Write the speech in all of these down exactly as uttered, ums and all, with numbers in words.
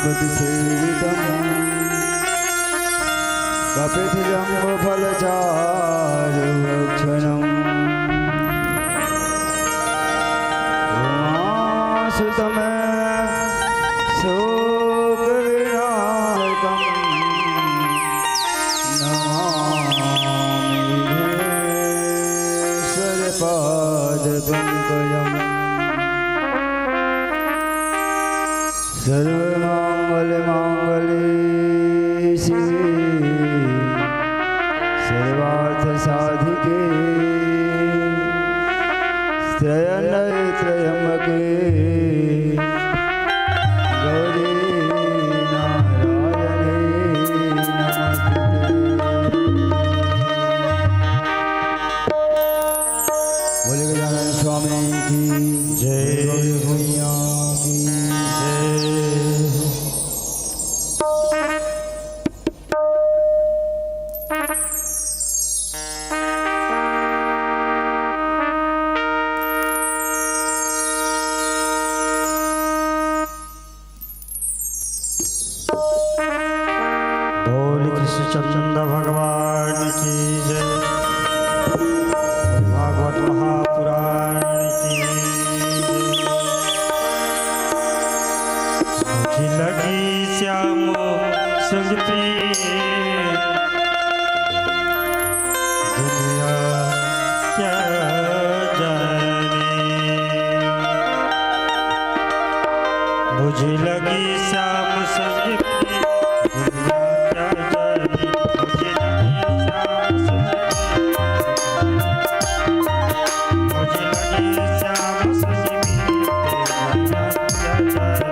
सेवितम् कपितजम्बूफलचारुभक्षणम्। उमासुतम् शोकविनाशकम् नमामि विघ्नेश्वरपादपङ्कजम्। सर्वमङ्गलमाङ्गल्ये शिवे सर्वार्थसाधिके त्र्यम्बके गौरी नारायणी नमोस्तुते। बोले गजानन स्वामी की जय। गौरी मैया की जय। बोल कृष्णचंद्र भगवान की जय। भागवत महापुराण की जय। मुझे लगी श्याम संग प्रिय दुनिया क्या जाने। मुझे लगी श्याम संग प्रिय दुनिया क्या जाने। मुझे लगी श्याम संग प्रिय, मुझे लगी श्याम संग प्रिय दुनिया क्या जाने।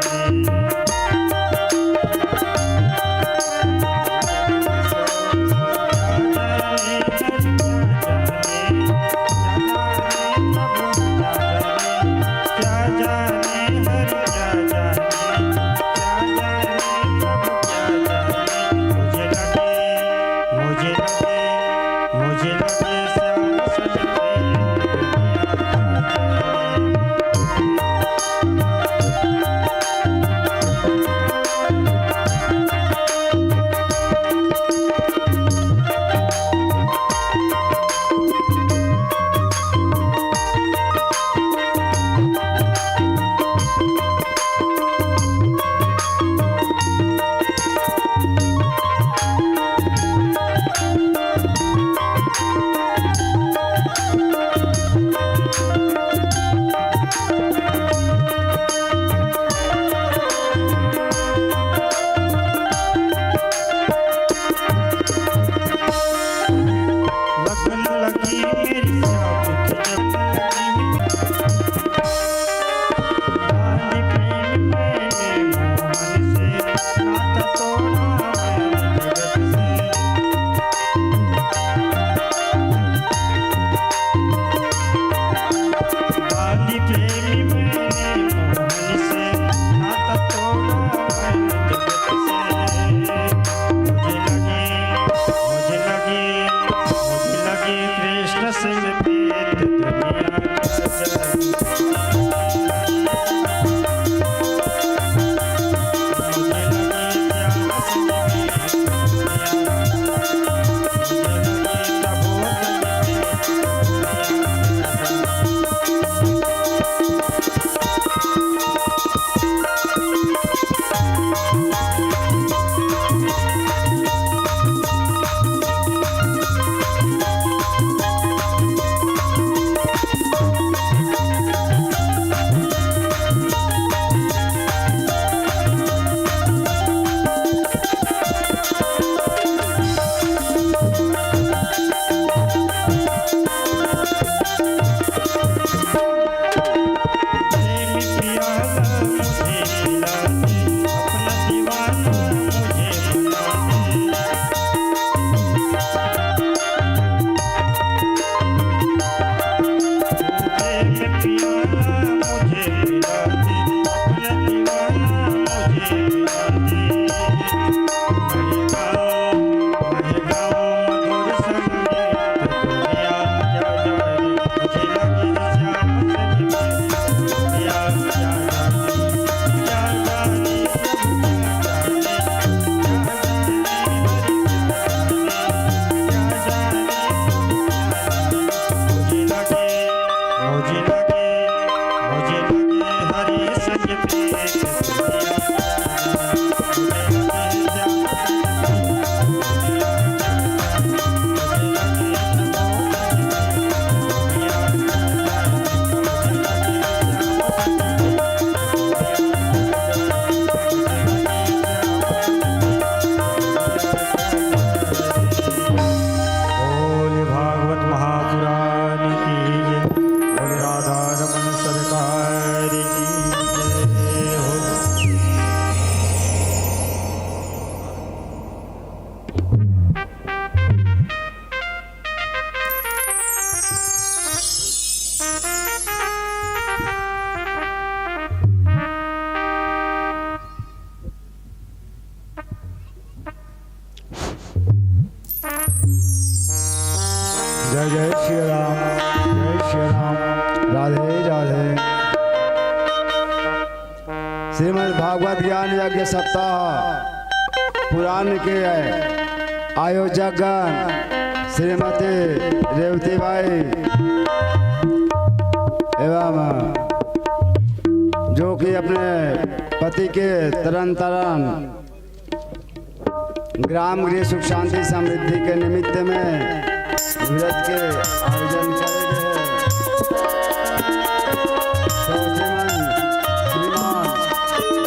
बोले भागवत महापुराण की जय। बोले राधा रमन सरकार की जय हो। जय जय श्री राम, जय श्री राम, राधे राधे। श्रीमद् भागवत ज्ञान यज्ञ सप्ताह पुराण के आयोजकगण श्रीमती रेवती बाई एवं जो कि अपने पति के तरन तारण ग्राम गृह सुख शांति समृद्धि के निमित्त में व्रत के आयोजन करे गए हैं। तो श्रीमान, श्रीमान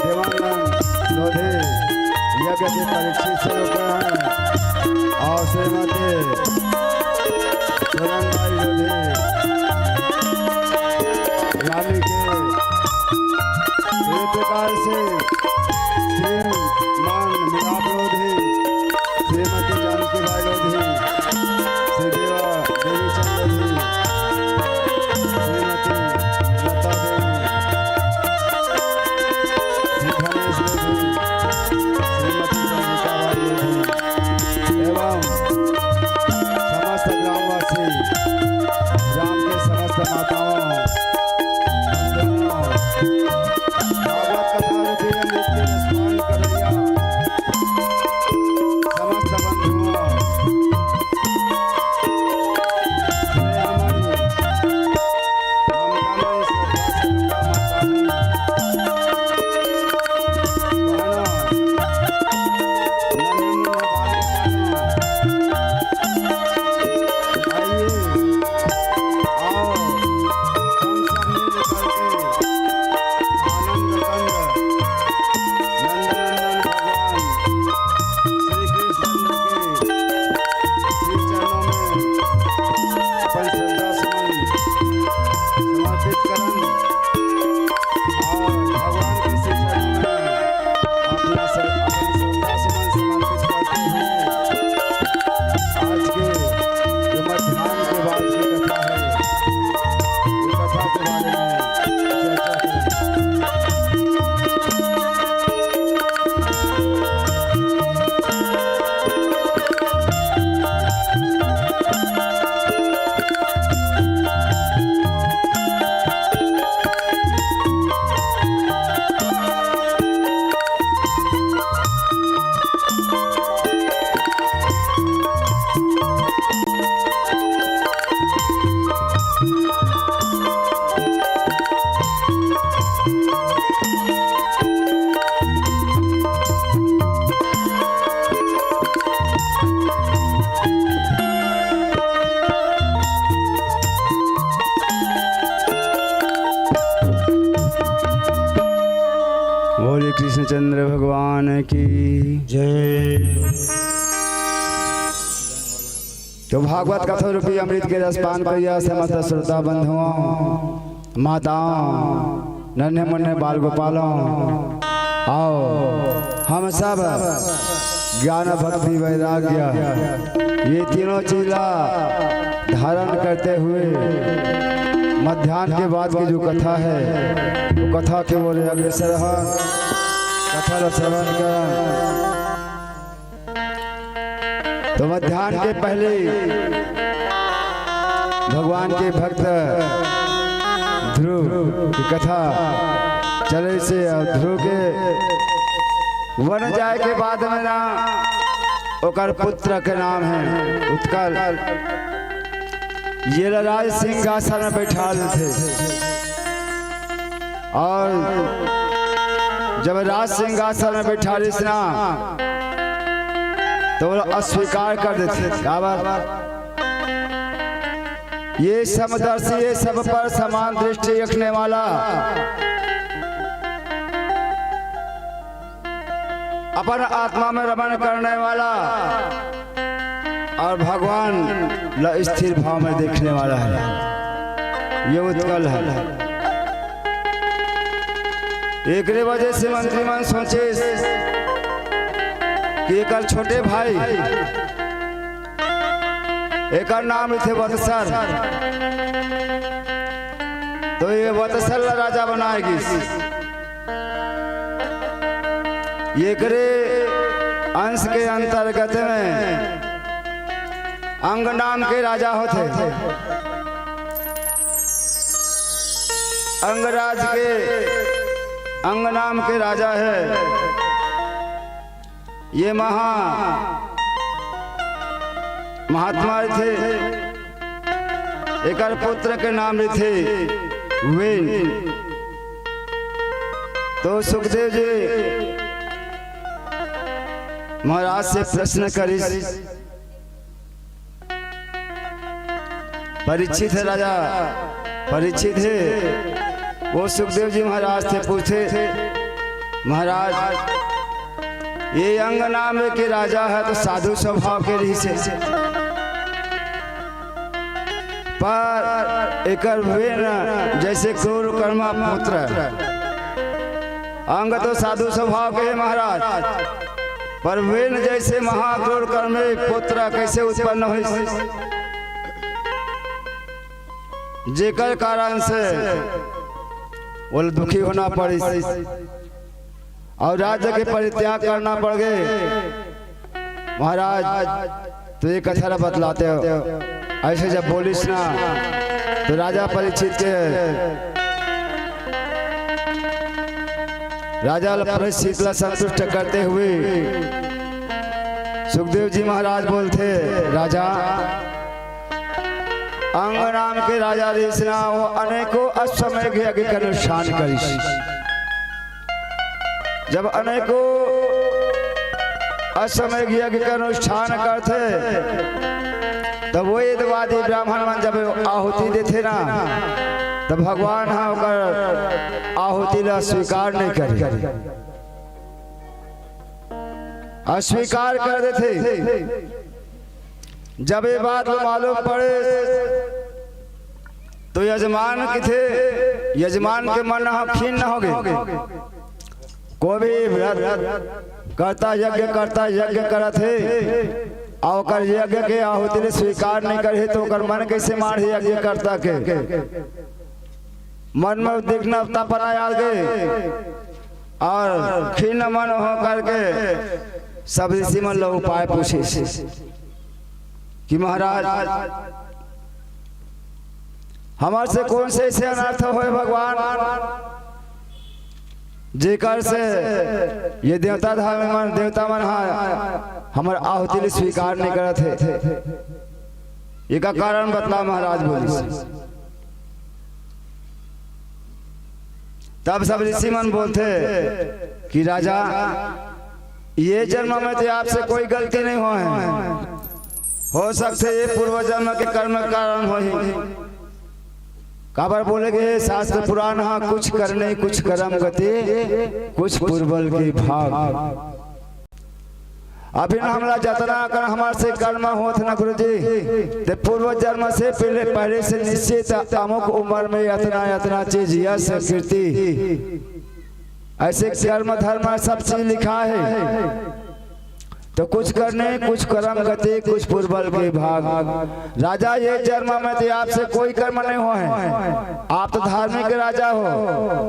देवानंद लोधी यज्ञ के परीक्षित स्वरूप हैं और श्रीमती सोनमबाई लोधी रानी के इस प्रकार से श्रीमान मिलाप लोधी, श्रीमती जानकी बाई लोधी, श्री देवा देवी चंद लोधी, श्रीमती लता देवी, श्री गणेश लोधी, श्रीमती चंद्रिका बाई लोधी एवं समस्त ग्रामवासी, ग्राम के समस्त माताओं, बंधुओं, भागवत कथा रूपी अमृत के रसपान करैया समस्त बंधुओं, स्नेहमयी, ममतामयी, श्रद्धा से दुर्गा माता ने बहना, नन्हे मुन्ने बालक बहना, आइए, आओ, हम सब मिल करके आनंद कंद नंदनंदन भगवान श्री कृष्ण के श्री चरणों में अपन श्रद्धा सुमन समर्पित करन और भगवान के श्री चरणों में अपना सर-, अपन श्रद्धा सुमन समर्पित करते हुए आज के जो मध्यान्ह के बाद की कथा है, ये कथा के बारे में चर्चा करें। बोले कृष्णचंद्र भगवान की जय। तो भागवत कथा रूपी अमृत के रसपान करिया समस्त श्रोता बंधुओं, माताओं, नन्हे मुन्ने बाल गोपालों, आओ हम सब ज्ञान भक्ति वैराग्य ये तीनों चीज ला धारण करते हुए मध्यान्ह के बाद की जो कथा है, वो कथा के ओर अग्रसर हन। कथा ला श्रवण कर। तो मध्यान्ह के पहले भगवान के भक्त ध्रुव की कथा चले से, और ध्रुव के वन जाए के बाद में ना ओकर पुत्र के नाम है उत्कल। ये ला राज सिंहासन में बैठा देथे। और जब राज सिंहासन में बैठा रहिस ना, तो वो अस्वीकार कर देथे। काबर? ये समदर्शी, ये सब पर समान दृष्टि रखने वाला, अपन आत्मा में रमण करने वाला और भगवान ला स्थिर भाव में देखने वाला हे, ये उत्कल हे। एकरे वजह से मंत्री मन सोचिस कि एकर छोटे भाई, एकर नाम रहिथे वत्सल, तो ये वत्सल ला राजा बनाए गिस। एकरे अंश के अंतर्गत में अंग नाम के राजा होथे। अंगराज के अंग नाम के राजा हे। ये महा महात्मा रहिथे, एकर पुत्र के नाम रहिथे वेन। तो सुखदेव जी महाराज से प्रश्न करिस, परीक्षित हे राजा, परीक्षित हे। वो सुखदेव जी महाराज से पूछे, महाराज, ये अंग नाम के राजा हे तो साधु स्वभाव के रहिस हे, पर एकर वेन जैसे क्रूर कर्मा पुत्र, अंग तो साधु स्वभाव के हे महाराज, पर वेन जैसे महाक्रूर कर्मी पुत्र कैसे उत्पन्न होइस? जेकर कारण से वो दुखी होना पड़िस और राज्य के परित्याग करना पड़ गे। महाराज, तो ये कथा ला बतलाते हो, ऐसे जब बोलिस ना, तो राजा परीक्षित के राजा ल-, परीक्षित ला संतुष्ट करते हुए सुखदेव जी महाराज बोलथे, राजा, अंग नाम के राजा रहिस ना, वो अनेकों अश्वमेघ यज्ञ के अनुष्ठान करिस। जब अनेकों अश्वमेघ यज्ञ के अनुष्ठान करथे, तब वेदवादी ब्राह्मण मन जब आहुति देथे ना, तब भगवान ह ओकर आहुति ला स्वीकार नहीं करे, अस्वीकार कर देथे। जब ये बात ल मालूम पड़े, तो यजमान किथे, यजमान के मन ह खिन्न हो गे। कोई भी व्रत करता, यज्ञ करता, यज्ञ करत हे, अउ ओकर यज्ञ के आहुति ले स्वीकार नहीं करे, तो ओकर मन कैसे मानही यज्ञ करता के? मन में उद्विग्नता पना आ गे अउ खिन्न मन हो करके सब ऋषि मन ल उपाय पूछिस कि महाराज, हमर से कौन से ऐसे अनर्थ होय भगवान, जेकर से ये देवता धर्म मन, देवता मन ह हमर आहुति ल स्वीकार नहीं करत हे? एका कारण बतला महाराज बोलिस। तब सब ऋषि मन बोलथे कि राजा, ये जन्म में तो आपसे कोई गलती नहीं होय हे, हो सकथे ये पूर्व जन्म के कर्म के कारण होही। काबर बोले गे शास्त्र पुराण ह, कुछ करने कुछ करम गति, कुछ पूर्वल के भाग। अभी हमला जतना कर हमर से कर्म होत न गुरुजी, ते पूर्व जन्म से पहले, पहले से निश्चित अमुक उम्र में अतना, अतना चीज यश कीर्ति, ऐसे कर्म धर्म सब चीज लिखा है। तो कुछ करने, कुछ करम गति, कुछ पूर्वल के भाग। राजा, ये जन्म में तो आपसे कोई कर्म नहीं होय हे, आप तो धार्मिक राजा हो,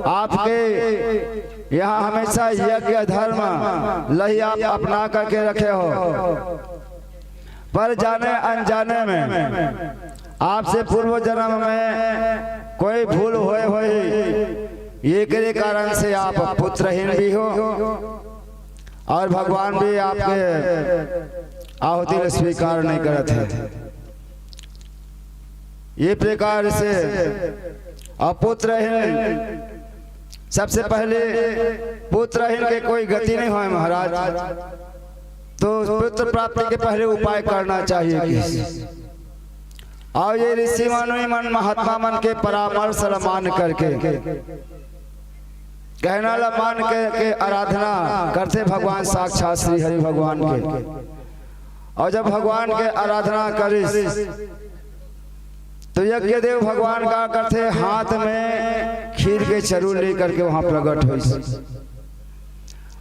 आपके यहाँ हमेशा यज्ञ धर्म ल ही आप अपना करके रखे हो, पर जाने अनजाने में आपसे पूर्व जन्म में कोई भूल होय होही, एकरे कारण से आप पुत्रहीन भी हो अउ भगवान भी आपके आहुति ल स्वीकार नहीं करत हे। ये प्रकार से अपुत्रहीन, सबसे पहले पुत्रहीन के कोई गति नहीं होय महाराज, तो पुत्र प्राप्ति के पहले उपाय करना चाहिए कि। अउ ये ऋषि मुनि मन, महात्मा मन के परामर्श ल मान करके, कहना ल मान के, के आराधना करथे भगवान साक्षात श्री हरि भगवान के। अउ जब भगवान के आराधना करिस, तो यज्ञ देव भगवान का करथे, हाथ में खीर के चरूर लेकर के वहां प्रकट होइस।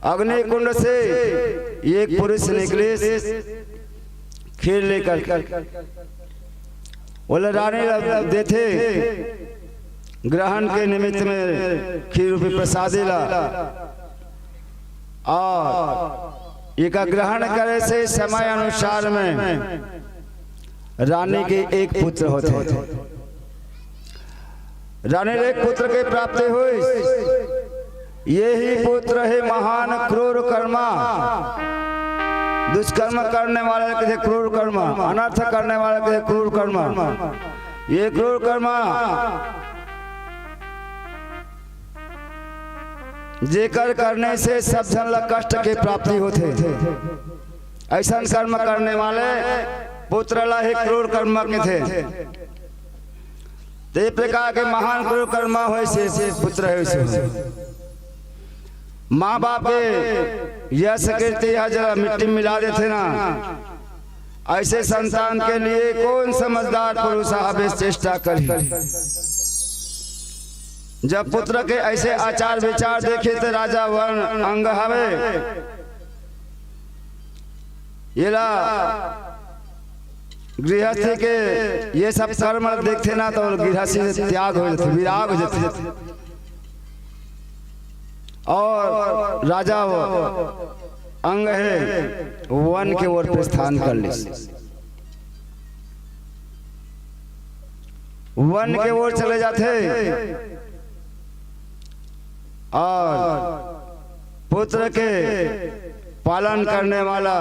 अग्नि कुंड से एक पुरुष निकलिस, खीर लेकर के ओला रानी ला देथे, ग्रहण के निमित्त में खीर रूपी प्रसादी ला। अउ एका ग्रहण करे से समय अनुसार में रानी के एक पुत्र होथे। रानी ल एक पुत्र के प्राप्ति होइस। यही पुत्र हे महान क्रूर कर्मा। दुष्कर्म करने वाले के थे क्रूर कर्मा, अनर्थ करने वाले के थे क्रूर कर्मा। ये क्रूर कर्मा जेकर करने से सब झन ला कष्ट के प्राप्ति होथे, अइसन कर्म करने वाले पुत्र ला ही क्रूर कर्मा कथे। ते प्रकार के महान क्रूर कर्मा होय से, से पुत्र होय से। माँ बाप के यश कीर्ति ह जरा मिट्टी में मिला देथे ना, अइसे संतान के लिए कौन समझदार पुरुष हवे चेष्टा करही। जब पुत्र के अइसे आचार विचार देखे त राजा वर्ण अंग हवे, एला गृहस्थी के ये सब कर्म देखथे ना, तो गृहस्थी से त्याग हो जाथे, विराग हो जाथे। अउ राजा वो अंग हे, वन के ओर प्रस्थान कर लिस, वन के ओर चले जाथे। अउ पुत्र के पालन करने वाला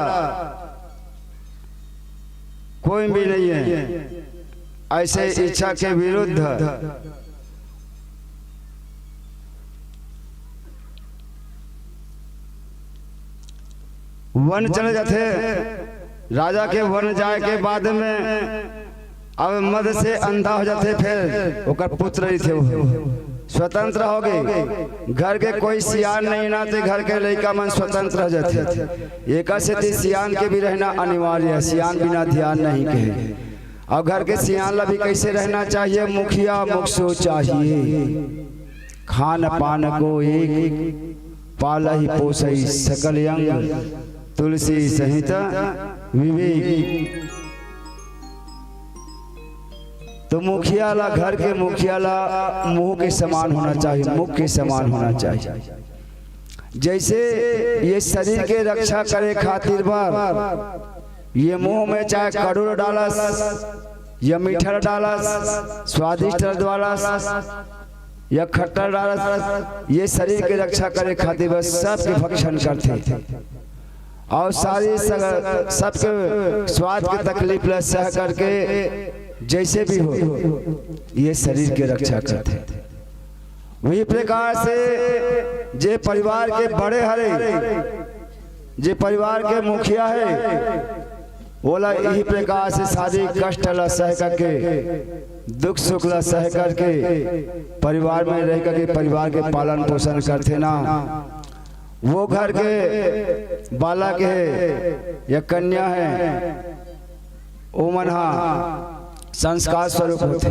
कोई भी नहीं है। अइसे इच्छा के विरुद्ध वन चले जाथे। राजा के वन जाय के बाद में अब मद से अंधा हो जाथे, फेर ओकर पुत्र रहिथे, वो स्वतंत्र हो गे। घर के कोई सियान नहीं ना, ते घर के लइका मन स्वतंत्र हो जाथे। एकर सेती सियान के भी रहना अनिवार्य हे, सियान बिना ध्यान नहीं कहे। अउ घर के सियान ला भी कइसे रहना चाहिए? मुखिया मुखसो चाहिए। खान पान को एक, पालहि पोसहि सकल अंग, तुलसी सहित विवेक। तो मुखिया ला, घर के मुखिया ला मुंह के समान होना चाहिए, मुख के समान होना चाहिए। जइसे ये शरीर के रक्षा करे खातिर बर ये मुंह में चाहे कड़ू ल डालस या मीठा ल डालस, स्वादिष्ट ल डालस या खट्टा ल डालस, ये शरीर के रक्षा करे खातिर बस सबके भक्षण करथे। अउ सारी सग-, सबके स्वाद के तकलीफ ला सह करके जइसे भी हो, ये शरीर के रक्षा करथे। वही प्रकार से जे परिवार के बड़े हरे, जे परिवार के मुखिया हे, ओला इही प्रकार से सारी कष्ट ला सह करके, दुख सुख ला सह करके, परिवार में रह करके परिवार के पालन पोषण करथे ना, वो घर के बालक हे या कन्या हे, ओमन हा संस्कार स्वरूप होथे।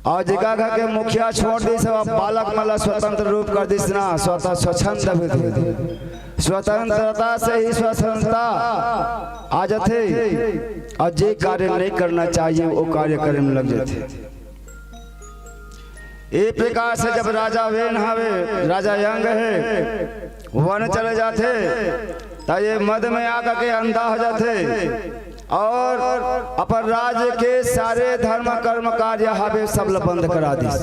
अउ जेकर घर के मुखिया छोड़ दिस, अब बालक मन ला स्वतंत्र रूप कर दिस ना, स्वतः स्वच्छंद अभिवृद्धि। स्वतंत्रता से ही स्वच्छंदता आ जाथे, अउ जे कार्य नहीं करना चाहिए, वो कार्य करे में लग जाथे। ए प्रकार से जब राजा वेन हवे, राजा यंग हे, वन चले जाथे, त ये मद में आकर के अंधा हो जाथे अउ अपन राज्य के सारे धर्म कर्म कार्य हवे सब ल बंद करा दिस।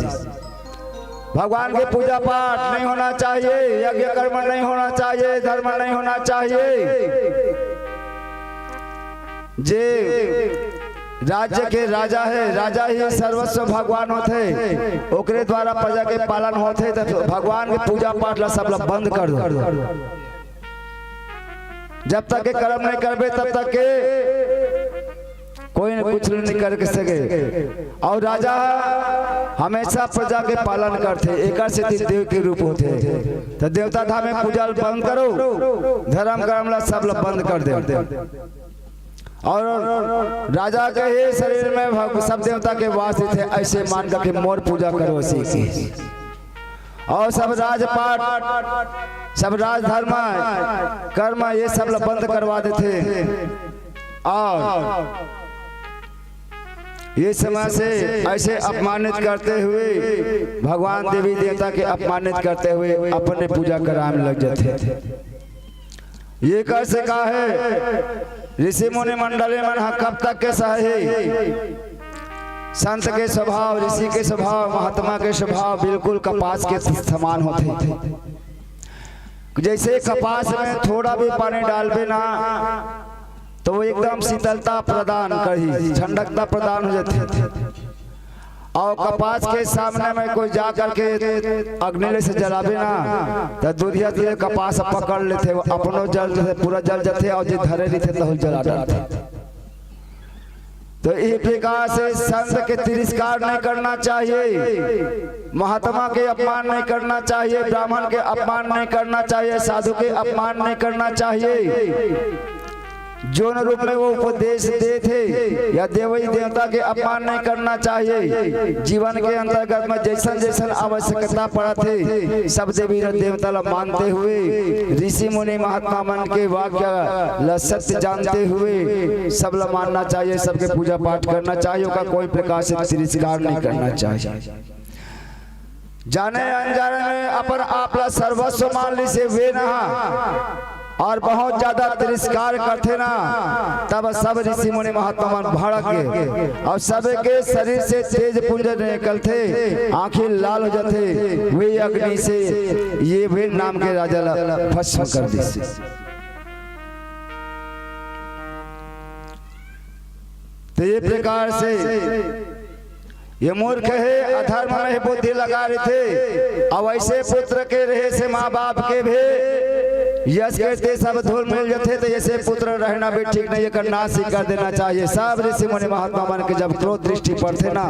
भगवान के पूजा पाठ नहीं होना चाहिए, यज्ञ कर्म नहीं होना चाहिए, धर्म नहीं होना चाहिए। जे राज्य के राजा हे, राजा ही सर्वस्व भगवान होथे, ओकरे द्वारा प्रजा के पालन होथे, त भगवान के पूजा पाठ ला सब ला बंद कर दो। जब तक के कर्म नहीं करबे, तब तक के कोई न कुछ नहीं कर सके। अउ राजा हमेशा प्रजा के पालन करथे, एकर सेती देव के रूप होथे। त देवता धाम में पूजा बंद करो, धर्म कर्म ला सब ला बंद कर दे। अउ राजा के ही शरीर में भग-, सब देवता के वास थे, ऐसे मान करके मोर पूजा करो, अइसे के। अउ सब राजपाट, सब राजधर्म, कर्म, ये सब ला बंद करवा देथे। अउ ये समय से ऐसे अपमानित करते हुए भगवान देवी देवता के अपमानित करते हुए अपने पूजा कराए में लग जाथे। ये कैसे का हे? ऋषि मुनि मंडली मन ह कब तक के सहही? संत के स्वभाव, ऋषि के स्वभाव, महात्मा के स्वभाव बिल्कुल कपास के समान होथे। जैसे कपास में थोड़ा भी पानी डालबे ना, तो वो एकदम शीतलता प्रदान करही, ठंडकता प्रदान हो जाथे। अउ कपास के सामने में कोई जा करके अग्नि ले से जलाबे ना, त दुधिया दुधिया कपास पकड़ लेथे, वो अपनो जल जथे, पूरा जल जथे, अउ जे धरे रहिथे, तहु जला डालथे। तो इस प्रकार से संत के तिरस्कार नहीं करना चाहिए, महात्मा के अपमान नहीं करना चाहिए, ब्राह्मण के अपमान नहीं करना चाहिए, साधु के अपमान नहीं करना चाहिए। जोन रूप में वो उपदेश देथे या देवई देवता के अपमान नहीं करना चाहिए। जीवन के अंतर्गत में जैसन जैसन आवश्यकता पड़त हे, सब देवी देवता ला मानते हुए, ऋषि मुनि महात्मा मन के वाक्य ला सत्य जानते हुए सब ला मानना चाहिए, सबके पूजा पाठ करना चाहिए, ओका कोई प्रकार से तिरस्कार नहीं करना चाहिए। जाने अनजाने में अपन आप ला सर्वस्व मान लिसे वे ना, अउ बहुत ज्यादा तिरस्कार करथे ना, तब सब ऋषि मुनि महात्मा मन भड़क गे अउ सबके शरीर से तेज पुंज निकलथे, आंखी लाल हो जाथे। वे अग्नि से ये वे नाम के राजा ला भस्म कर दिस। तो ये प्रकार से ये मूर्ख हे, अधर्म में बुद्धि लगा रहिथे। अउ ऐसे पुत्र के रहे से माँ बाप के भी यश कीर्ति सब धूल मिल जथे, तो ऐसे पुत्र रहना भी ठीक नहीं, एकर नाश ही कर देना चाहिए। सब ऋषि मुनि महात्मा मन के जब क्रोध दृष्टि पड़थे ना,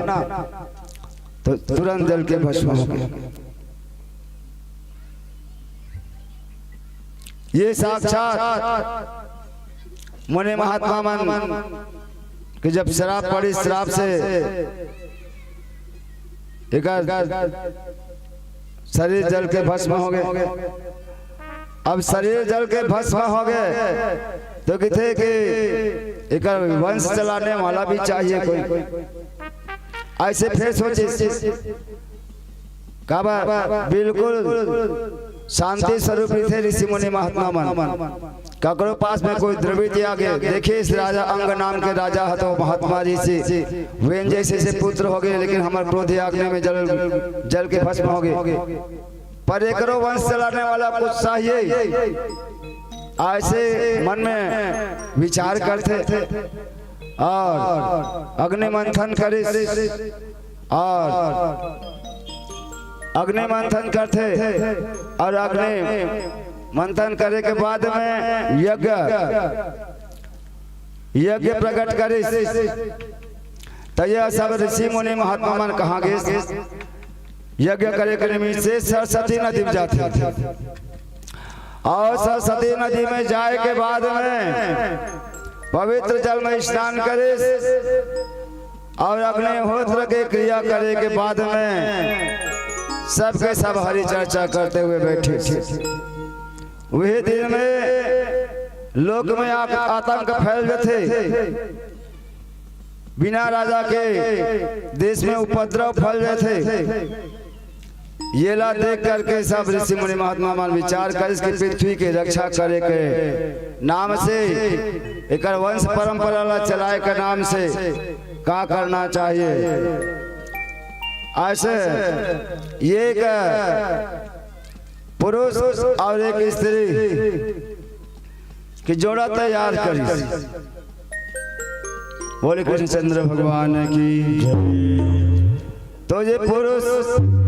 तो तुरंत जल के भस्म हो गए। ये साक्षात मुनि महात्मा मन के जब श्राप पड़ी, श्राप से एकर शरीर जल के भस्म हो गए। अब शरीर जल के भस्म हो गए तो किथे कि एकर वंश चलाने वाला भी चाहिए कोई। ऐसे फिर सोचे, काबर बिल्कुल शांति स्वरूप रहिथे ऋषि मुनि महात्मा मन। ककरो पास में कोई द्रव्य दिया गया, देखिए इस राजा अंग नाम के राजा ह तो महात्मा ऋषि, वेन जैसे से पुत्र हो गए, लेकिन हमर क्रोध आग्नि में जल, जल के भस्म हो गए। पर एकरो वंश चलाने वाला कुछ चाहिए, ऐसे मन में विचार करथे। अउ अग्नि मंथन करिस, अउ अग्नि मंथन करथे, अउ अग्नि मंथन करे के बाद में यज्ञ, यज्ञ प्रकट करिस। त ये सब ऋषि मुनि महात्मा मन कहाँ गिस? यज्ञ करे के निमित्त से सरस्वती नदी में जाथे। अउ सरस्वती नदी में जाए के बाद में पवित्र जल में स्नान करिस अउ अग्निहोत्र के क्रिया करे के बाद में सबके सब हरि चर्चा करते हुए बैठे। वही दिन में लोक में आ-, आतंक फैल जाथे। बिना राजा के देश में उपद्रव फैल जाथे। येला देख करके सब ऋषि मुनि महात्मा मन विचार करिस कि पृथ्वी के रक्षा करे के नाम से, एकर वंश परंपरा ला चलाए के नाम से का करना चाहिए। ऐसे ये एक पुरुष अउ एक स्त्री के जोड़ा तैयार करिस। बोले कृष्णचंद्र भगवान की। तो ये पुरुष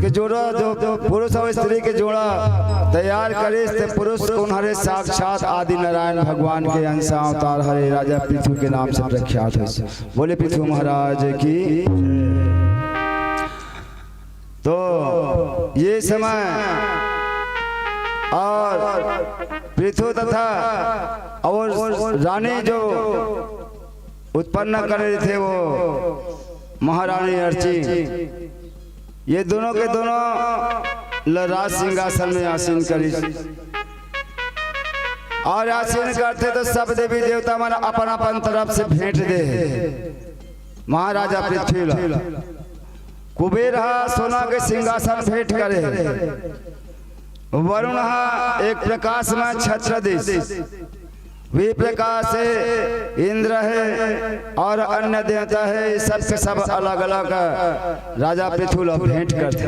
के जोड़ा, जो पुरुष और स्त्री के जोड़ा तैयार करिस, ते पुरुष कोन हरे? साक्षात आदि नारायण भगवान के अंश अवतार हरे, राजा पृथु के नाम से प्रख्यात है। बोले पृथु महाराज की। तो ये समय और पृथु तथा और रानी जो उत्पन्न करे थे, वो महारानी अर्ची, ये दोनों के दोनों ल राज सिंहासन में आसीन करिस। और आसीन करथे तो सब देवी देवता मन अपन अपन तरफ से भेंट दे हे महाराजा पृथ्वी ला। कुबेर हा सोना के सिंहासन भेंट करे हे, वरुण हा एक प्रकाश में छत्र दिस, वे प्रकाश हे, इंद्र हे और अन्य देवता हे, सब के सब अलग अलग राजा पृथु ला भेंट करथे।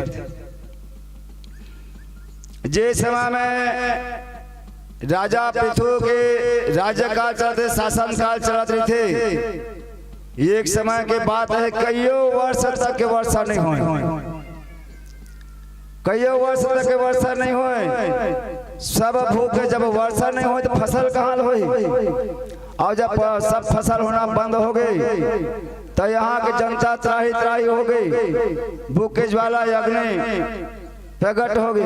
जे समय में राजा पृथु के राज्यकाल चलत रहिथे, शासनकाल चलत रहिथे, एक समय के बात हे, कइयो वर्ष तक के वर्षा नहीं होय, कइयो वर्ष तक के वर्षा नहीं होय। सब भूख हे, जब वर्षा नहीं होय तो फसल कहाँ ले होही? और जब प-, सब फसल होना बंद हो गई, तो यहाँ के जनता त्राही त्राही हो गई, भूख के ज्वाला अग्नि प्रकट हो गई।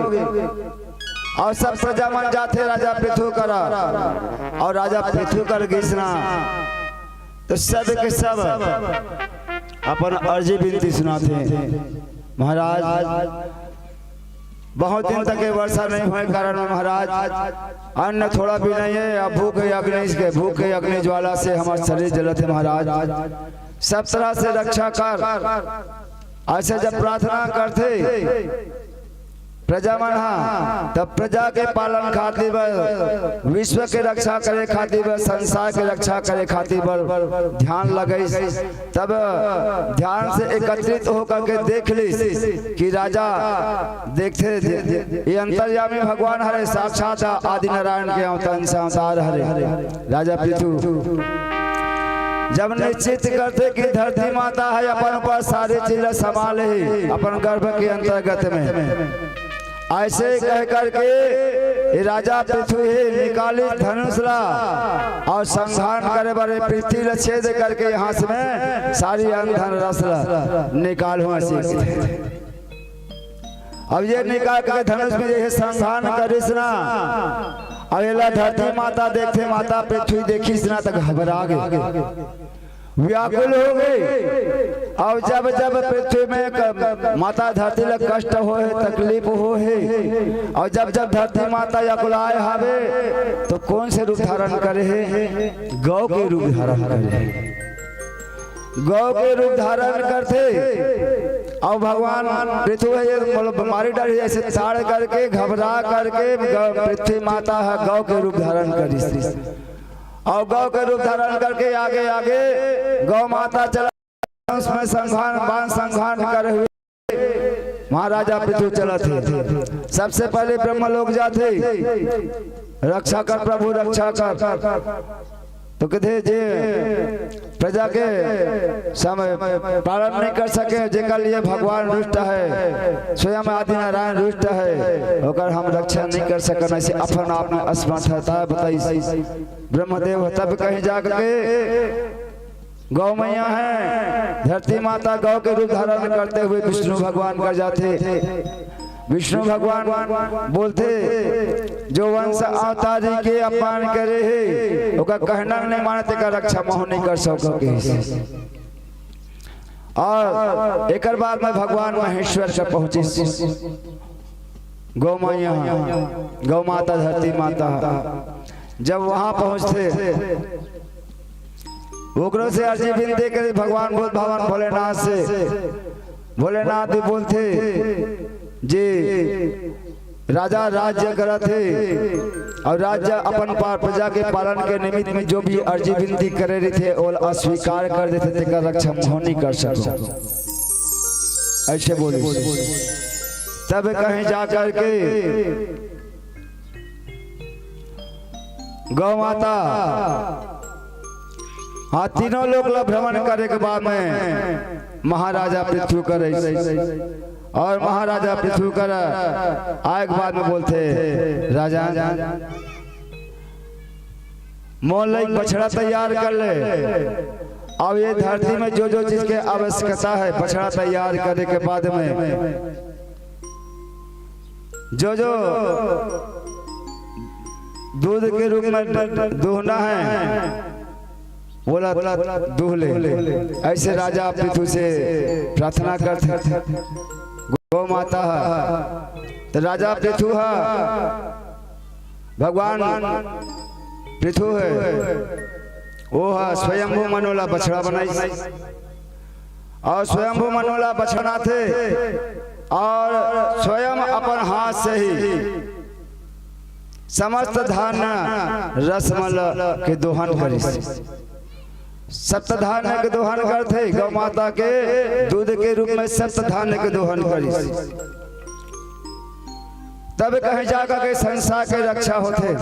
और सब प्रजा मन जाथे राजा पृथु करा, और राजा पृथु कर गिसना, तो सब के सब अपन अर्जी बिनती सुनाथे, महाराज, बहुत दिन तक ये वर्षा नहीं होय कारण में महाराज, अन्न थोड़ा भी नहीं हे, अब भूख के अग्नि के, भूख के अग्नि ज्वाला से हमार शरीर जलत हे महाराज, सब तरह से रक्षा कर। ऐसे जब प्रार्थना करथे प्रजा मन हा, तब प्रजा के पालन खातिर बर, विश्व के रक्षा करे खातिर बर, संसार के रक्षा करे खातिर बर ध्यान लगइस। तब ध्यान से एकत्रित होकर के देख लिस कि राजा देखथे, ये अंतर्यामी भगवान हरे, साक्षात आदि नारायण के अवतार, अवतार हरे। राजा पृथु जब निश्चित करथे कि धरती माता हे, अपन ऊपर सारे चीज ला संभाले हे, अपन गर्भ के अंतर्गत में, ऐसे कह करके ये राजा पृथु हे निकालिस धनुष ला और संहार करे बर पृथ्वी ला छेद करके यहाँ से मैं सारी अन्न धन रस ला निकालहूँ ऐसे। अब ये निकाल के धनुष में ये संहार करिस ना, अब एला धरती माता देखथे, माता पृथ्वी देखिस ना, त घबरा गे, व्याकुल हो गे। अब जब जब पृथ्वी में क-, माता धरती ला कष्ट होहे, तकलीफ होहे, और जब जब धरती माता अकुलाए हावे, तो कौन से रूप धारण करे हे? गौ के रूप धारण करे हे। गौ के रूप धारण करथे। अउ भगवान पृथु हे, ये मतलब मारी डारी, ऐसे ताड़ करके, घबरा करके ग-, पृथ्वी माता ह गौ के रूप धारण करिस। अउ गौ के रूप धारण करके आगे, आगे गौ माता चला, उसमें संघान, बाण संघान करे हुए महाराजा पृथु चलत हे। सबसे पहले ब्रह्म लोक जाथे, रक्षा कर प्रभु, रक्षा कर। तो कथे, जे प्रजा के समय पालन नहीं कर सके, जेकर लिए भगवान रुष्ट हे, स्वयं आदि नारायण रुष्ट हे, ओकर हम रक्षा नहीं कर सकन, ऐसे अपन आप में असमर्थता बताइस ब्रह्मदेव। तब कहीं जाकर के गौ मैया हे, धरती माता गौ के रूप धारण करते हुए विष्णु भगवान कर जाथे। विष्णु भगवान बोलथे, जो वंश अवतारी के अपमान करे हे, ओकर कहना नहीं माने, तेकर रक्षा महू नहीं कर सको कहिस। अउ एकर बाद में भगवान महेश्वर से पहुंचिस गौ मैया, गौ माता, धरती माता। जब वहां पहुंचथे, ओकरो से अर्जी विनती करे भगवान बुद्ध भगवान भोलेनाथ से। भोलेनाथ भी बोलथे, जे राजा राज्य करत हे अउ राज्य अपन पार प्रजा के पालन के निमित्त में जो भी अर्जी विनती करे रहिथे, ओला अस्वीकार कर देथे, तेकर रक्षा हम नहीं कर सकबो। ऐसे बोले। तब कहीं जा करके गौ माता हाँ, तीनों लोक ला भ्रमण करे के बाद में महाराजा पृथु कर आइस। और महाराजा पृथु कर आए के बाद में बोलथे, "राजा, मोर ला एक बछड़ा तैयार कर ले, और ये धरती में जो जो चीज के आवश्यकता है, बछड़ा तैयार करे के बाद में जो जो दूध के रूप में दूहना है, वो ला दूह ले।" ऐसे राजा पृथु से प्रार्थना करथे, गौ माता ह। तो राजा पृथु ह, भगवान पृथु है, वो ह स्वयंभू मनु ला बछड़ा बनाइस। और स्वयंभू मनु ला बछड़ा बनाथे और स्वयं अपन हाथ से ही समस्त धान्य रस मन के दोहन करिस। सप्त धान्य के दोहन करथे, गौ माता के दूध के रूप में सप्त धान्य के दोहन करिस। तब कहीं जाकर के संसार के रक्षा होथे।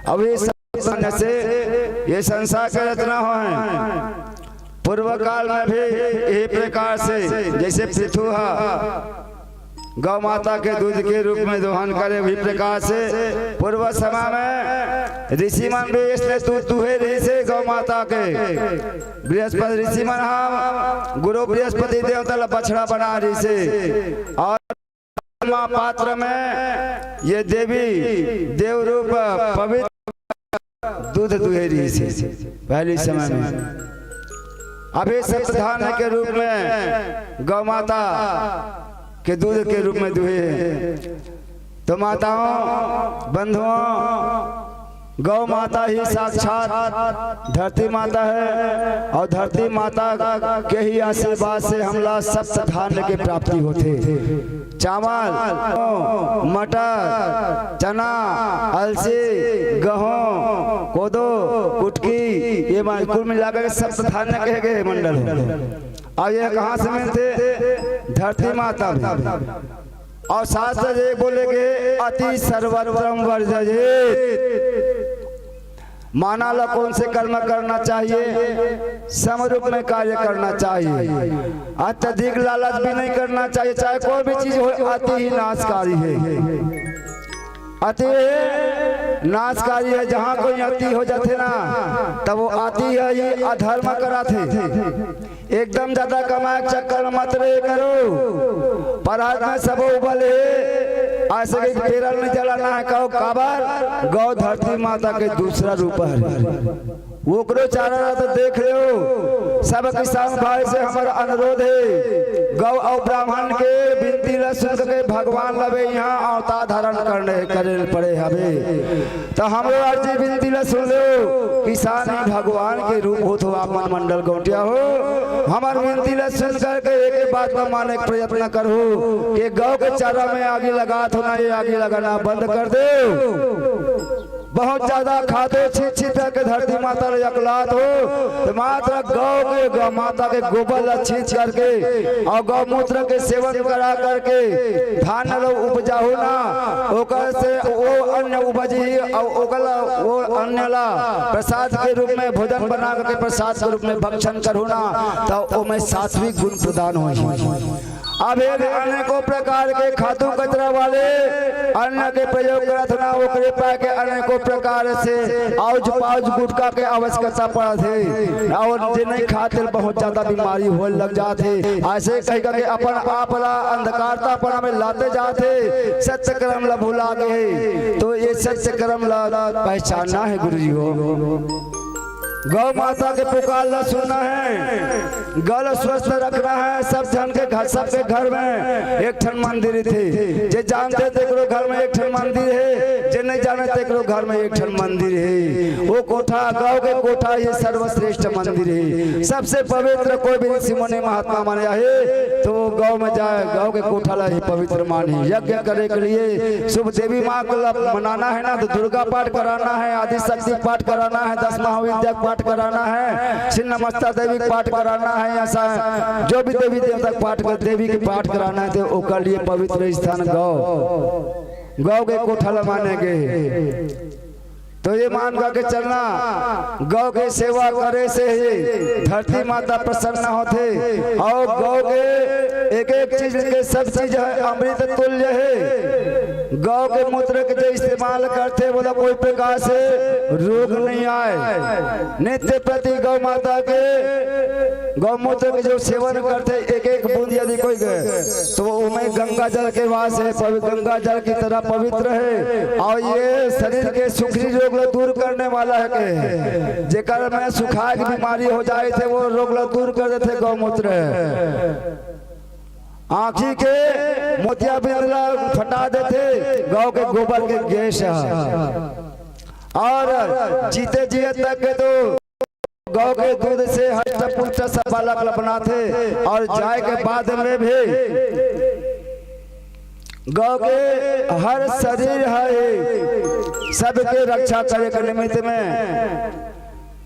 अब ये सब धान्य से ये संसार के रचना होय। पूर्व काल में भी यही प्रकार से जैसे पृथु ह गौ माता के दूध के रूप में दोहन करे, वही प्रकार से पूर्व समय में ऋषि मन भी इसने दूध दुहे रहिसे गौ माता के। बृहस्पति ऋषि मन ह गुरु बृहस्पति देवता ला बछड़ा बना रहिसे और माँ पात्र में ये देवी देव रूप पवित्र दूध दुहे रहिसे पहली समय में। अभी सप्त धान्य के रूप में गौ माता के दूध के रूप में दुहे हे। तो माताओं, बंधुओं, गौ माता ही साक्षात धरती माता है और धरती माता के ही आशीर्वाद से हमला सप्त धान्य के प्राप्ति होथे। चावल, मटर, चना, अलसी, गहूं, कोदो, कुटकी, ये मा-, कुल मिला के सप्त धान्य कहे गए मंडल हो। अब ये कहाँ से मिलथे? धरती माता में। और शास्त्र ये बोले के अति सर्वत्रम वर्जयेत। माना ला कौन से कर्म करना चाहिए? सम रूप में कार्य करना चाहिए। अत्यधिक लालच भी नहीं करना चाहिए, चाहे कोई भी चीज हो, अति ही नाशकारी है। अति नाशकारी है। जहाँ कोई अति हो जाथे ना, तब वो अति ही अधर्म कराथे। एकदम ज्यादा कमाए के चक्कर में मत रहे करो। परहर में सबो उबल हे, ऐसे कि पेरल नहीं जलाना है। कहो काबर? गौ धरती माता के दूसरा रूप है। ओकरो चारा ला तो देख लो। सब किसान भाई से हमर अनुरोध है, गौ और ब्राह्मण के विनती ला सुन के भगवान लबे यहाँ अवतार धारण करने करे पड़े हवे। तो हमरो अर्जी विनती ला सुन लो, किसान ही भगवान के रूप हो तो आप मन मंडल गौटिया हो, हमर विनती ला सुन करके एक एक बात ला माने के प्रयत्न करहु कि गौ के चारा में आगी लगात हो ना, ये आगी लगाना बंद कर दो। बहुत ज्यादा खादो छीट छीट करके धरती माता ला अकलात हो, तो मात्र गौ के, गौ माता के गोबर ला छीट करके और गौमूत्र के सेवन करा करके धान लो उपजाहू ना, ओकर से वो अन्न उपजी और ओकर ला, वो अन्न ला प्रसाद के रूप में भोजन बना करके प्रसाद के रूप में भक्षण करू ना, तो ओमे सात्विक गुण प्रदान होही। अब एक अनेकों प्रकार के खातू कचरा वाले अन्न के प्रयोग करत ना, ओकरे पाए के अनेकों प्रकार से औज पाउज गुटखा के आवश्यकता पड़त हे, और जे नहीं खाते बहुत ज्यादा बीमारी होए लग जात हे। ऐसे कही करके अपन आप ला अंधकारता पर में लाते जात हे, सत्य कर्म ला भुला गए। तो ये सत्य कर्म ला पहचानना है गुरु जी हो। गौ माता के पुकार ला सुनना है, गौ ला स्वस्थ रखना है। सब झन के घर, सबके घर में एक ठन मंदिर थे। जे जानते तेकरो घर में एक ठन मंदिर है, जे नहीं जाने तेकरो घर में एक ठन मंदिर है। वो कोठा, गौ के कोठा ही सर्वश्रेष्ठ मंदिर है। सबसे पवित्र कोई भी ऋषि मुनि महात्मा माने आहे तो वो गौ में जाए, गौ के कोठा ला ही पवित्र माने। यज्ञ करे के लिए शुभ देवी माँ को ला मनाना है ना, तो दुर्गा पाठ कराना है, आदि शक्ति पाठ कराना है, दस महाविद्या पाठ कराना है, छिन्न मस्ता देवी पाठ कराना है, ऐसा जो भी देवी देवता पाठ कर, देवी के पाठ कराना है, तो ओकर लिए पवित्र स्थान गौ, गौ के कोठा ला माने गए। तो ये मान करके चलना, गौ के सेवा करे से ही धरती माता प्रसन्न होथे। और गौ के एक एक चीज के, सब चीज है अमृत तुल्य है। गौ के मूत्र के जो इस्तेमाल करथे, वो कोई प्रकार से रोग नहीं आए। नित्य प्रति गौ माता के, गौमूत्र के जो सेवन करथे, एक एक बूंद यदि कोई गए, तो वो उमें गंगा जल के वास है, पवि-, गंगा जल की तरह पवित्र है। और ये शरीर के सुखरी रोग ला दूर करने वाला है के, जेकर में सुखाय के बीमारी हो जाए थे, वो रोग ला दूर कर देथे गौमूत्र। आँखी के मोतियाबिंद ला फटा देथे गौ के गोबर के गैस ह। और जीते जिए तक के तो गौ के दूध से हष्ट पुष्ट सब बालक ल बनाथे। और जाए के बाद में भी गौ के हर शरीर है, सबके रक्षा करे के निमित्त में।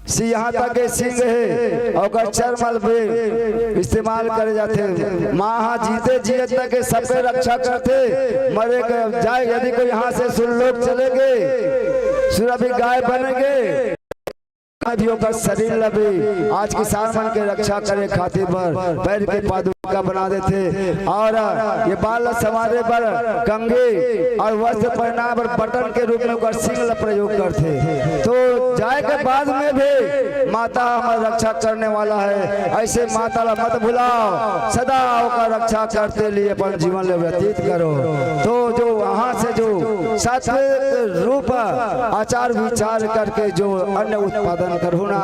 सी-, यहाँ तक के सिंह है, ओकर चर्म ल भी इस्तेमाल करे जाथे। माँ ह जीते जिए तक के सबके रक्षा करथे। मरे के जाए, यदि कोई यहाँ से सुरलोक चले गे, सुरभि गाय बने गे, भी ओकर शरीर ल भी आज किसान मन के रक्षा करे खातिर बर पैर के पादुका बना देथे। और ये बाल ल संवारे बर कंघी और वस्त्र पहनाए बर बटन के रूप में ओकर सींग ल प्रयोग करथे। तो जाए के बाद में भी माता हमर रक्षा करने वाला है, ऐसे माता ला मत भुलाओ, सदा ओकर रक्षा करते लिए अपन जीवन ल व्यतीत करो। तो जो वहाँ से जो सात्विक रूप आचार विचार करके जो अन्न उत्पादन करहु ना,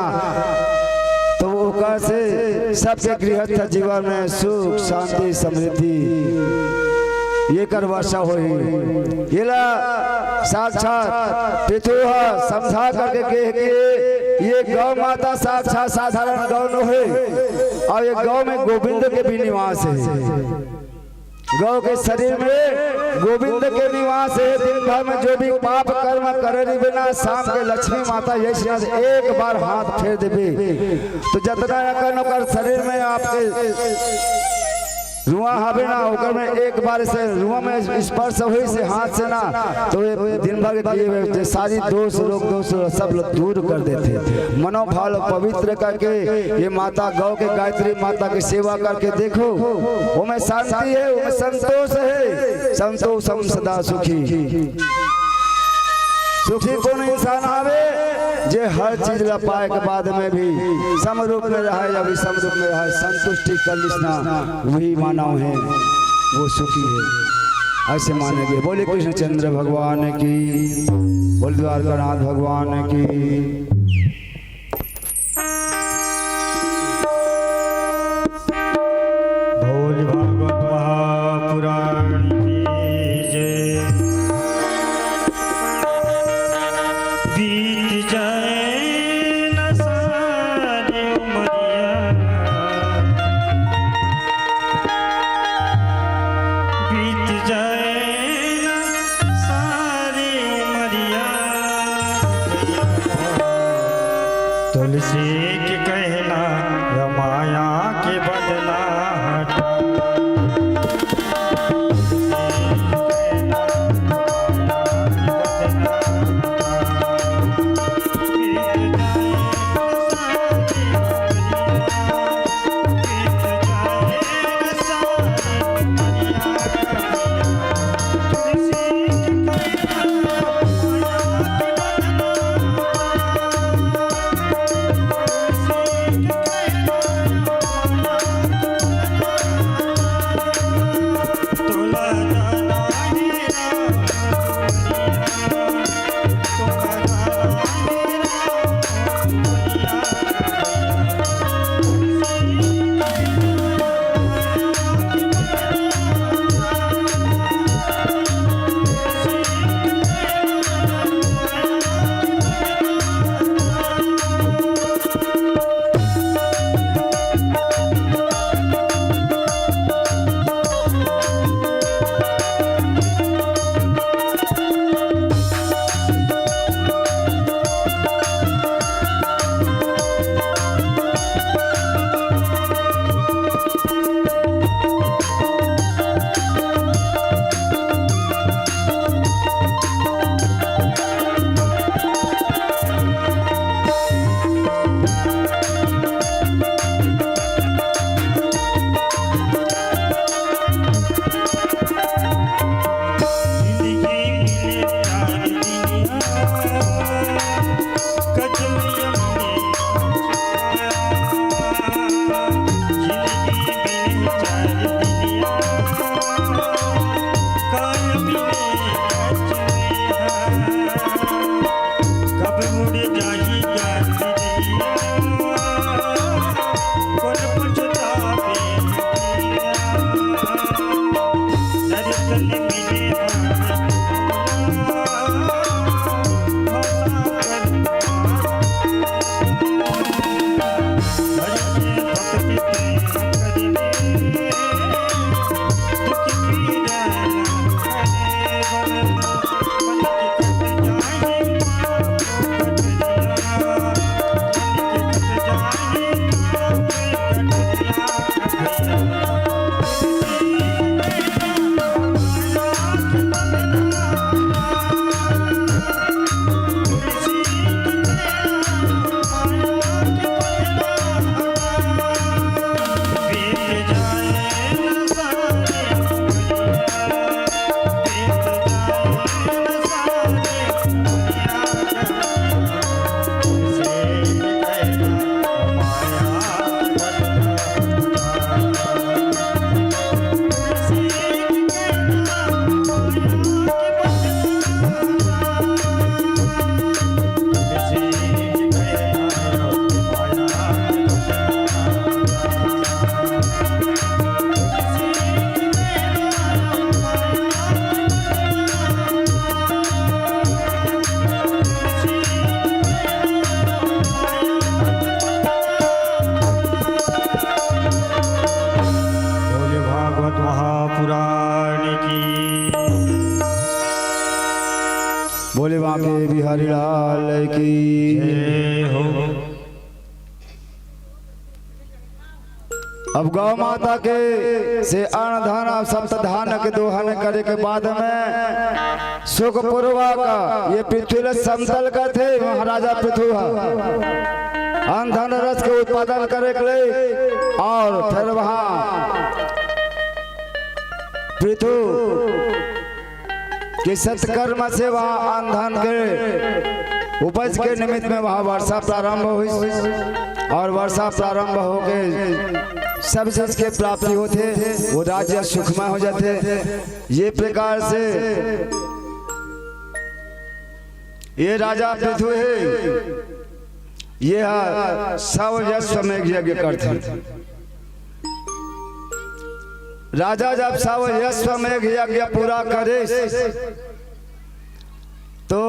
तो ओकर से सबके गृहस्थ जीवन में सुख, शांति, समृद्धि, एकर वर्षा होही। एला साक्षात पितु ह समझा करके कहे कि ये गौ माता साक्षात साधारण गौ नोहे, और ये गौ में गोविंद के भी निवास है। गौ के शरीर में गोविंद के निवास है। दिन भर में जो भी पाप कर्म करे रहिबे ना, शाम के लक्ष्मी माता यही एक बार हाथ फेर देबे, तो जतना अकन ओकर शरीर में आपके रुआ हवे ना, ओकर में एक बार से रुआ में स्पर्श होई से हाथ से ना, तो ये दिन भर के किए हुए जे सारी दोष, रोग दोष सब लोग दूर कर देथे। मनोभाव पवित्र करके ये माता गौ के, गायत्री माता की सेवा करके देखो, ओमे शांति है, ओमे संतोष है। संतोषम सदा सुखी। सुखी कौन इंसान आवे, जे हर चीज ला पाए के बाद में भी सम रूप में रहे या विषम रूप में रहे, संतुष्टि कर लिसना, वही मानव है, वो सुखी है, ऐसे मानेंगे। बोले कृष्णचंद्र भगवान की, बोले द्वारकानाथ भगवान की। बोल भागवत महापुराण की जय। बीत जाए न सारी उमरिया, बीत जाए न सारी उमरिया। तुलसी के कहना, या माया के बदला हटा। बोले भागवत महापुराण की। बोले बांके बिहारी लाल की। जय हो। अब गौ माता के से अन्न धन अउ सप्त धान्य के दोहन करे के बाद में सुखपूर्वक ये पृथ्वी ल समतल करथे महाराजा पृथु ह। अन्न धन रस के उत्पादन करे के लिए अउ फिर वहाँ पृथु के सत्कर्म से वहाँ अन्न धन के उपज के निमित्त में वहाँ वर्षा प्रारंभ हुई अउ वर्षा प्रारंभ होके सब चीज के प्राप्ति होथे, वो राज्य सुखमय हो जाथे। ये प्रकार से ये राजा पृथु हे, ये ह सव अश्वमेघ यज्ञ करथे। राजा जब सव अश्वमेघ यज्ञ पूरा करे, तो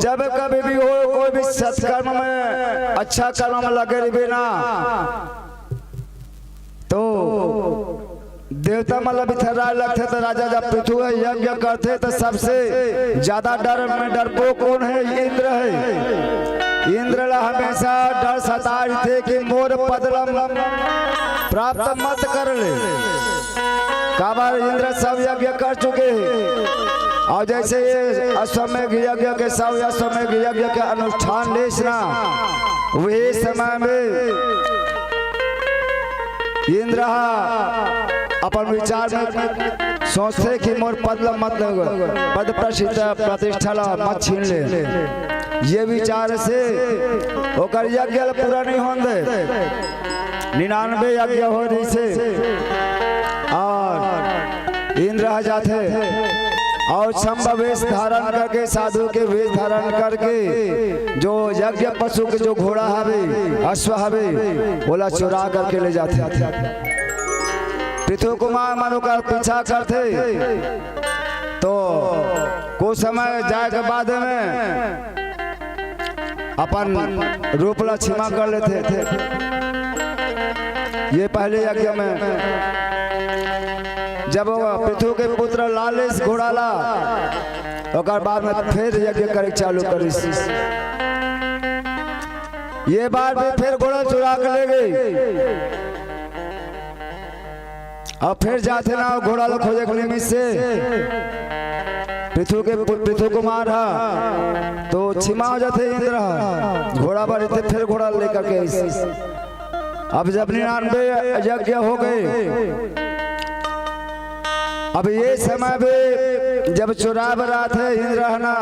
जब कभी भी हो, कोई भी सत्कर्म में, अच्छा कर्म में लगे रहिबे ना, तो देवता मन ल बिथराए लगथे। तो राजा जब पृथु ह यज्ञ करथे, तो सबसे ज्यादा डर में डरपोक कोन हे? इंद्र हे। इंद्र ला हमेशा डर सताए रहिथे कि मोर पद ल प्राप्त मत कर ले। काबर इंद्र सब यज्ञ कर चुके हे। अउ जैसे ये अश्वमेघ यज्ञ के, सव अश्वमेघ यज्ञ के अनुष्ठान लेस ना, वही समय में इंद्र ह अपन विचार में सोचथे कि मोर पद ल मत, पद प्रसिद्ध प्रतिष्ठा ल मत छीन ले। ये विचार से ओकर यज्ञ ल पूरा नहीं होन दे। निन्यानवे यज्ञ हो रहिसे अउ इंद्र ह जाथे अउ छम्ब वेश धारण करके, साधु के वेश धारण करके, जो यज्ञ पशु के जो घोड़ा हवे, अश्व हवे, ओला चुरा करके ले जाथे। पृथु कुमार मन ओकर पीछा करथे, तो कुछ समय जाए के बाद में अपन रूप ला क्षमा कर लेथे। ये पहले यज्ञ में जब वो पृथु के पुत्र लालेस घोड़ा ला, ओकर बाद में फिर यज्ञ करे चालू करिस। ये बार भी फिर घोड़ा चुरा के ले गई। अब फिर जाथे ना घोड़ा ल खोजे के निमित्त से पृथु के पु-, पृथु कुमार ह तो छिमा हो जाथे इंद्र ह। घोड़ा बर इथे फिर घोड़ा लेकर के आइस। अब जब निन्यानवे यज्ञ हो गए, अब ये समय भी जब चुराए बर आथे इंद्र ह ना,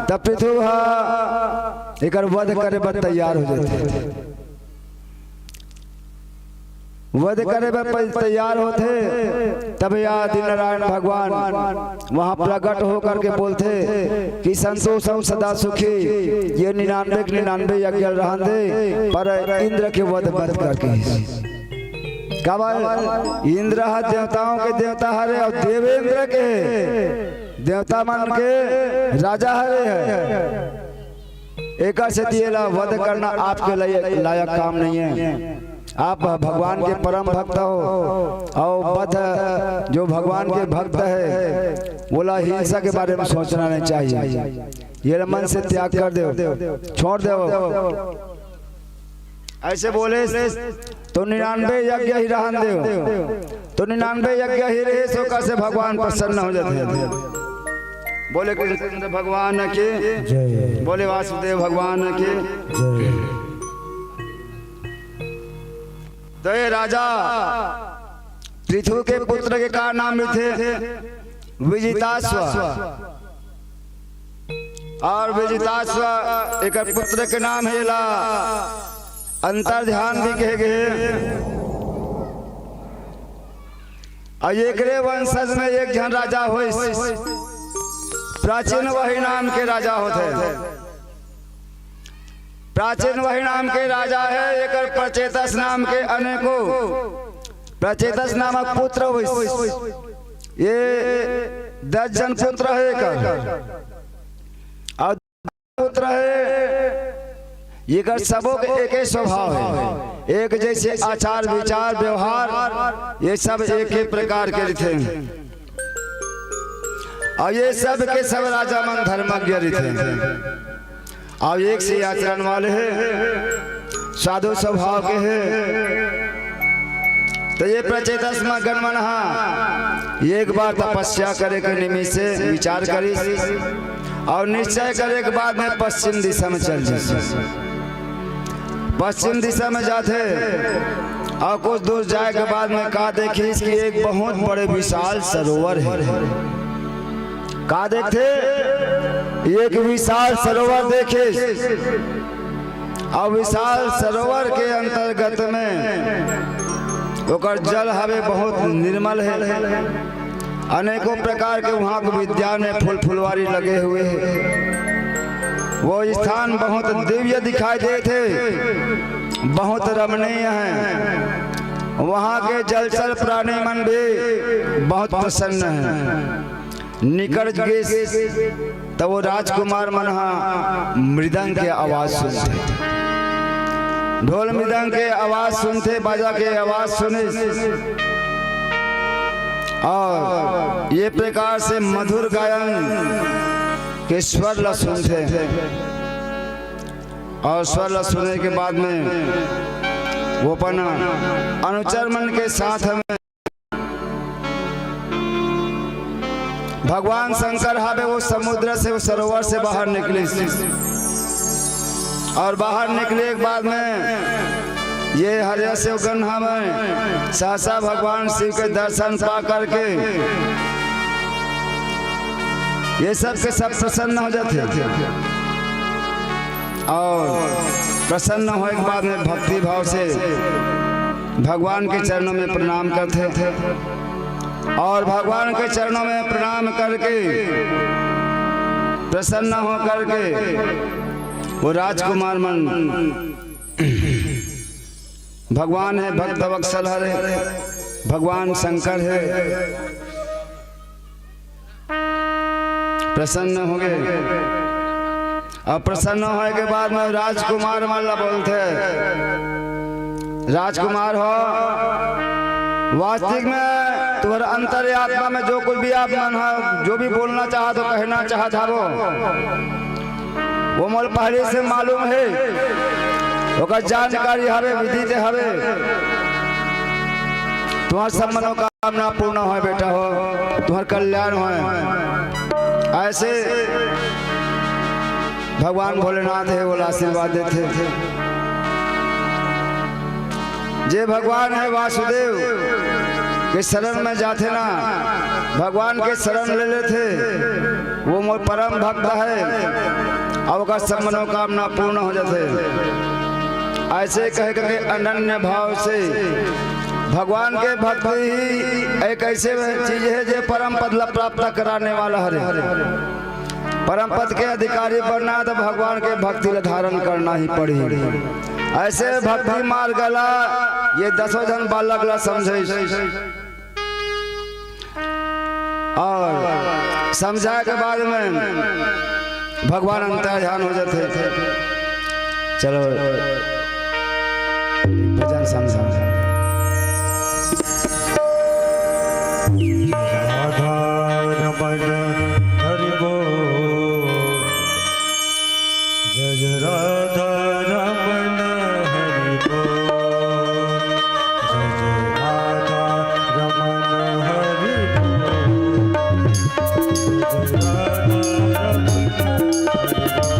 तब पृथु ह एकर वध करे बर तैयार हो जाथे। वध करे बर प-, तैयार होथे, तब आदि नारायण भगवान वहाँ प्रकट होकर के बोलथे कि संतोषम सदा सुखी, ये निन्यानवे के निन्यानवे यज्ञ रहन दे, पर इंद्र के वध मत करके। काबर इंद्र ह देवताओं के देवता हरे अउ देवेंद्र के देवता मन के राजा हरे हे। एकर सेती एला वध करना आपके लायक, लायक काम नहीं है। आप भगवान के परम भक्त हो अउ वध जो भगवान के भक्त हे, ओला हिंसा के बारे में सोचना नहीं चाहिए। ये मन से त्याग कर दो, छोड़ दो। ऐसे बोले तो निन्यानवे यज्ञ ही रहन दे, तो निन्यानवे यज्ञ ही रहे, सो ओकर से भगवान प्रसन्न हो जाते हैं। बोले कृष्ण भगवान की जय। बोले वासुदेव भगवान की जय। तो ये राजा पृथु के पुत्र के का नाम थे? विजिताश्व। अउ विजिताश्व एकर पुत्र के नाम हे, एला अंतर ध्यान भी कहे गए। अउ एकरे वंशज में एक झन राजा होइस, प्राचीन वही नाम के राजा होथे। प्राचीन वही नाम के राजा हे, एकर प्रचेतस नाम के अनेकों प्रचेतस नामक पुत्र होइस। ये दस झन पुत्र हे एकर। अउ पुत्र हे, एकर सबो के एके स्वभाव हे, एक जैसे आचार, विचार, व्यवहार, ये सब एके प्रकार के रहिथे। अउ ये सब के सब राजा मन धर्मज्ञ रहिथे। अउ एक से आचरण वाले हे, साधु स्वभाव के हे। तो ये प्रचेतस म गण मन हा एक बार तपस्या करे के निमित्त से विचार करिस अउ निश्चय करे के बाद में पश्चिम दिशा में चल दिस। पश्चिम दिशा में जाथे अउ कुछ दूर जाए के बाद में का देखिस कि एक बहुत बड़े विशाल सरोवर हे। का देखथे? एक विशाल सरोवर देखिस। अउ विशाल सरोवर के अंतर्गत में ओकर जल हवे बहुत निर्मल हे। अनेकों प्रकार के वहाँ के उद्यान में फूल फुलवारी लगे हुए हे। वो स्थान बहुत दिव्य दिखाई देथे, बहुत रमणीय हे। वहाँ के जलचर प्राणी मन भी बहुत प्रसन्न हे। निकट गिस त वो राजकुमार मन हा मृदंग के आवाज सुनथे, ढोल मृदंग के आवाज सुनथे, बाजा के आवाज सुनिस अउ ये प्रकार से मधुर गायन के स्वर ला सुनथे। अउ स्वर ला सुने के बाद में वो अपन अनुचर मन के साथ में भगवान शंकर हवे वो समुद्र से, वो सरोवर से बाहर निकलिस। अउ बाहर निकले के बाद में ये हरिया से गण हवे सहसा भगवान शिव के दर्शन पा करके ये सब के सब प्रसन्न हो जाथे। अउ प्रसन्न होए के बाद में भक्ति भाव से भगवान के चरणों में प्रणाम करथे अउ भगवान के चरणों में प्रणाम करके प्रसन्न होकर के वो राजकुमार मन भगवान हे भक्त वत्सल हरे, भगवान शंकर हे, प्रसन्न होगे। अउ प्रसन्न होए के बाद में राजकुमार मन ला बोलथे, राजकुमार हो, वास्तविक में तुम्हारे अंतर्यात्मा में जो कुछ भी आप मन हा, जो भी बोलना चाहत हो, कहना चाहत हो, वो मोला पहले से मालूम हे, ओकर जानकारी हवे, विदित हवे। तुम्हार सब मनोकामना पूर्ण होए बेटा हो, तुम्हार कल्याण होए। ऐसे भगवान भोलेनाथ हे, ओला आशीर्वाद देथे। जे भगवान हे वासुदेव के शरण में जाथे ना, भगवान के शरण ले लेथे, वो मोर परम भक्त हे, अउ ओकर सब मनोकामना पूर्ण हो जाथे। ऐसे कह के अनन्य भाव से भगवान के भक्ति ही एक ऐसे चीज हे, जे परम पद ला प्राप्त कराने वाला हरे। परम पद के अधिकारी बनना हे त भगवान के भक्ति ला धारण करना ही पड़ही। अइसे भक्ति मार्ग ला ये दसों झन बालक ला समझाइस। अउ समझाय के बाद में भगवान अंतर ध्यान हो जाथे। चलो, एक भजन समझा। राधा रमण हरि बोल। जय जय राधा रमण हरि बोल। जय जय राधा रमण हरि बोल। जय जय राधा रमण हरि बोल।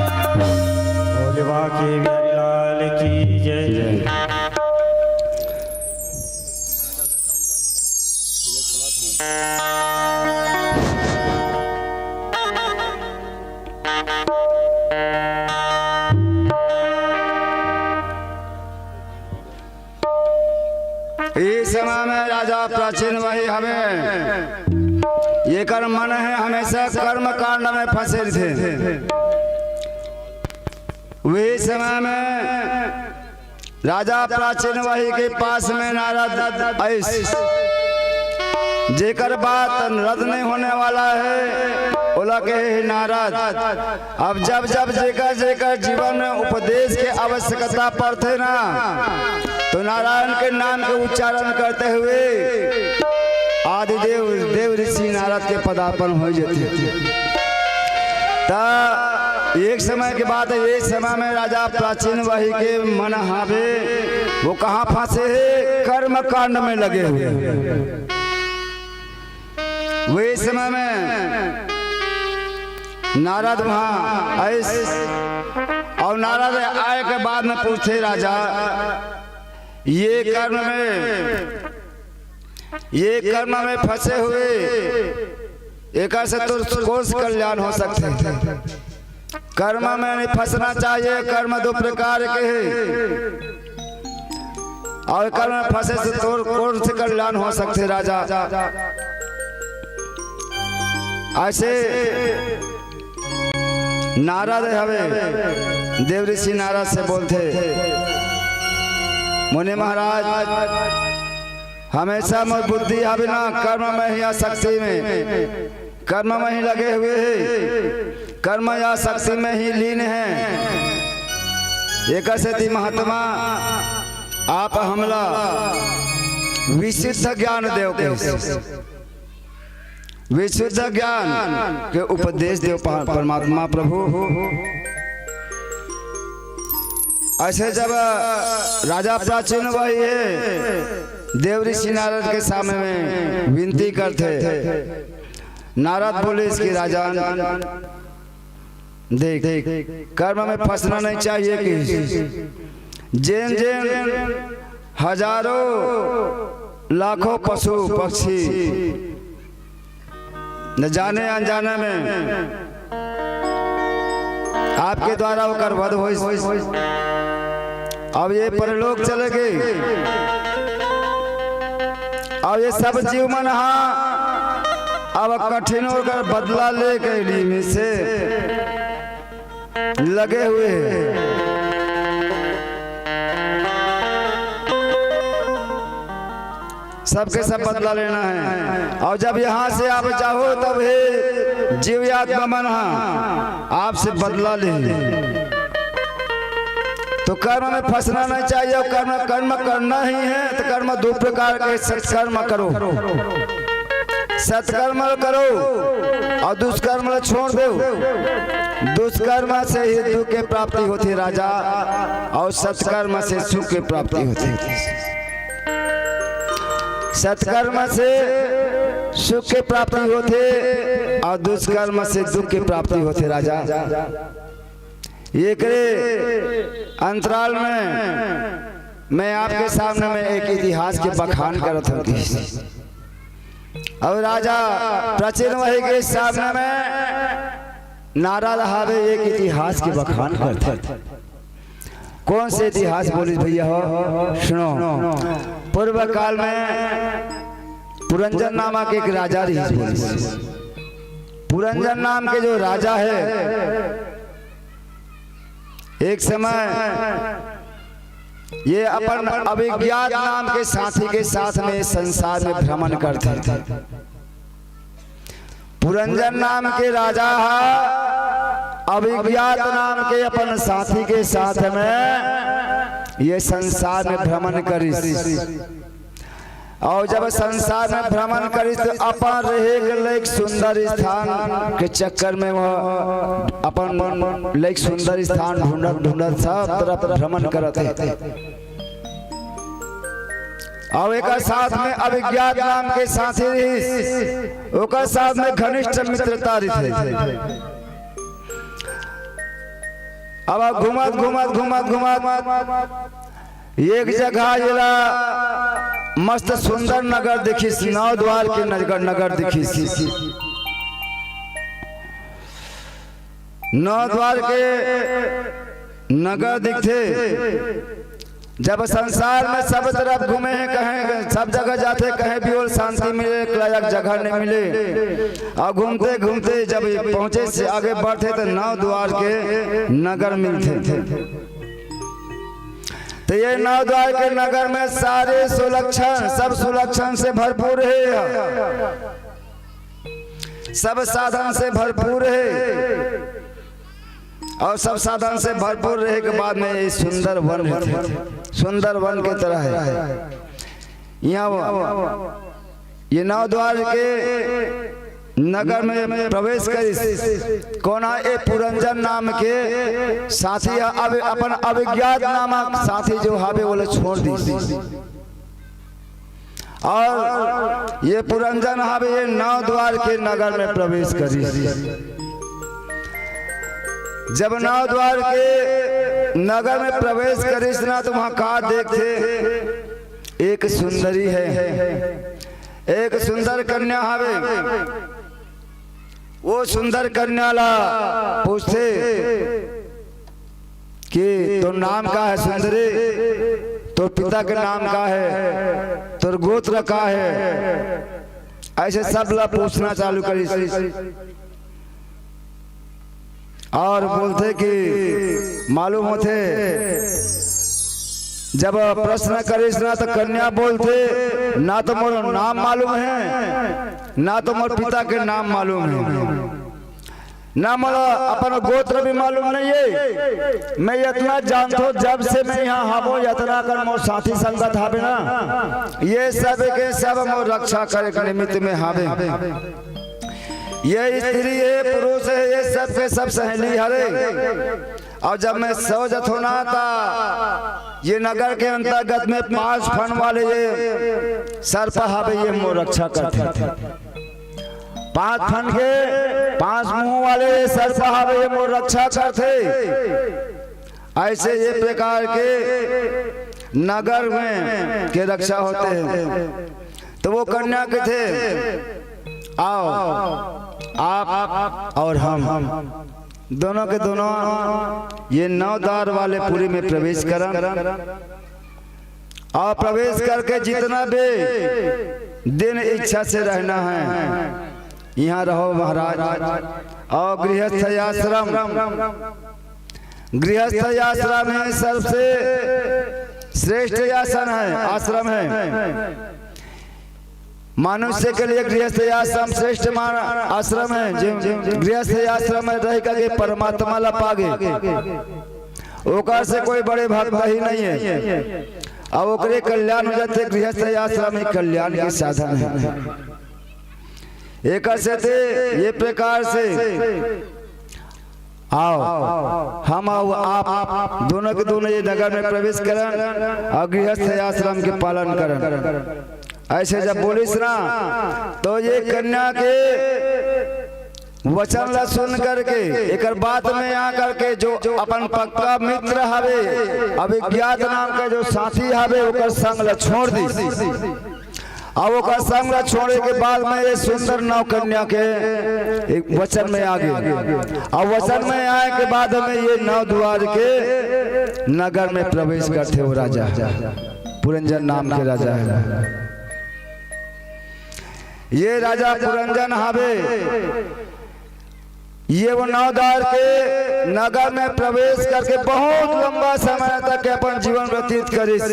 भोले बाबा के बिहारी लाल की जय। इस समय में राजा प्राचीन वही हवे, एकर मन हे हमेशा कर्म कांड में फंसे थे। वही समय में राजा प्राचीन वही के पास में नारद आइस, जेकर बात रद्द नहीं होने वाला है, ओला कहे, "हे नारद, अब जब जब जेकर जेकर जीवन में उपदेश के आवश्यकता पड़थे ना, तो नारायण के नाम के उच्चारण करते हुए आदिदेव देव ऋषि नारद के पदार्पण हो जाथे।" त एक समय के बात है, एक समय में राजा प्राचीन वही के मन हावे, वो कहाँ फंसे हे? कर्म कांड में लगे हुए। वही समय में नारद वहाँ आइस, अउ नारद आय के बाद में पूछथे, "राजा, ये कर्म में, ये कर्म में फंसे हुए, एकर से तोर कौन से कल्याण हो सकथे?" कर्म में नहीं फंसना चाहिए, कर्म दो प्रकार के हैं। अउ कर्म में फंसे से तोर कौन से कल्याण हो सकथे राजा? अइसे नारद हवे, देव ऋषि नारद से बोलथे, "मुनि महाराज, हमेशा मोर बुद्धि हवे ना कर्म में ही आसक्ति में, कर्म में ही लगे हुए हे, कर्म या आसक्ति में ही लीन हे। एकर सेती महात्मा आप हमला विशुद्ध ज्ञान देव," कहिस। विशुद्ध ज्ञान के उपदेश देव प-, परमात्मा प्रभु। अइसे जब राजा प्राचीन वही हे, देव ऋषि नारद के सामने में विनती करथे। नारद बोलिस कि राजन, देख, कर्म में फंसना नहीं चाहिए कि जेन जेन हजारों लाखों पशु पक्षी न जाने अनजाने में आपके द्वारा ओकर वध होइस। अब ये परलोक चले गे। अब ये सब जीव मन हा अब कठिन ओकर बदला ले के लिए में से लगे हुए हैं। सबके सब बदला लेना है। और जब यहाँ से आप जाओ, तब हे जीव आत्मा मन हा आपसे बदला ले। तो कर्म में फंसना नहीं चाहिए। और कर्म, कर्म करना ही है, तो कर्म दो प्रकार के सत्कर्म करो। सत्कर्म करो और दुष्कर्म छोड़ दो। दुष्कर्म से ही दुख के प्राप्ति होथे राजा, और सत्कर्म से सुख के प्राप्ति होथे। सत्कर्म से सुख के प्राप्ति होथे और दुष्कर्म से दुख के प्राप्ति होथे राजा। एकरे अंतराल में मैं आपके सामने में एक इतिहास के बखान करत होती। और राजा प्रचिन वही के सामने में नारद हावे एक इतिहास के बखान करथे। कौन से इतिहास बोलिस भैया हो? सुनो, पूर्व काल में पुरंजन नामक एक राजा रहिस बोलिस। पुरंजन नाम के जो राजा है, एक समय ये अपन अभिज्ञात नाम के साथी के साथ में संसार में भ्रमण करथे। पुरंजन नाम के राजा हा अभिज्ञात नाम के अपन साथी के साथ में ये संसार में भ्रमण करिस। और जब संसार में भ्रमण करिस तो अपन रहे के लायक सुंदर स्थान के चक्कर में वह अपन लायक सुंदर स्थान ढूंढत ढूंढत सब तरफ भ्रमण करत हे। और एक साथ में अभिज्ञात नाम के साथी रहिस, ओकर साथ में घनिष्ठ मित्रता रहिथे। अब घूमत घूमत घूमत घूमत एक जगह एला मस्त सुंदर नगर दिखिस, नौ द्वार के नगर, नगर दिखिस। नौ द्वार के नगर दिखथे। जब संसार में सब तरफ घूमे हे, कहें सब जगह जाथे, कहें भी ओला शांति मिले लायक जगह नहीं मिले। और घूमते घूमते जब पहुंचे से आगे बढ़थे तो नौ द्वार के नगर मिलथे। तो ये नौ द्वार के नगर में सारे सुलक्षण, सब सुलक्षण से भरपूर है, सब साधन से भरपूर है। और सब साधन से भरपूर रहे के बाद में ये सुंदर वन है, सुंदर वन के तरह है। यहाँ ये नौ द्वार के नगर में प्रवेश करिस। कोना ए पुरंजन नाम के साथी ह, अब अपन अभिज्ञात नामक साथी जो हावे ओला छोड़ दिस। और ये पुरंजन हावे ये नौ द्वार के नगर में प्रवेश करिस। जब नौ द्वार के नगर में प्रवेश करिस ना तो वहां का देखथे, एक सुंदरी है, एक सुंदर कन्या हावे। वो सुंदर कन्या ला पूछथे कि तोर नाम का है सुंदरी, तोर पिता के नाम का है, तोर गोत्र का है, ऐसे सब ला पूछना चालू करिस। और बोलथे कि मालूम होथे, जब प्रश्न करिस ना तो कन्या बोलथे, ना तो मोर नाम मालूम है, ना तो मोर पिता के नाम मालूम है, ना मोला अपन गोत्र भी मालूम नहीं है। मैं इतना जानथो, जब से मैं यहाँ हावो, इतना कर मोर साथी संगत हावे ना, ये सब के सब मोर रक्षा करे के निमित्त में हावे। ये स्त्री है, पुरुष है, ये सब के सब सहेली हरे। और जब मैं सो जथो ना ता, ये नगर के अंतर्गत में पांच फन वाले ये सर्प हावे, ये मोर रक्षा करथे। पांच फन के, पांच मुंह वाले ये सर्प हावे, ये मोर रक्षा करथे। ऐसे ये प्रकार के नगर में के रक्षा होते हैं। तो वो कन्या कथे, आओ, आप और हम दोनों के दोनों ये नौ द्वार वाले पुरी में प्रवेश करन, और प्रवेश करके जितना भी दिन इच्छा से रहना है, यहाँ रहो महाराज। और गृहस्थ आश्रम, गृहस्थ आश्रम ही सबसे श्रेष्ठ आसन है, आश्रम है। मनुष्य के लिए गृहस्थ आश्रम श्रेष्ठ मान-, आश्रम है। जो गृहस्थ आश्रम में रह करके परमात्मा ला पागे, ओकर से कोई बड़े भक्त ही नहीं है। अब ओकरे कल्याण हो जाथे, गृहस्थ आश्रम ही कल्याण के साधन है। एकर सेती ये प्रकार से आओ, हम अउ आप दोनों के दोनों ये नगर में प्रवेश करन और गृहस्थ आश्रम के पालन करन। ऐसे जब बोलिस ना, तो ये कन्या के वचन ला सुन करके, एकर बात में आ करके, जो अपन पक्का मित्र हवे, अभिज्ञात नाम का जो साथी हवे, ओकर संग ला छोड़ दी। अब ओकर संग ला छोड़े के बाद में ये सुंदर नौ कन्या के एक वचन में आ गए। अब वचन में आए के बाद में ये नौ द्वार के नगर में प्रवेश करथे। वो राजा पुरंजन नाम के राजा है। ये राजा पुरंजन हवे, ये वो नौ द्वार के नगर में प्रवेश करके बहुत लंबा समय तक के अपन जीवन व्यतीत करिस।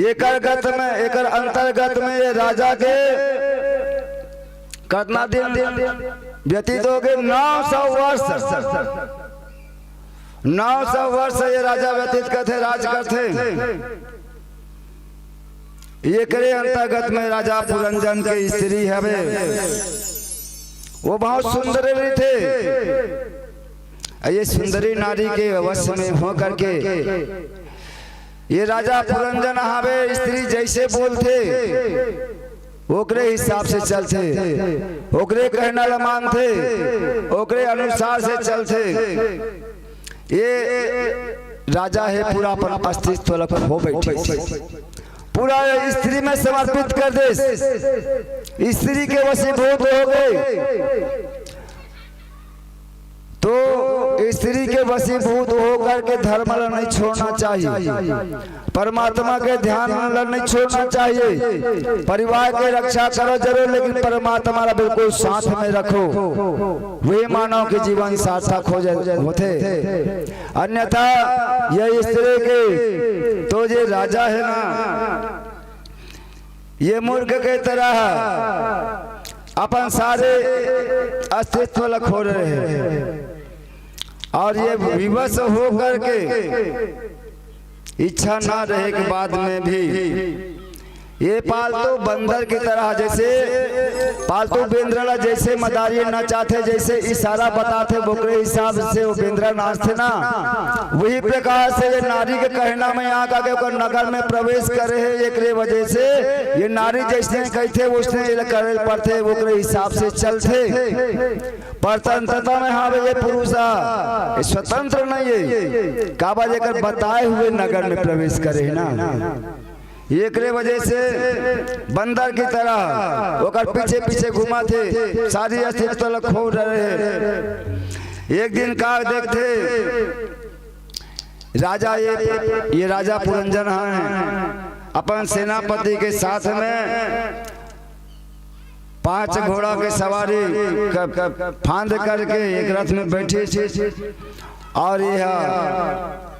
एकर गत में, एकर अंतर्गत में ये राजा के कितना दिन व्यतीत हो गए? नौ सौ वर्ष। नौ सौ वर्ष ये राजा व्यतीत करथे, राज करथे। एकरे अंतर्गत में राजा पुरंजन के स्त्री हवे, वो बहुत सुंदर रहिथे। ये सुंदरी नारी के वश में हो करके ये राजा पुरंजन हवे, स्त्री जैसे बोलथे, ओकरे हिसाब से चलथे, ओकरे कहना ला मानथे, ओकरे अनुसार से चलथे। ये राजा हे, पूरा अपन अस्तित्व ला खो बैठे, पूरा स्त्री में समर्पित कर दे, स्त्री के वशीभूत हो गए। तो स्त्री के वशीभूत होकर के धर्म ला नहीं छोड़ना चाहिए, परमात्मा के ध्यान ला नहीं छोड़ना चाहिए। परिवार के रक्षा करो जरूर, लेकिन परमात्मा ला बिल्कुल साथ में रखो, वही मानव के जीवन सार्थक हो जाए, होथे। अन्यथा यह स्त्री के तो ये राजा है ना, ये मूर्ख के तरह अपन सारे अस्तित्व ला खो रहे हैं। और ये विवश होकर के इच्छा ना रहे के बाद में भी ये पालतू बंदर की तरह, जैसे पालतू बेंदरा ला जैसे मदारी नचाथे, जैसे इशारा बताथे, ओकरे हिसाब से वो बेंदरा नाचथे ना। वही प्रकार से ये नारी के कहना में यहाँ का के ओकर नगर में प्रवेश करे है, एकरे वजह से ये नारी जैसे कहथे, वैसने ये करे पड़थे, ओकरे हिसाब से चलथे। परतंत्रता में हाँ, ये पुरुष हा, ये स्वतंत्र नहीं है। काबर, एकर बताए हुए नगर में प्रवेश करे है ना। एकरे वजह से बंदर की तरह ओकर पीछे पीछे घुमाथे, सारी अस्तित्व ला खो रहे हैं। एक दिन का देखथे, राजा ये, ये राजा पुरंजन हैं, अपन सेनापति के साथ में पांच घोड़ा के सवारी क-, क-, फांद करके एक रथ में बैठे थे और यह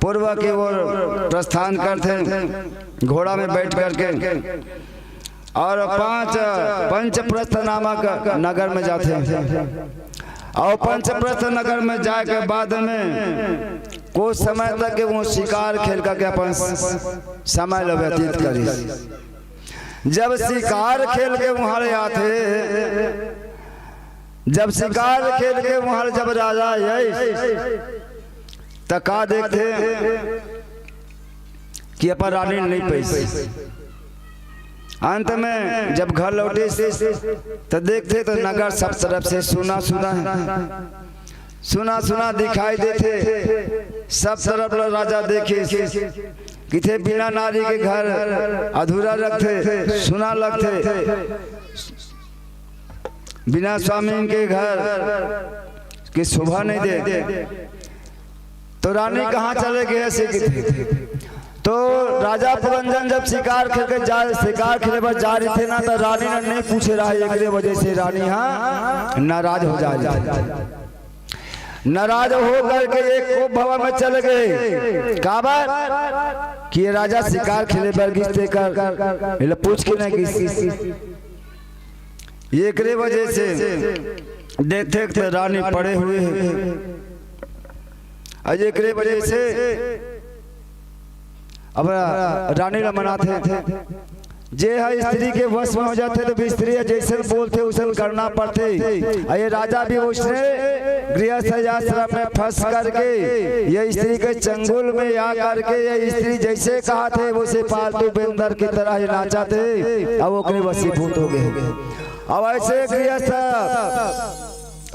पूर्व की ओर प्रस्थान करथे घोड़ा में बैठ करके, और पांच पंचप्रस्थ नामक नगर में जाथे। और पंचप्रस्थ नगर में जाए के बाद में कुछ समय तक के वो शिकार खेल करके अपन समय ला व्यतीत करी। जब शिकार खेल के वहां ले आथे, जब शिकार खेल के वहां जब राजा आइस, त का देखथे कि अपन रानी नहीं पाइस। अंत में जब घर लौटिस, त देखथे त नगर सब तरफ से सूना सूना है। सुना सुना दिखाई देथे, सब तरफ ल राजा देखे। किथे बिना नारी के घर अधूरा लगथे, सुना लगथे। बिना स्वामी के घर के शोभा नहीं दे। तो रानी कहाँ चले गए से किथे? तो राजा पुरंजन जब शिकार खेल के जा, शिकार खेले बर जा रही थे ना, तो रानी ने नहीं पूछे रहा, एकरे वजह से रानी हाँ नाराज हो जा रही थी। नाराज हो करके एक कोप भवन में चले गए। काबर? कि ये राजा शिकार खेले बर गिस, तेकर एला पूछ के नहीं गिस। एकरे वजह से देख देख तो रानी पड़े हुए हैं। आज एकरे वजह से अब रानी ला मनाथे। जे ह स्त्री के वश में हो जाथे, तो स्त्री ह जैसन बोलथे, वैसन करना पड़थे। अउ ये राजा भी उसने गृहस्थ आश्रम में फंस करके, ये स्त्री के चंगुल में आ करके, ये स्त्री जैसे कहाथे, वैसे पालतू बेंदर की तरह ये नाचाथे, अब ओकरे वशीभूत हो गए। अब ऐसे गृहस्थ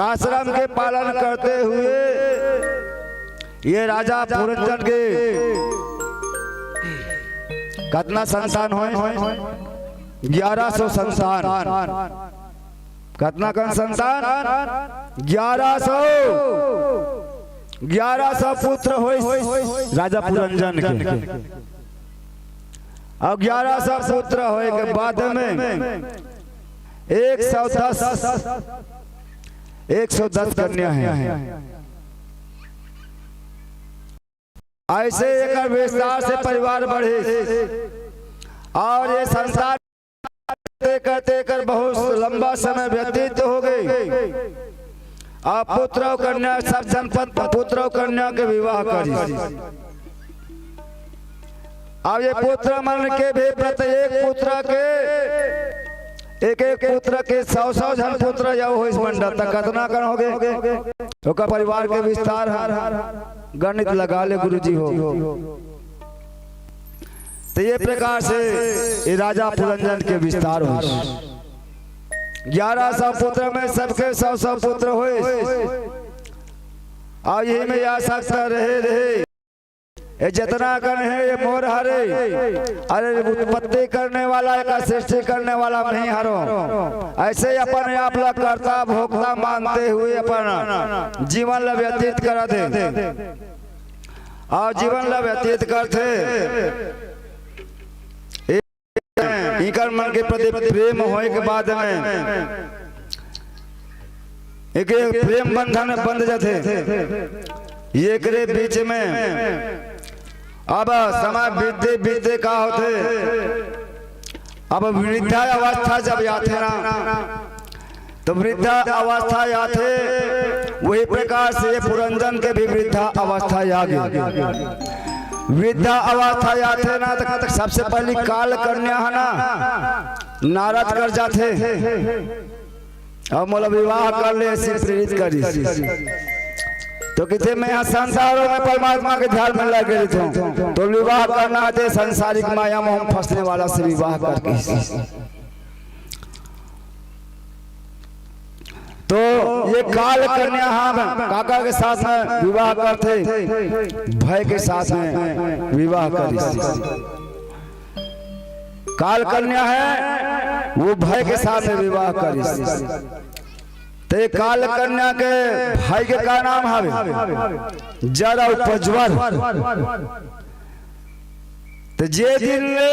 आश्रम के पालन करते हुए ये राजा पुरंजन के कतना संतान होय? ग्यारह सौ संतान। कतना कन संतान? ग्यारह सौ, ग्यारह सौ पुत्र होय राजा पुरंजन के। अब ग्यारह सौ पुत्र होय के बाद में एक सौ दस, एक सौ दस कन्या है। ऐसे एकर विस्तार से परिवार बढ़े और ये संसार करते करते एकर बहुत लंबा समय व्यतीत हो गए। अब पुत्र और कन्या, सब जनपद पुत्र और कन्या के विवाह करी। अब ये पुत्र मन के भी प्रत्येक पुत्र के, एक एक पुत्र के सौ सौ झन पुत्र या होइस मंडल, त कतना कन हो गए? ओकर परिवार के विस्तार ह गणित लगा ले गुरुजी हो। तो ये प्रकार से ये राजा पुरंजन के विस्तार हो। ग्यारह सौ पुत्र में सबके सौ सौ पुत्र होइस। और यही में या सकता रहे रहे, ये जितना कन है ये मोर हरे। अरे उत्पत्ति करने वाला, एका सृष्टि करने वाला मैं ही हरो। ऐसे ही अपन आप ला कर्ता भोक्ता मानते हुए अपन जीवन ला व्यतीत करत हे और जीवन ला व्यतीत करथे। इकर मन के प्रति प्रेम होए के बाद में एक, एक प्रेम बंधन बंध जाथे। ये एकरे बीच में अब समय बीतते बीतते का होथे, अब वृद्धा अवस्था जब आथे ना, तो वृद्धा अवस्था आथे, वही प्रकार से ये पुरंजन के भी वृद्धा अवस्था आ गई। वृद्धा अवस्था आथे ना, तो सबसे पहली काल कन्या है ना, नारद कर जाथे। अब मोला विवाह कर ले, ऐसी प्रेरित करिस। तो किथे मैं यहाँ संसारों में परमात्मा के ध्यान में लगे रहता हूँ, तो विवाह करना है तो सांसारिक माया में हम फंसने वाला से विवाह करके। तो ये काल कन्या हम काकर के साथ में विवाह करथे, भय के साथ में विवाह करिस। काल कन्या है, वो भय के साथ में विवाह करिस। तो ये काल कन्या के भाई के का नाम हवे? जर और प्रज्वर। तो जे दिन ले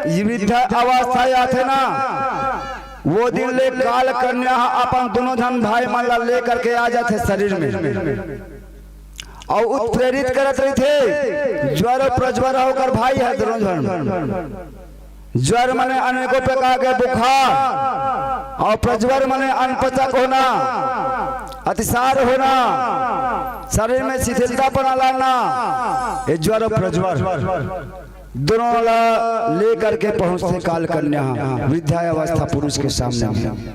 ये वृद्धा अवस्था आथे ना, वो दिन ले काल कन्या ह अपन दोनों झन भाई मन ला लेकर के आ जाथे शरीर में और उत्प्रेरित करत रहिथे। ज्वर और प्रज्वर ह ओकर भाई है दोनों झन। ज्वर मने अनेकों प्रकार के बुखार और प्रज्वर मने अनपचक होना, अतिसार होना, शरीर में शिथिलता पना लाना, ये ज्वर और प्रज्वर दोनों ला लेकर के पहुंचथे काल कन्या वृद्धावस्था पुरुष के सामने में।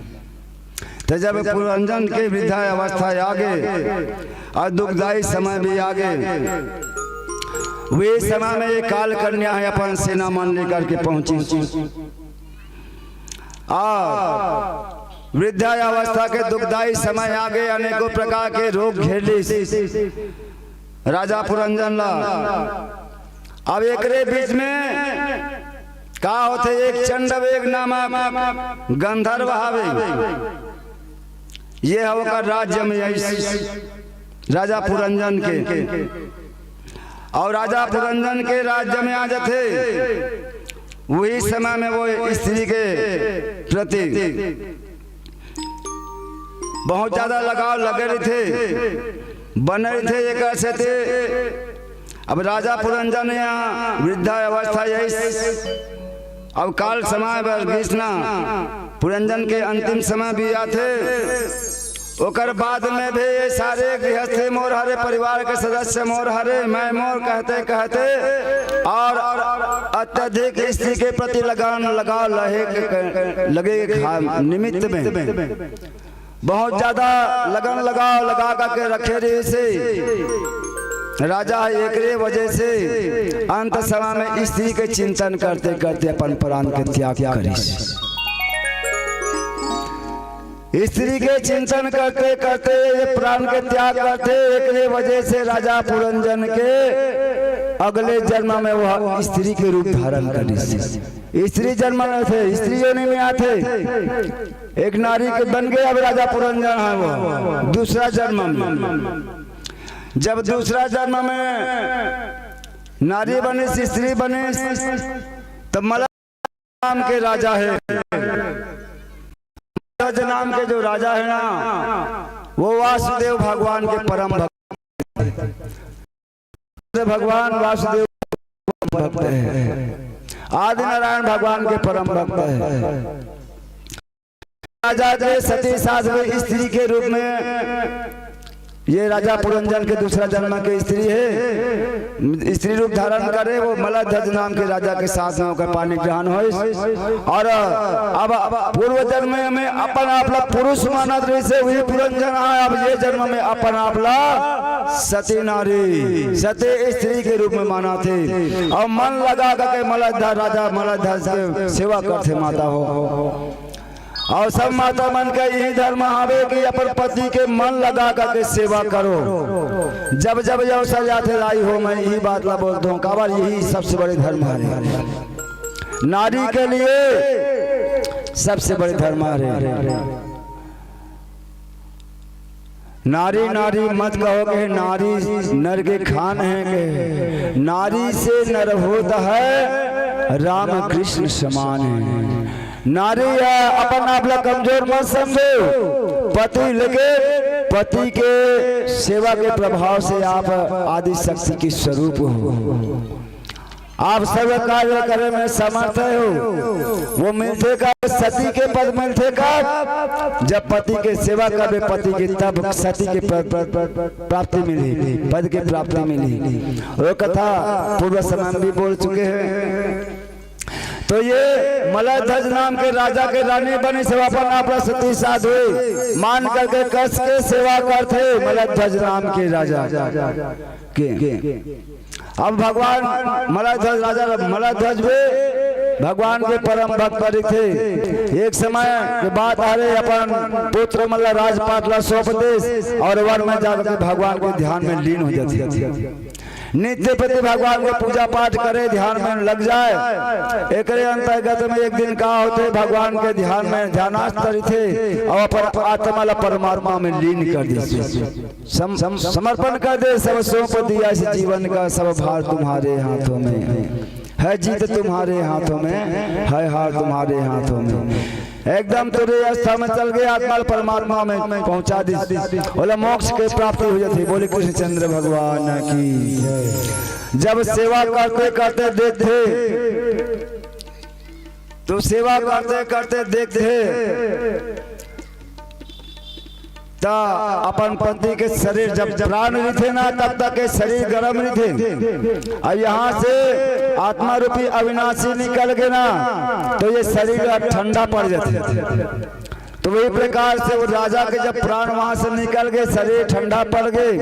तो जब पुरंजन के वृद्धावस्था आ गए और दुखदायी समय भी आ गए, वे समय में ये काल कन्या है अपन सेना मन लेकर के पहुंची। और वृद्धावस्था के दुखदाई समय आगे, अनेकों प्रकार के रोग घेर लिस राजा पुरंजन ला। अब एकरे बीच में का होथे, एक चंडवेग नामक गंधर्व हावे, ये ह ओकर राज्य में आइस राजा पुरंजन के। और राजा पुरंजन के राज्य में आ जाथे, वही समय में वो स्त्री के प्रति बहुत ज्यादा लगाव लगे रहिथे, बने रहिथे। एकर सेती अब राजा पुरंजन यहाँ वृद्धावस्था आइस, अब काल समय बर गिस ना, पुरंजन के अंतिम समय भी आथे। ओकर बाद में भी ये सारे गृहस्थी मोर हरे, परिवार के सदस्य मोर हरे, मैं मोर कहते कहते और अत्यधिक स्त्री के प्रति लगान लगाव लहे के, लगे के खा-, निमित्त में बहुत ज्यादा लगन लगाव लगा करके रखे रहिस हे राजा। एकरे वजह से अंत समय में स्त्री के चिंतन करते करते अपन प्राण के त्याग करिस। स्त्री के चिंतन करते करते ये प्राण के त्याग करथे, एकरे वजह से राजा पुरंजन के अगले जन्म में वह स्त्री के रूप धारण करिस। स्त्री जन्म में थे, स्त्री योनि में आथे, एक नारी के बन गए। अब राजा पुरंजन है वो दूसरा जन्म में, जब दूसरा जन्म में नारी बनिस, स्त्री बनिस, तब मलय नाम के राजा है, ध्वज नाम के जो राजा है ना, वो वासुदेव भगवान के परम भक्त, भगवान वासुदेव भक्त है, आदि नारायण भगवान के परम भक्त है। राजा के सती साध्वी स्त्री के रूप में ये राजा पुरंजन के दूसरा जन्म के स्त्री है, स्त्री रूप धारण करे, वो मलध्वज नाम के राजा के साथ में होकर पानी ग्रहण होइस। और अब पूर्व जन्म में अपन आप ला पुरुष मानत रहिस हे, वही पुरंजन है, अब ये जन्म में अपन आप ला सती नारी, सती स्त्री के रूप में मानथे। और मन लगा के मलध्वज, राजा मलध्वज के सेवा करथे माता हो। और सब माता मन का यही धर्म हवे कि अपन पति के मन लगा करके सेवा करो। जब जब ये अवसर आथे, आई हो, मैं यही बात ला बोलत हूँ, काबर यही सबसे बड़े धर्म हरे, नारी के लिए सबसे बड़े धर्म हरे। नारी नारी मत कहो के, नारी नर के खान है के, नारी से नर होत है राम कृष्ण समान है। नारी है, अपन आप ला कमजोर मत समझो। पति लेके, पति के सेवा के प्रभाव से आप आदि शक्ति के स्वरूप हो। आप सब कार्य करे में समर्थ हो, वो मिलथे का? सती के पद मिलथे का? जब पति के सेवा करबे पति के, तब सती के पद, पद, पद, प्राप्ति मिली, पद के प्राप्ति मिली। वो कथा पूर्व समय में भी बोल चुके हैं। तो ये मलध्वज नाम के राजा के रानी बनी, सब अपन आप ला सती साध्वी मान करके कस के सेवा करथे मलध्वज नाम के राजा के। अब भगवान मलध्वज, राजा मलध्वज भी भगवान के परम भक्त रहिथे। एक समय के बात हरे, अपन पुत्र मन ला राजपाट ला सौंप देस और वन में जाकर के भगवान के ध्यान में लीन हो जाथे। नित्य प्रति भगवान के पूजा पाठ करे, ध्यान में लग जाए। एकरे अंतर्गत में एक दिन का होथे, भगवान के ध्यान में ध्यानास्थ रहिथे और अपन आत्मा ला परमात्मा में लीन कर देथे। सम-, सम-, समर्पण कर दे, सब सौंप दिया इस जीवन का, सब भार तुम्हारे हाथों में है, जीत तुम्हारे हाथों में है, हार तुम्हारे हाथों में। एकदम तुरंत अवस्था में चल गए, आत्मा परमात्मा में पहुंचा दी, बोला मोक्ष के प्राप्ति हो जाती। बोले कृष्णचंद्र भगवान की। जब सेवा करते करते देखथे, तो सेवा करते करते देखथे, त अपन पति के शरीर, जब प्राण रहिथे ना, तब तक के शरीर गरम रहिथे। अब यहाँ से आत्मा रूपी अविनाशी निकल गए ना, तो ये शरीर अब ठंडा पड़ जाथे। तो वही प्रकार से वो राजा के जब प्राण वहां से निकल गए, शरीर ठंडा पड़ गए,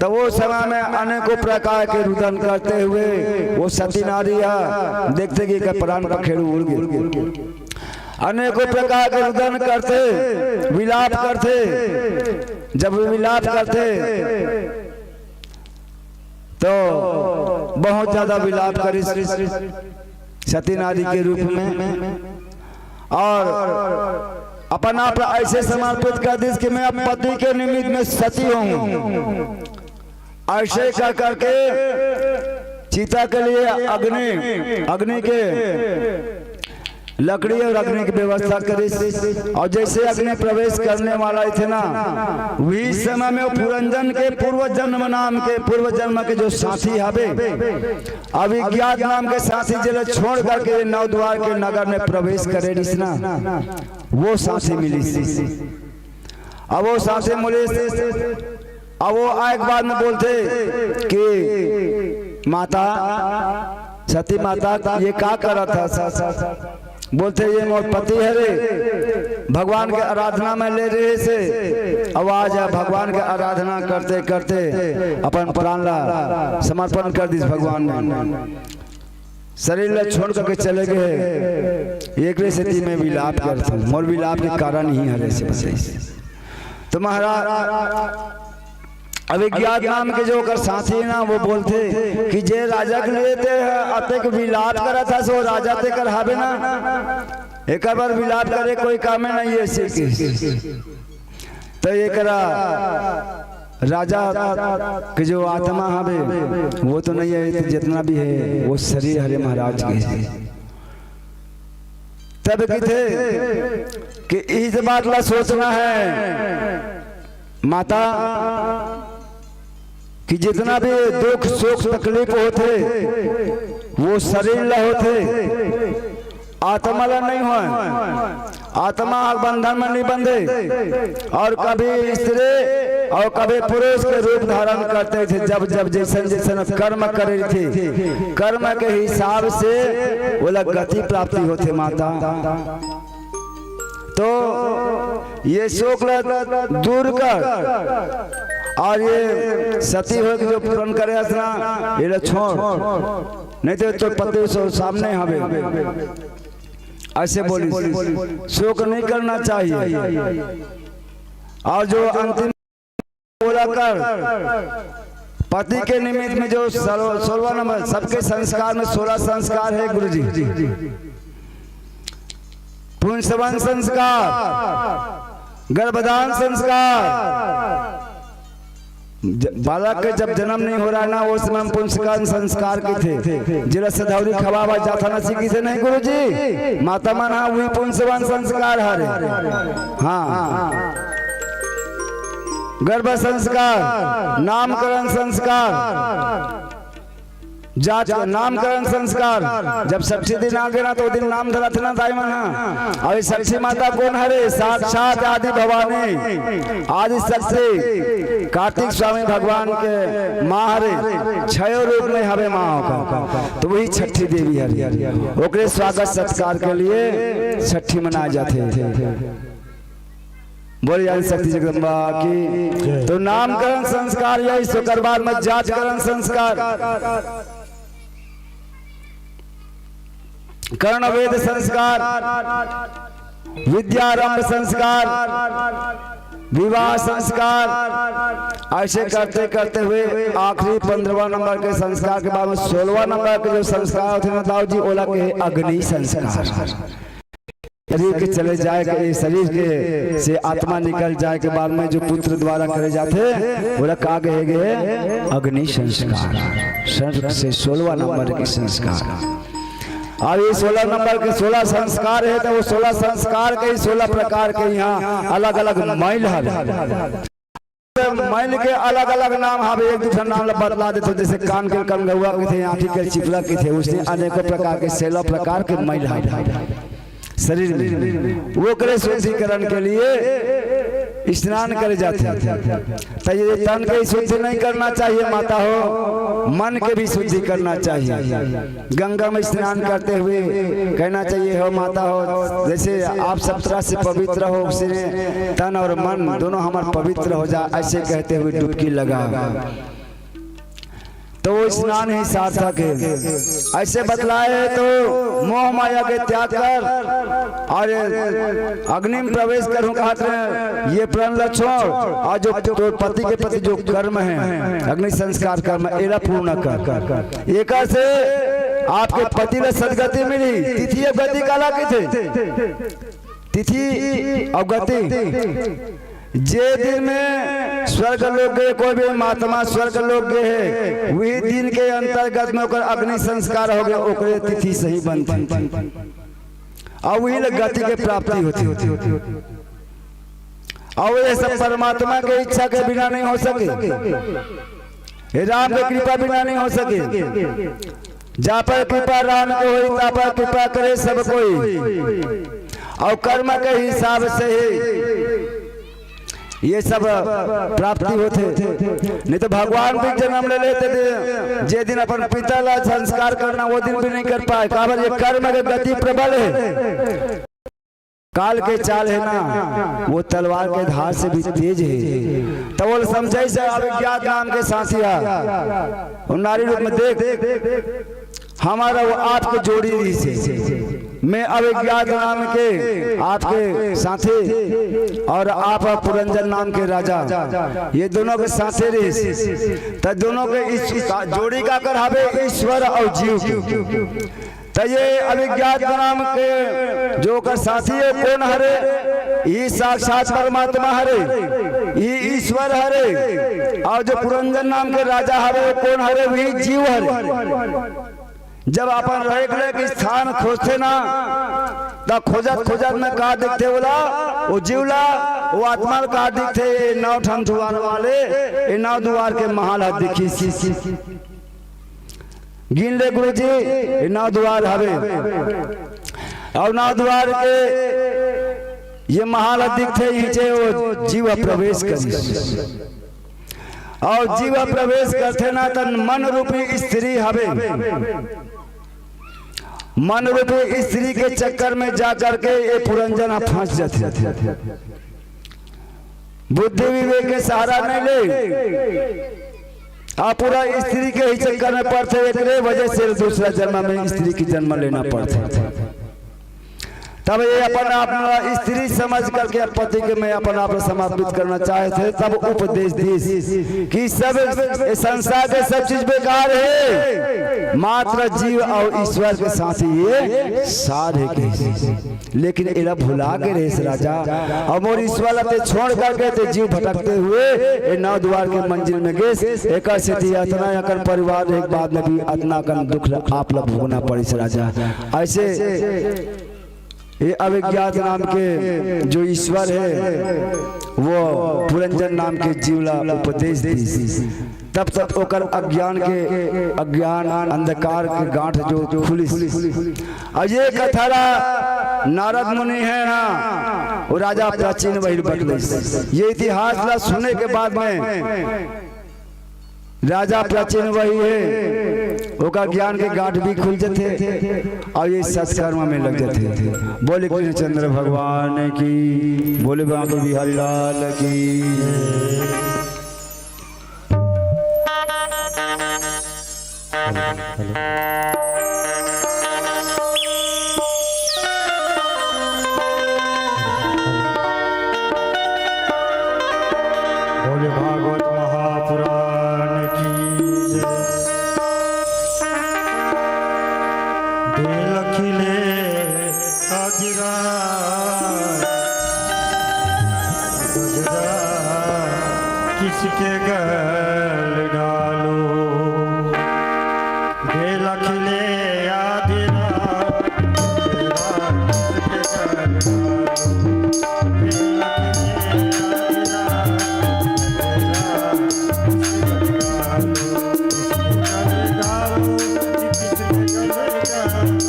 तो वो समय में अनेकों प्रकार के रुदन करते हुए वो सती नारी है, देखथे कि एकर प्राण पखेरु उड़ गए। अनेकों प्रकार के रुदन करथे, विलाप करथे। जब विलाप करथे तो बहुत ज्यादा विलाप करिस सती नारी के रूप में, और अपन आप ला ऐसे समर्पित कर दिस कि मैं अब पति के निमित्त में सती हूँ। ऐसे कर करके चिता के लिए अग्नि, अग्नि के लकड़ी और अग्नि की व्यवस्था करिस। और जैसे अग्नि प्रवेश करने वाला ही थे ना, वही समय में वो पुरंजन के पूर्व जन्म नाम के, पूर्व जन्म के जो साथी हवे, अविज्ञात नाम के साथी, जेला छोड़ करके नव द्वार के नगर में प्रवेश करे रिस ना, वो साथी मिलिस। अब वो साथी मिलिस, अब वो आए के बाद में बोलथे कि माता, सती माता, ये का करत हस? बोलथे, ये मोर पति हरे, भगवान के आराधना में ले रहे से, अब आज भगवान के आराधना करते करते अपन प्राण ला समर्पण कर दिस भगवान में, शरीर ला छोड़ करके चले गए। एकरे सेती मैं विलाप करत हूँ, मोर विलाप के कारण ही हरे से बताइस। तो महाराज, अविज्ञात नाम के जो ओकर साथी ना, वो बोलथे कि जे राजा के लिए ते अतेक विलाप करत हस, वो राजा तेकर हवे ना, एकर बर विलाप करे कोई कामे नहीं है, ऐसे कहिस। तो एकरा राजा के जो आत्मा हवे, वो तो नहीं है, तो जितना भी है, वो शरीर हरे महाराज के। तब कथे कि इस बात ला सोचना है माता, कि जितना भी दुख, सुख, तकलीफ होथे, वो शरीर ला होथे, आत्मा ला नहीं होय। आत्मा बंधन में नहीं बंधे, और कभी स्त्री और कभी पुरुष के रूप धारण करते थे। जब जब जैसन जैसन कर्म करे थे, कर्म के हिसाब से ओला गति प्राप्ति होथे माता। तो ये शोक ला दूर कर, और ये सती होय के जो प्रण करे हस ना, ये ला छोड़, नहीं तो तोर पति सब सामने हवे, ऐसे बोलिस। शोक नहीं करना चाहिए। और जो अंतिम बोला कर, पति के निमित्त में जो सोलह, सोलह नंबर, सबके संस्कार में सोलह संस्कार है गुरुजी। पुंसवन संस्कार, गर्भधान संस्कार। ज-, बालक के जब जन्म नहीं हो रहा ना, वो समय में पुंसवन संस्कार कथे। जेला सधौरी खवावा जाथा ना, सीखिस नहीं गुरुजी? माता मन हा वही पुंसवन संस्कार हरे। हाँ, गर्भ संस्कार, नामकरण संस्कार, जात नामकरण संस्कार। जब षष्ठी दिन आ गे ना, तो दिन नाम धरत ना दाई मन हा। अउ ये षष्ठी माता कोन हरे? साक्षात आदि भवानी, आदि शक्ति, कार्तिक स्वामी भगवान के माँ हरे। छयो रूप में हवे माँ ओकर, तो वही छठी देवी हरे। ओकरे स्वागत सत्कार के लिए छठी मनाए जाथे। बोल आदि शक्ति जगदम्बा की। तो नामकरण संस्कार यही, ओकर बाद में जातकरण संस्कार, कर्णवेध संस्कार, विद्यारंभ संस्कार, विवाह संस्कार, ऐसे करते करते हुए आखिरी पंद्रहवाँ नंबर के संस्कार के बाद में सोलहवाँ नंबर के जो संस्कार होथे ना दाऊ जी, ओला कहे अग्नि संस्कार। शरीर के चले जाए के, शरीर के से आत्मा निकल जाए के बाद में जो पुत्र द्वारा करे जाथे, ओला का कहे गे? अग्नि संस्कार। संस्कार से सोलहवाँ नंबर के संस्कार। अब ये सोलह नंबर के सोलह संस्कार है, तो वो सोलह संस्कार के ही सोलह प्रकार के यहाँ अलग-अलग मैल हवे। मैल के अलग-अलग नाम हवे, एक दूसरा नाम ला बतला देथे, जैसे कान के कनघौआ कथे, आँखी के चिपला कथे, उसने अनेकों प्रकार के, सोलह प्रकार के मैल हवे शरीर में। ओकरे शुद्धिकरण के लिए स्नान करे जाथे। तो ये तन के ही शुद्धि नहीं करना चाहिए माता हो, मन के भी शुद्धि करना चाहिए। गंगा में स्नान करते हुए कहना चाहिए, हो माता हो, जैसे आप सब तरह से पवित्र हो, उसने तन और मन दोनों हमार पवित्र हो जा, ऐसे कहते हुए डुबकी लगा। तो वो स्नान ही सार्थक है। ऐसे बतलाए है तो मोह माया के त्याग कर और अग्नि में प्रवेश करूं कहत रहे, ये प्रण ला छोड़ और जो तोर पति के प्रति जो कर्म है, अग्नि संस्कार कर्म, एला पूर्ण कर। एकर से आपके पति ला सदगति मिली। तिथि अवगति काला कहिथे? तिथि अवगति, जे दिन में स्वर्ग लोक गे, कोई भी महात्मा स्वर्ग लोक गे हे, वही दिन के अंतर्गत में ओकर अग्नि संस्कार हो गया, ओकरे तिथि सही बनथे। और वही ले गति के प्राप्ति होथे। और ये सब परमात्मा के इच्छा के बिना नहीं हो सके, ये राम के कृपा बिना नहीं हो सके। जा पर कृपा राम के होई, ता पर कृपा करे सब कोई। और कर्म के हिसाब से ही ये सब प्राप्ति होथे। नहीं तो भगवान भी जन्म ले लेथे थे, जे दिन अपन पिता ला संस्कार करना, वो दिन भी नहीं कर पाए। काबर? ये कर्म के गति प्रबल है। काल के चाल है ना, वो तलवार के धार से भी तेज है। तो वो समझाइस अविज्ञात नाम के साथी हा, वो नारी रूप में देख, हमारा वो आपके जोड़ी रहिस हे। मैं अविज्ञात नाम के आपके साथी और आप पुरंजन नाम के राजा, ये दोनों के साथी रहिस हे। तो दोनों के इस का-, जोड़ी काकर हवे? ईश्वर और जीव के। त ये अविज्ञात नाम के जो ओकर साथी हे, कोन हरे? ई साक्षात परमात्मा हरे, ई ईश्वर हरे। और जो पुरंजन नाम के राजा हरे, वो कोन हरे? वही जीव हरे। जब अपन रहे के लायक स्थान खोजथे ना, त खोजत खोजत में का दिखथे ओला? वो जीव ला, वो आत्मा ला का दिखथे? ये नौ ठन दुवार वाले, ये नौ दुवार के महल ह दिखिस। गिन ले गुरुजी, ये नौ दुवार हवे। और नौ दुवार के ये महल ह दिखथे, इहिंचे वो जीव ह प्रवेश करिस। और जीव ह प्रवेश करथे ना, त मन रूपी स्त्री हवे। मन रूपी स्त्री के चक्कर में जा करके ये पुरंजन ह फंस जाथे। बुद्धि विवेक के सहारा नहीं ले, आ पूरा स्त्री के ही चक्कर में पड़थे, एकरे वजह से दूसरा जन्म में स्त्री की जन्म लेना पड़थे। तब ये अपन आप ला स्त्री समझ करके पति के में अपन आप ला समर्पित करना चाहथे, तब उपदेश दिस कि सब, ये संसार के सब चीज बेकार है, मात्र जीव और ईश्वर के साथ ही ये सार है कहिस। लेकिन एला भुला के रहिस राजा, और मोर ईश्वर ला ते छोड़ करके ते जीव भटकते हुए ए नौ दुवार के मंजिल में गेस। एकर सेती अतना अकन परिवार एक बाद में भी अतना अकन दुख ल-, आप ला भोगना पड़िस राजा। ऐसे ये अविज्ञात नाम के जो ईश्वर है, वो पुरंजन नाम के जीव ला उपदेश दिस। तब तक ओकर अज्ञान के, अज्ञान अंधकार के गांठ जो खुलिस। और ये कथा ला नारद मुनि है ना, वो राजा प्राचीन वही बतलिस। ये इतिहास ला सुने के बाद में राजा प्राचीन वही है, ओकर ज्ञान के गांठ भी खुल जथे और ये सत्कर्म में लग जथे। बोले कृष्णचंद्र भगवान की, बोले बांके बिहारी लाल की। बोले भागवत महापुराण की जय। देलखिले अधिराज गजरा किसके गल डालो। देलखिले अधिराज गजरा किसके गल डालो।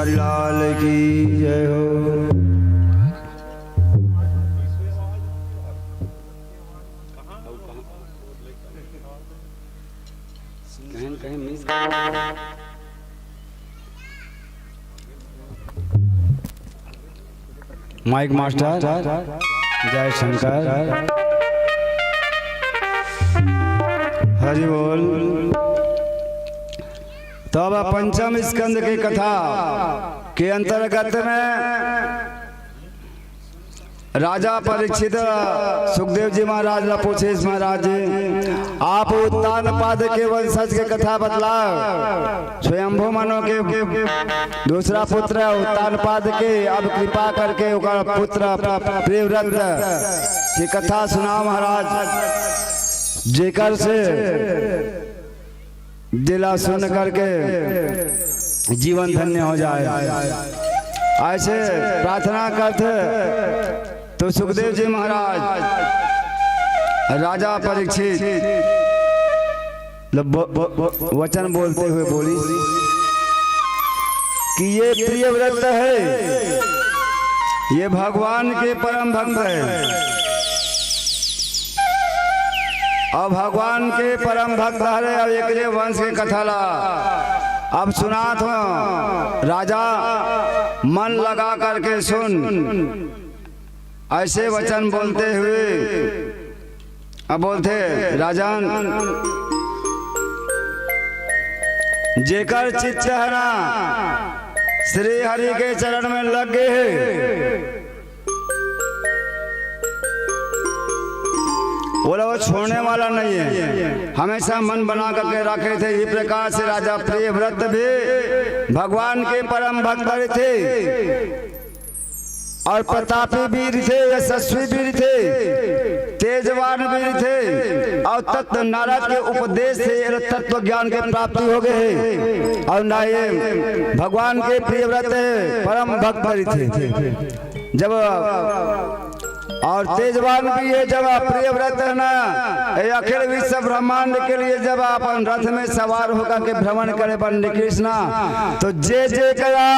लाल की जय हो। कहीं कहीं मिस माइक मास्टर, जय शंकर, हरि बोल। तो अब पंचम स्कंद के कथा के अंतर्गत में राजा परीक्षित सुखदेव जी महाराज ला पूछे, महाराज जी, आप उत्तानपाद के वंशज के कथा बतलाव। स्वयंभू मनु के दूसरा पुत्र उत्तानपाद के, अब कृपा करके ओकर पुत्र प्रियव्रत की कथा सुनाव महाराज, जेकर से जेला सुन करके जीवन धन्य हो जाए। ऐसे प्रार्थना करथे तो सुखदेव जी महाराज राजा परीक्षित ल-, ब-, ब-, ब-, वचन बोलते हुए बोलिस कि ये प्रियव्रत है, ये भगवान के परम भक्त है। अब भगवान के परम भक्त हरे, अब एकरे वंश के कथा ला अब सुनात हों। राजा मन लगा करके सुन, ऐसे वचन बोलते हुए अब बोलथे, राजन, जेकर चित्त है ना श्री हरि के चरण में लग गए है, ओला वो छोड़ने वाला नहीं है, हमेशा मन बना करके रखे थे। इस प्रकार से राजा प्रियव्रत भी भगवान के परम भक्त थे और प्रतापी भी थे, यशस्वी भी थे, तेजवान भी थे और तत्व नारद के उपदेश से तत्व ज्ञान के प्राप्ति हो गए है। और ना ये भगवान के प्रियव्रत परम भक्त थे। जब और तेजवान भी ये जब प्रियव्रत है ना, ये अखिल विश्व ब्रह्मांड के लिए जब अपन रथ में सवार होकर के भ्रमण करे बर निकलिस ना, तो जे जे करा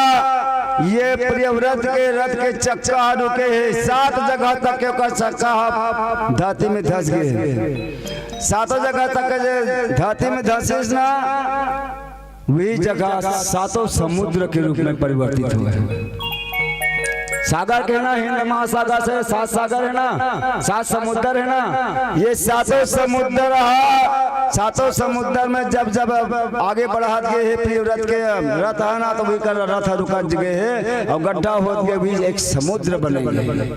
ये प्रियव्रत के रथ के चक्का रुके है, सात जगह तक के ओकर चक्का ह धरती में धस गए है। सातों जगह तक के जे धरती में धसिस ना, वही जगह सातों समुद्र के रूप में परिवर्तित हुआ है। सागर के ना, हिंद महासागर से सात सागर है ना, सात समुद्र है ना, ये सातों समुद्र हा, सातों समुद्र में जब जब आगे बढ़ात गए है प्रियव्रत के रथ है ना, तो वही कर रथ रुका गए है और गड्ढा होत गए, वही एक समुद्र बने गए।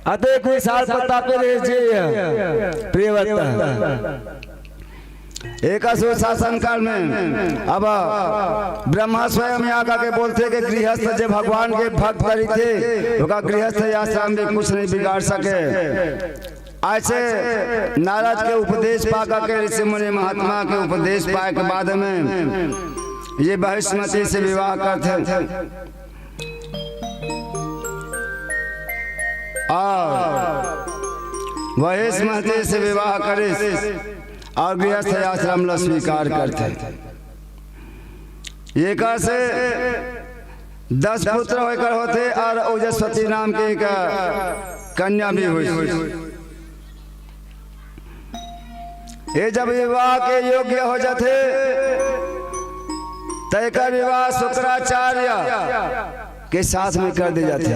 अतेक विशाल प्रतापी रहे जी प्रियव्रत। एक असुर शासन काल में अब ब्रह्मा स्वयं यहाँ आके बोलथे कि गृहस्थ जे भगवान के भक्त रहिथे, ओका गृहस्थ आश्रम में कुछ नहीं बिगाड़ सके। ऐसे नारद के उपदेश पा के, ऋषि मुनि महात्मा के उपदेश पाए के बाद में ये बहिष्मति से विवाह करथे। और वही स्मृति से विवाह करिस और गृहस्थ आश्रम ला स्वीकार करथे। एकर से दस पुत्र होकर होथे और ओजस्वती नाम के एक कन्या भी हुई। ये जब विवाह के योग्य हो जाथे, त एकर विवाह शुक्राचार्य के साथ में कर दे जाथे।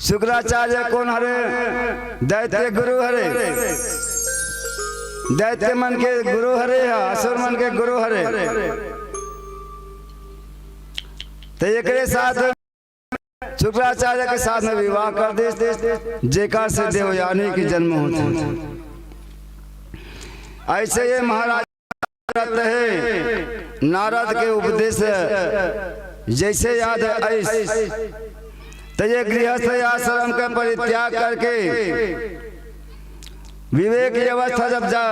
शुक्राचार्य कौन हरे? दैत्य गुरु हरे, दैत्य मन के गुरु हरे, असुर मन के गुरु हरे। तो एकरे साथ शुक्राचार्य के साथ में विवाह कर दे, जेकर से देवयानी के जन्म होथे। ऐसे ये महाराज व्रत है, नारद के उपदेश जैसे याद आइस, तो ये गृहस्थ आश्रम का परित्याग करके विवेक की अवस्था जब जा,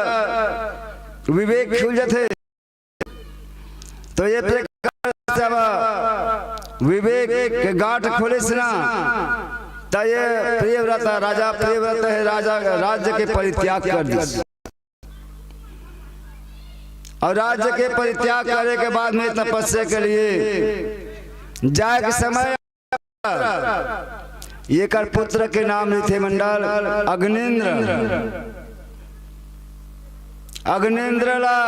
विवेक खुल जाथे, तो ये प्रकार से अब विवेक के गांठ खोलिस ना, त ये प्रियव्रत, राजा प्रियव्रत है, राजा राज्य के परित्याग कर दिस। और राज्य के परित्याग करे के बाद में तपस्या के लिए जाए के समय एकर पुत्र के नाम रहिथे मंडल अग्निंद्र। अग्निंद्र ला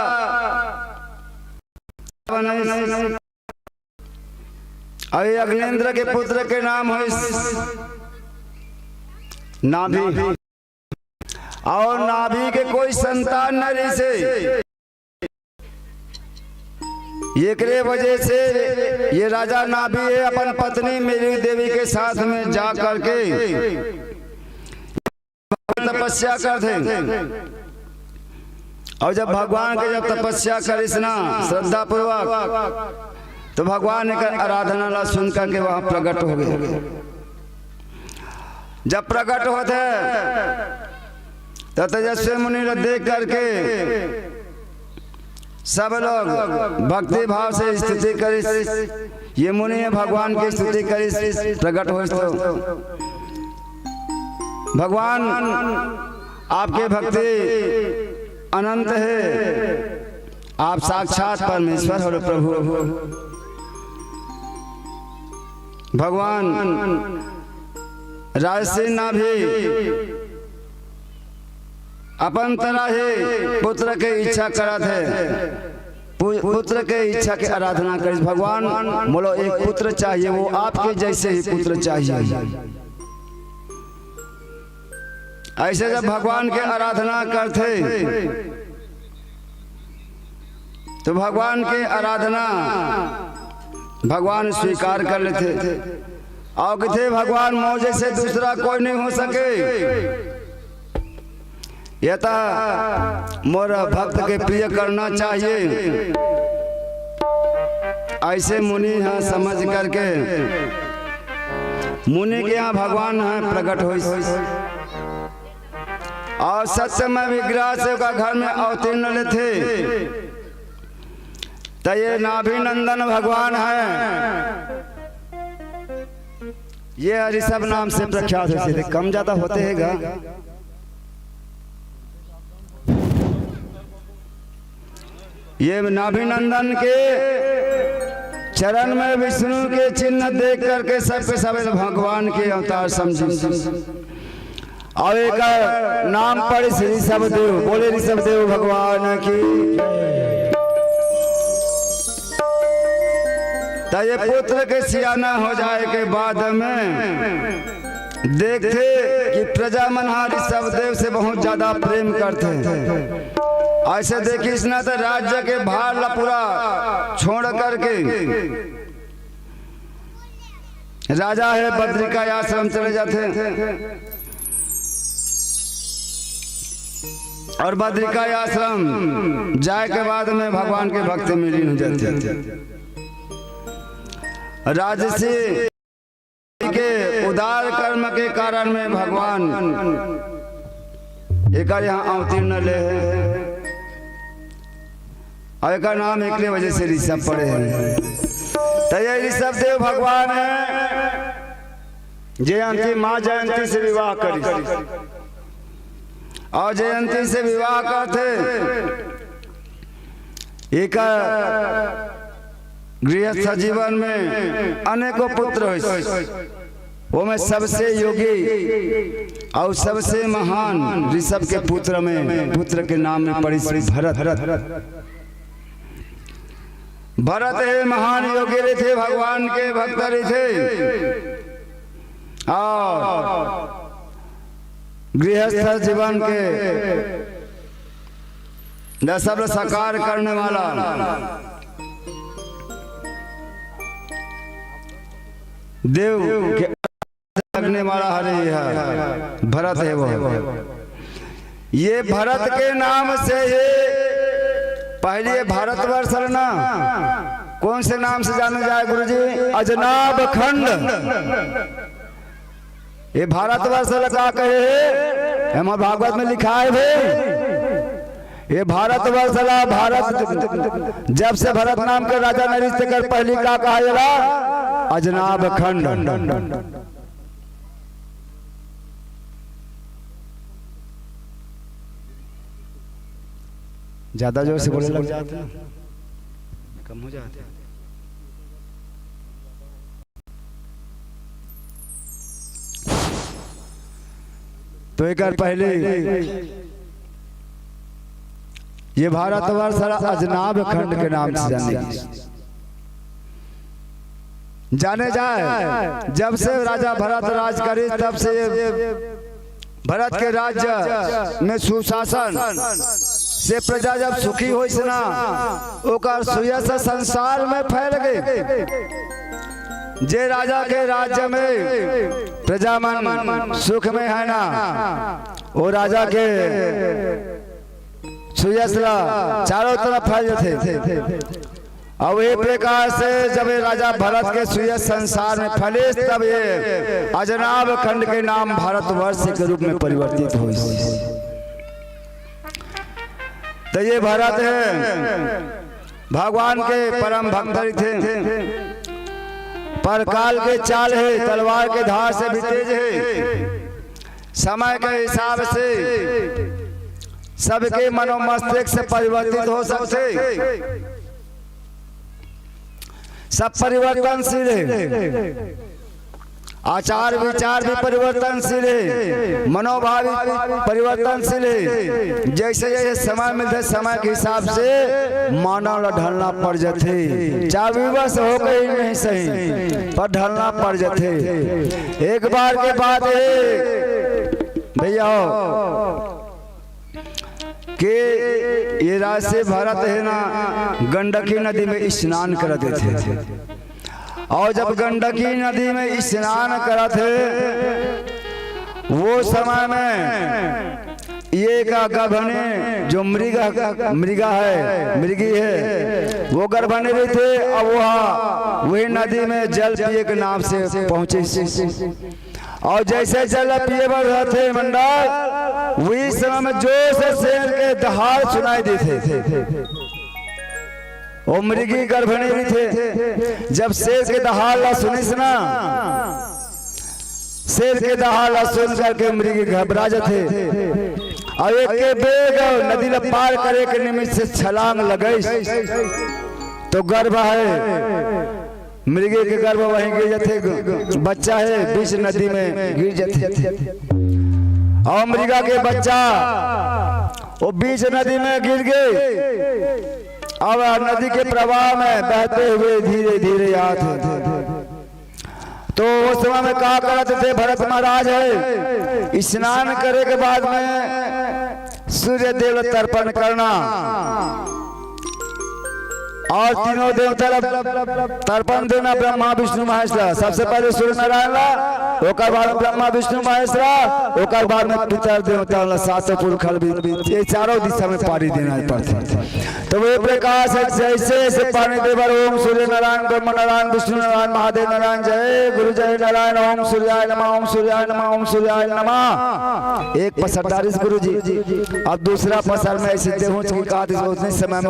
बनाइस। अउ ये अग्निंद्र के पुत्र के नाम होइस नाभि। अउ नाभि के कोई संतान न रहिसे। एकरे वजह से ये राजा नाभि हे अपन पत्नी मेरु देवी के साथ में जा करके तपस्या करथे। अउ जब भगवान के जब तपस्या करिस ना श्रद्धापूर्वक, तो भगवान एकर आराधना ला सुन करके वहां प्रकट हो गए। जब प्रकट होथे, तो तेजस्वी मुनि ला देख करके सब लोग भक्ति भाव से स्तुति करिस। ये मुनि हे, भगवान की स्तुति करिस, प्रकट होइस तो, भगवान, आपके भक्ति अनंत हे, आप साक्षात परमेश्वर हो प्रभु। भगवान राजर्षि नाभि अपन तरह ही पुत्र के इच्छा करत हे, पु-, पुत्र के इच्छा के आराधना करिस, भगवान, मोला एक पुत्र चाहिए, वो आपके जैसे ही पुत्र चाहिए। ऐसे जब भगवान के आराधना करथे, तो भगवान के आराधना भगवान स्वीकार कर लेथे। अउ कथे, भगवान, मोर जैसे दूसरा कोई नहीं हो सके, ये तो मोर भक्त के प्रिय करना चाहिए। ऐसे मुनि ह समझ करके मुनि के यहाँ भगवान ह प्रकट होइस। अउ सत्यमय विग्रह से ओकर घर में अवतीर्ण लेथे। त ये नाभि नंदन भगवान हे, ये ऋषभ नाम से प्रख्यात हे, सीधे कम ज्यादा होते हे गा। ये नाभि नंदन के चरण में विष्णु के चिन्ह देख करके सबके सब भगवान के अवतार समझे। अउ एकर नाम पड़िस ऋषभ देव। बोले ऋषभ देव भगवान की। त ये पुत्र के सियाना हो जाए के बाद में देखथे कि प्रजा मन ह ऋषभ देव से बहुत ज्यादा प्रेम करथे। ऐसे देखिस ना, त राज्य के भार ला पूरा छोड़ करके राजा हे बद्रिका आश्रम चले जाथे। अउ बद्रिका आश्रम जाए के बाद में भगवान के भक्ति में लीन हो जाथे। राजर्षि के उदार कर्म के कारण में भगवान एकर यहाँ अवतीर्ण ले हे। अउ एकर नाम एकरे वजह से ऋषभ पड़े हे। त ये ऋषभ देव भगवान हे, जयंती, माँ जयंती से विवाह करिस। अउ जयंती से विवाह करथे, एकर गृहस्थ जीवन में अनेकों पुत्र होइस। ओमे सबसे योगी अउ सबसे महान ऋषभ के पुत्र में, पुत्र के नाम में पड़िस भरत। भरत हे महान योगी रहिथे, भगवान के भक्त रहिथे। अउ गृहस्थ जीवन के न सब साकार करने वाला देव के लगने वाला हरे यह भरत हे वो। ये भरत के नाम से ही पहले ये भारतवर्ष रहना, कौन से नाम से जाना जाए गुरुजी? अजनाब खंड। ये भारतवर्ष ला का कहे हे? हमर भागवत में लिखाय हे भाई, ये भारतवर्ष ला, भारत, जब से भरत नाम के राजा नरिस, तेकर पहली का कहा एला? अजनाब खंड। ज्यादा जोर से बोले लग जाते हैं, कम हो जाते हैं। तो एकर पहले ये भारतवर्ष हर अजनाभ खंड के नाम से जाने, जाने जाए। जब से राजा भरत राज करिस, तब से ये भरत के राज्य में सुशासन से प्रजा जब सुखी होइस ना, ओकर सुयश संसार में फैल गे। जे राजा के राज्य में प्रजा मन सुख में है ना, वो राजा के सुयश ला चारों तरफ फैल जथे। अउ ए प्रकार से जब ये राजा भरत के सुयश संसार में फैलिस, तब ये अजनाभ खंड के नाम भारतवर्ष के रूप में परिवर्तित होइस। तो ये भरत हे, भगवान के परम भक्त रहिथे, पर काल के चाल हे, तलवार के धार से भी तेज हे। समय के हिसाब से सबके मनोमस्तिष्क से परिवर्तित हो सकथे। सब परिवर्तनशील हे, आचार विचार भी परिवर्तनशील हे, मनोभाव भी परिवर्तनशील हे। जैसे जैसे समय मिलथे, समय के हिसाब से मानव ला ढलना पड़ जथे। चाहे विवश हो गई नहीं सही, पर ढलना पड़ जथे। एक बार के बात हे भैया हो, के ये राजा भरत हे ना, गंडकी नदी में स्नान करत थे। अउ जब गंडकी नदी में स्नान करत हे, वो समय में ये का गर्भनी जो मृग, मृगा हे, मृगी हे, वो गर्भनी रहिथे। अब वह वही नदी में जल पिए के नाम से पहुंचे। अउ जैसे जल पिए बर रहिथे मंडल, वही समय में जोर से शेर के दहाड़ सुनाई देथे। ओ मृगी गर्भनी रहिथे, जब शेर के दहाड़ ला सुनिस ना, शेर के दहाड़ ला सुन करके मृगी घबरा जथे। अउ एक के बेग नदी ला पार करे के निमित्त से छलांग लगाइस, तो गर्भ हे, मृगी के गर्भ वहीं गिर जथे, ग-, बच्चा हे, बीच नदी में गिर जथे। अउ मृगा के बच्चा वो बीच नदी में गिर गे। अब नदी के प्रवाह में बहते हुए धीरे धीरे आत हे। तो उस समय में का करत थे भरत महाराज हे, स्नान करे के बाद में सूर्य देव ला तर्पण करना अउ तीनों देवता ला तर्पण देना, ब्रह्मा विष्णु महेश ला। सबसे पहले सूर्य नारायण ला, ओकर बाद ब्रह्मा विष्णु महेश ला, ओकर बाद में पितर देवता ला, सातों पुरखा ला भी, ये चारों दिशा में पानी देना पड़थे। तो वो प्रकार से जैसे जैसे पानी दे बर ओम सूर्य नारायण, ब्रह्म नारायण, विष्णु नारायण, महादेव नारायण, जय गुरु जय नारायण, ओम सूर्याय नमः, ओम सूर्याय नमः, ओम सूर्याय नमः। एक पसर डारिस गुरु जी, अब दूसरा पसर में ऐसे देहूं कि कहा थी, उतने समय में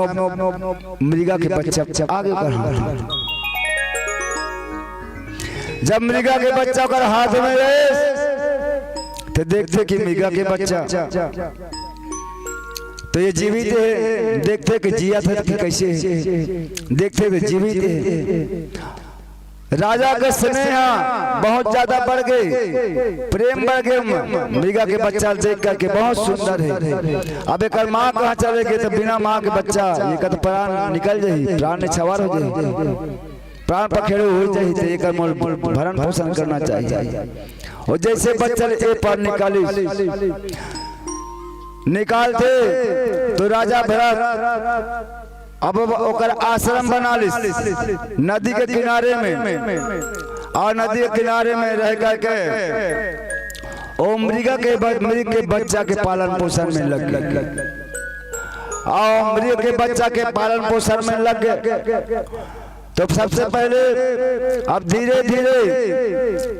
मृगा के बच्चा आगे बढ़ा। जब मृगा के बच्चा ओकर हाथ में रहे, तो देखथे कि मृगा के बच्चा तो ये जीवित हे, देखथे कि जियत हे कि कैसे हे, देखथे कि जीवित हे। राजा के स्नेह बहुत ज्यादा बढ़ गे, प्रेम बढ़ गे, मृगा के बच्चा देख करके बहुत सुंदर हे। अब एकर माँ कहाँ चले गे, तो बिना माँ के बच्चा, एकर तो प्राण निकल जाही, प्राण निछावर हो जाही, प्राण पखेरु हो जाही, तो एकर मोल भरण पोषण करना चाहिए। अउ जैसे बच्चा ए पार निकालिस, निकालथे तो राजा भरत अब ओकर आश्रम बना लिस नदी के किनारे में। अउ नदी के किनारे में रह करके ओ मृगा के ब-, मृग के बच्चा के पालन पोषण में लग गे। अउ मृग के बच्चा के पालन पोषण में लग गे। तो सबसे पहले अब धीरे धीरे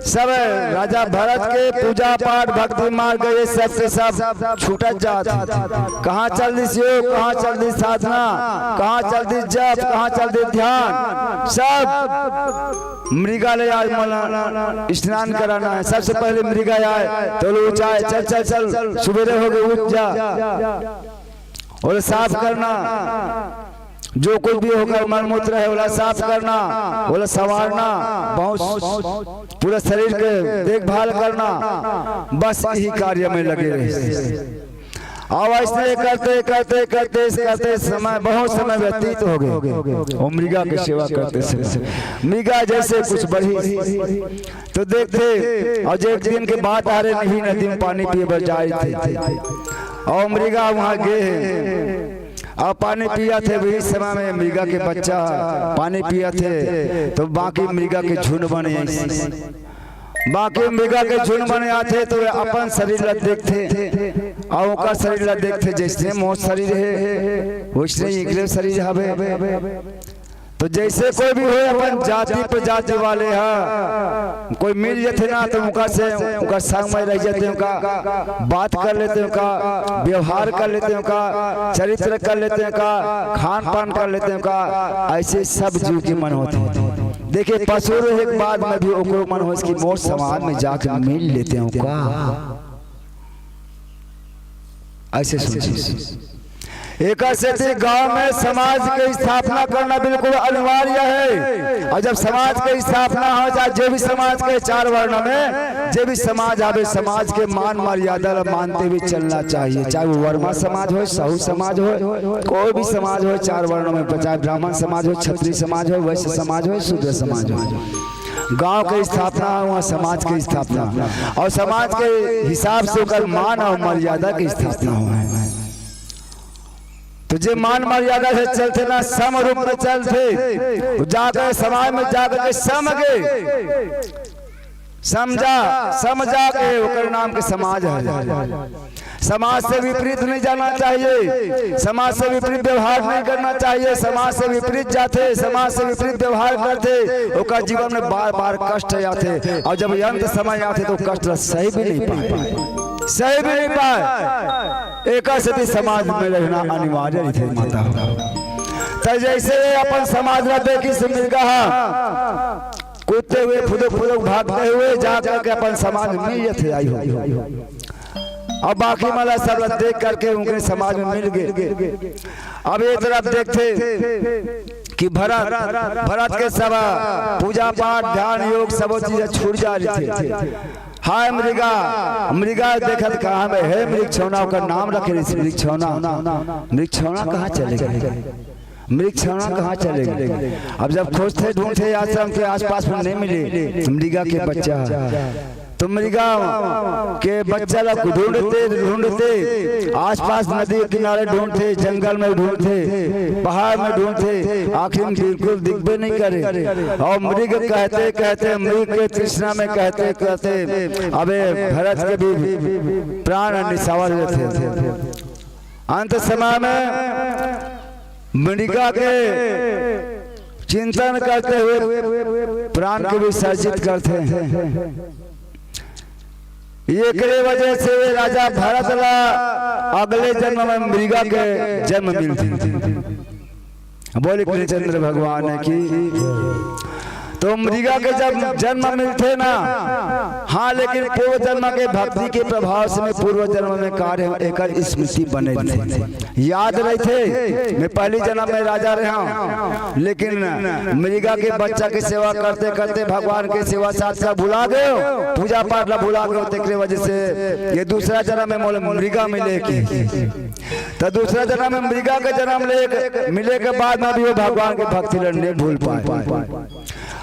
सब राजा भरत के पूजा पाठ, भक्ति मार्ग, ये सब के सब छूटत जात हे। कहाँ चल दिस योग, कहाँ चल दिस साधना, कहाँ चल दिस जप, कहाँ चल दिस ध्यान, सब मृगा ले आज मला स्नान कराना हे। सबसे पहले मृगा आए तो लो उठाए, चल चल चल, सुबेरे हो गे, उठ जा। अउ साफ करना, जो कुछ भी ओकर मलमूत्र हे, ओला साफ करना, ओला संवारना, बहुत पूरा शरीर के देखभाल करना, बस यही कार्य में लगे रहे। अब ऐसने करते, करते, करते, करते समय, बहुत समय व्यतीत हो गए। वो मृगा के सेवा करते समय मृगा जैसे कुछ बढ़ी, तो देखथे, अउ जे एक दिन के बात हरे, निभी नदी में पानी पिए बर जाए थे, अउ मृगा वहाँ गे हे, अउ पानी पियत हे। वही समय में मृगा के बच्चा पानी पियत हे, तो बाकी मृगा के झुंड बने आइस। बाकी मृगा के झुंड बने आथे, तो वे अपन शरीर ला देखथे, अउ ओकर शरीर ला देखथे, जैसे मोर शरीर हे, वैसने ही एकरे शरीर हवे। तो जैसे कोई भी होय, अपन जाति प्रजाति वाले हा, कोई मिल जथे ना, तो उनका से, उनका संग में रह जाते, उनका बात कर लेते, उनका व्यवहार कर लेते, उनका चरित्र कर लेते, उनका खान पान कर लेते, उनका ऐसे सब जीव के मन होथे। देखिए, पशु रहे के बाद में भी ओकरो मन होइस कि मोर समाज में जाके मिल लेते हैं का, ऐसे सोचिस। एकर सेती गांव में समाज के स्थापना करना बिल्कुल अनिवार्य हे। अउ जब समाज के स्थापना हो जाए, जे भी समाज के चार वर्ण में जे भी समाज आवे, समाज के मान मर्यादा ला मानते हुए चलना चाहिए, चाहे वो वर्मा समाज होय, साहू समाज होय, कोई भी समाज होय, चार वर्णों में, चाहे ब्राह्मण समाज होय, क्षत्रिय समाज होय, वैश्य समाज होय, शूद्र समाज होय। गांव के स्थापना हे, वहाँ समाज के स्थापना, अउ समाज के हिसाब से ओकर मान अउ मर्यादा के स्थापना होय। तो जे मान मर्यादा से चलथे ना, सम रूप में चलथे, वो जाकर समाज में जाकर के सम के समझा, समझा के ओकर नाम के समाज हे। समाज से विपरीत नहीं जाना चाहिए, समाज से विपरीत व्यवहार नहीं करना चाहिए। समाज से विपरीत जाथे, समाज से विपरीत व्यवहार करथे, ओकर जीवन में बार बार कष्ट आथे, अउ जब अंत समय आथे तो कष्ट ला सही भी नहीं पाए, सही भी नहीं पाए। एकर सेती समाज में रहना अनिवार्य रहिथे, माता हो। त जैसे ये अपन समाज ला देखिस मृगा हा, कूदते हुए, फुदुक फुदुक भागते हुए जा करके अपन समाज में मिल जथे, आई हो। अब बाकी मन ला सब ला देख करके उनके समाज में मिल गए। अब ये तरफ देखथे कि भरत, भरत के सब पूजा पाठ, ध्यान, योग, सब चीज छूट जा रहिथे। हाय मृगा, मृगा देखत कहाँ में हे मृग छौना, ओकर नाम रखे रहिस मृग छौना। मृग छौना कहाँ चले गे? मृग छौना कहाँ चले गे? अब जब खोजथे ढूंढथे आश्रम के आसपास में नहीं मिले, मृगा के बच्चा, तो मृगा के बच्चा ला ढूंढते ढूंढते आसपास नदी के किनारे ढूंढथे, जंगल में ढूंढथे, पहाड़ में ढूंढथे, आखिर में बिल्कुल दिखबे नहीं करे। अउ मृग कहते कहते, मृग के तृष्णा में कहते कहते अबे भरत के भी प्राण निसावत रहिथे। अंत समय में मृगा के चिंतन करते हुए प्राण के विसर्जित करथे। एकरे वजह से राजा भरत ला अगले जन्म में मृगा के जन्म मिलथे। बोले कृष्णचंद्र भगवान की। तो मृगा के जब जन्म मिलथे ना, हाँ, लेकिन पूर्व जन्म के भक्ति के प्रभाव से में पूर्व जन्म में कार्य एकर स्मृति बने रहिथे, याद रहिथे, मैं पहली जन्म में राजा रहा हूँ, लेकिन मृगा के बच्चा के सेवा करते करते, भगवान के सेवा साथ का भुला गए, पूजा पाठ ला भुला गए, तेकरे वजह से ये दूसरा जन्म में मोला मृगा मिले की। तो दूसरा जन्म में मृगा के जन्म ले, मिले के बाद में भी वो भगवान के भक्ति ला नहीं भूल पाए।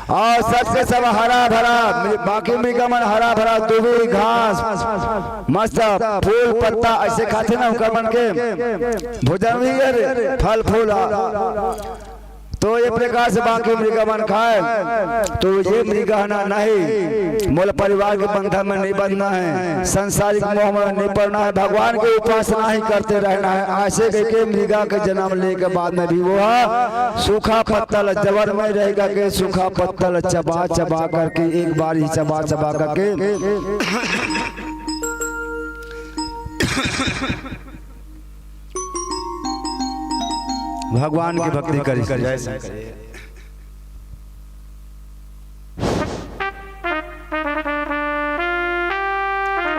अउ सबके सब हरा भरा, बाकी मृगा मन हरा भरा, दूबी घास, मस्त फूल पत्ता ऐसे खाथे ना, उनकर मन के भोजन भी हे, फल फूल। तो ये प्रकार से बाकी मृगा मन खाए, तो ये मृगा ना नहीं, मोला परिवार के बंधन में नहीं बंधना हे, सांसारिक मोह में नहीं पड़ना हे, भगवान के उपासना ही करते रहना हे। ऐसे कहिके मृगा के जन्म ले के बाद में भी वो सूखा पत्ता ला, जबर में रह करके सूखा पत्ता ला चबा चबा करके, एक बार ही चबा चबा करके भगवान की भक्ति करी। जय शंकर।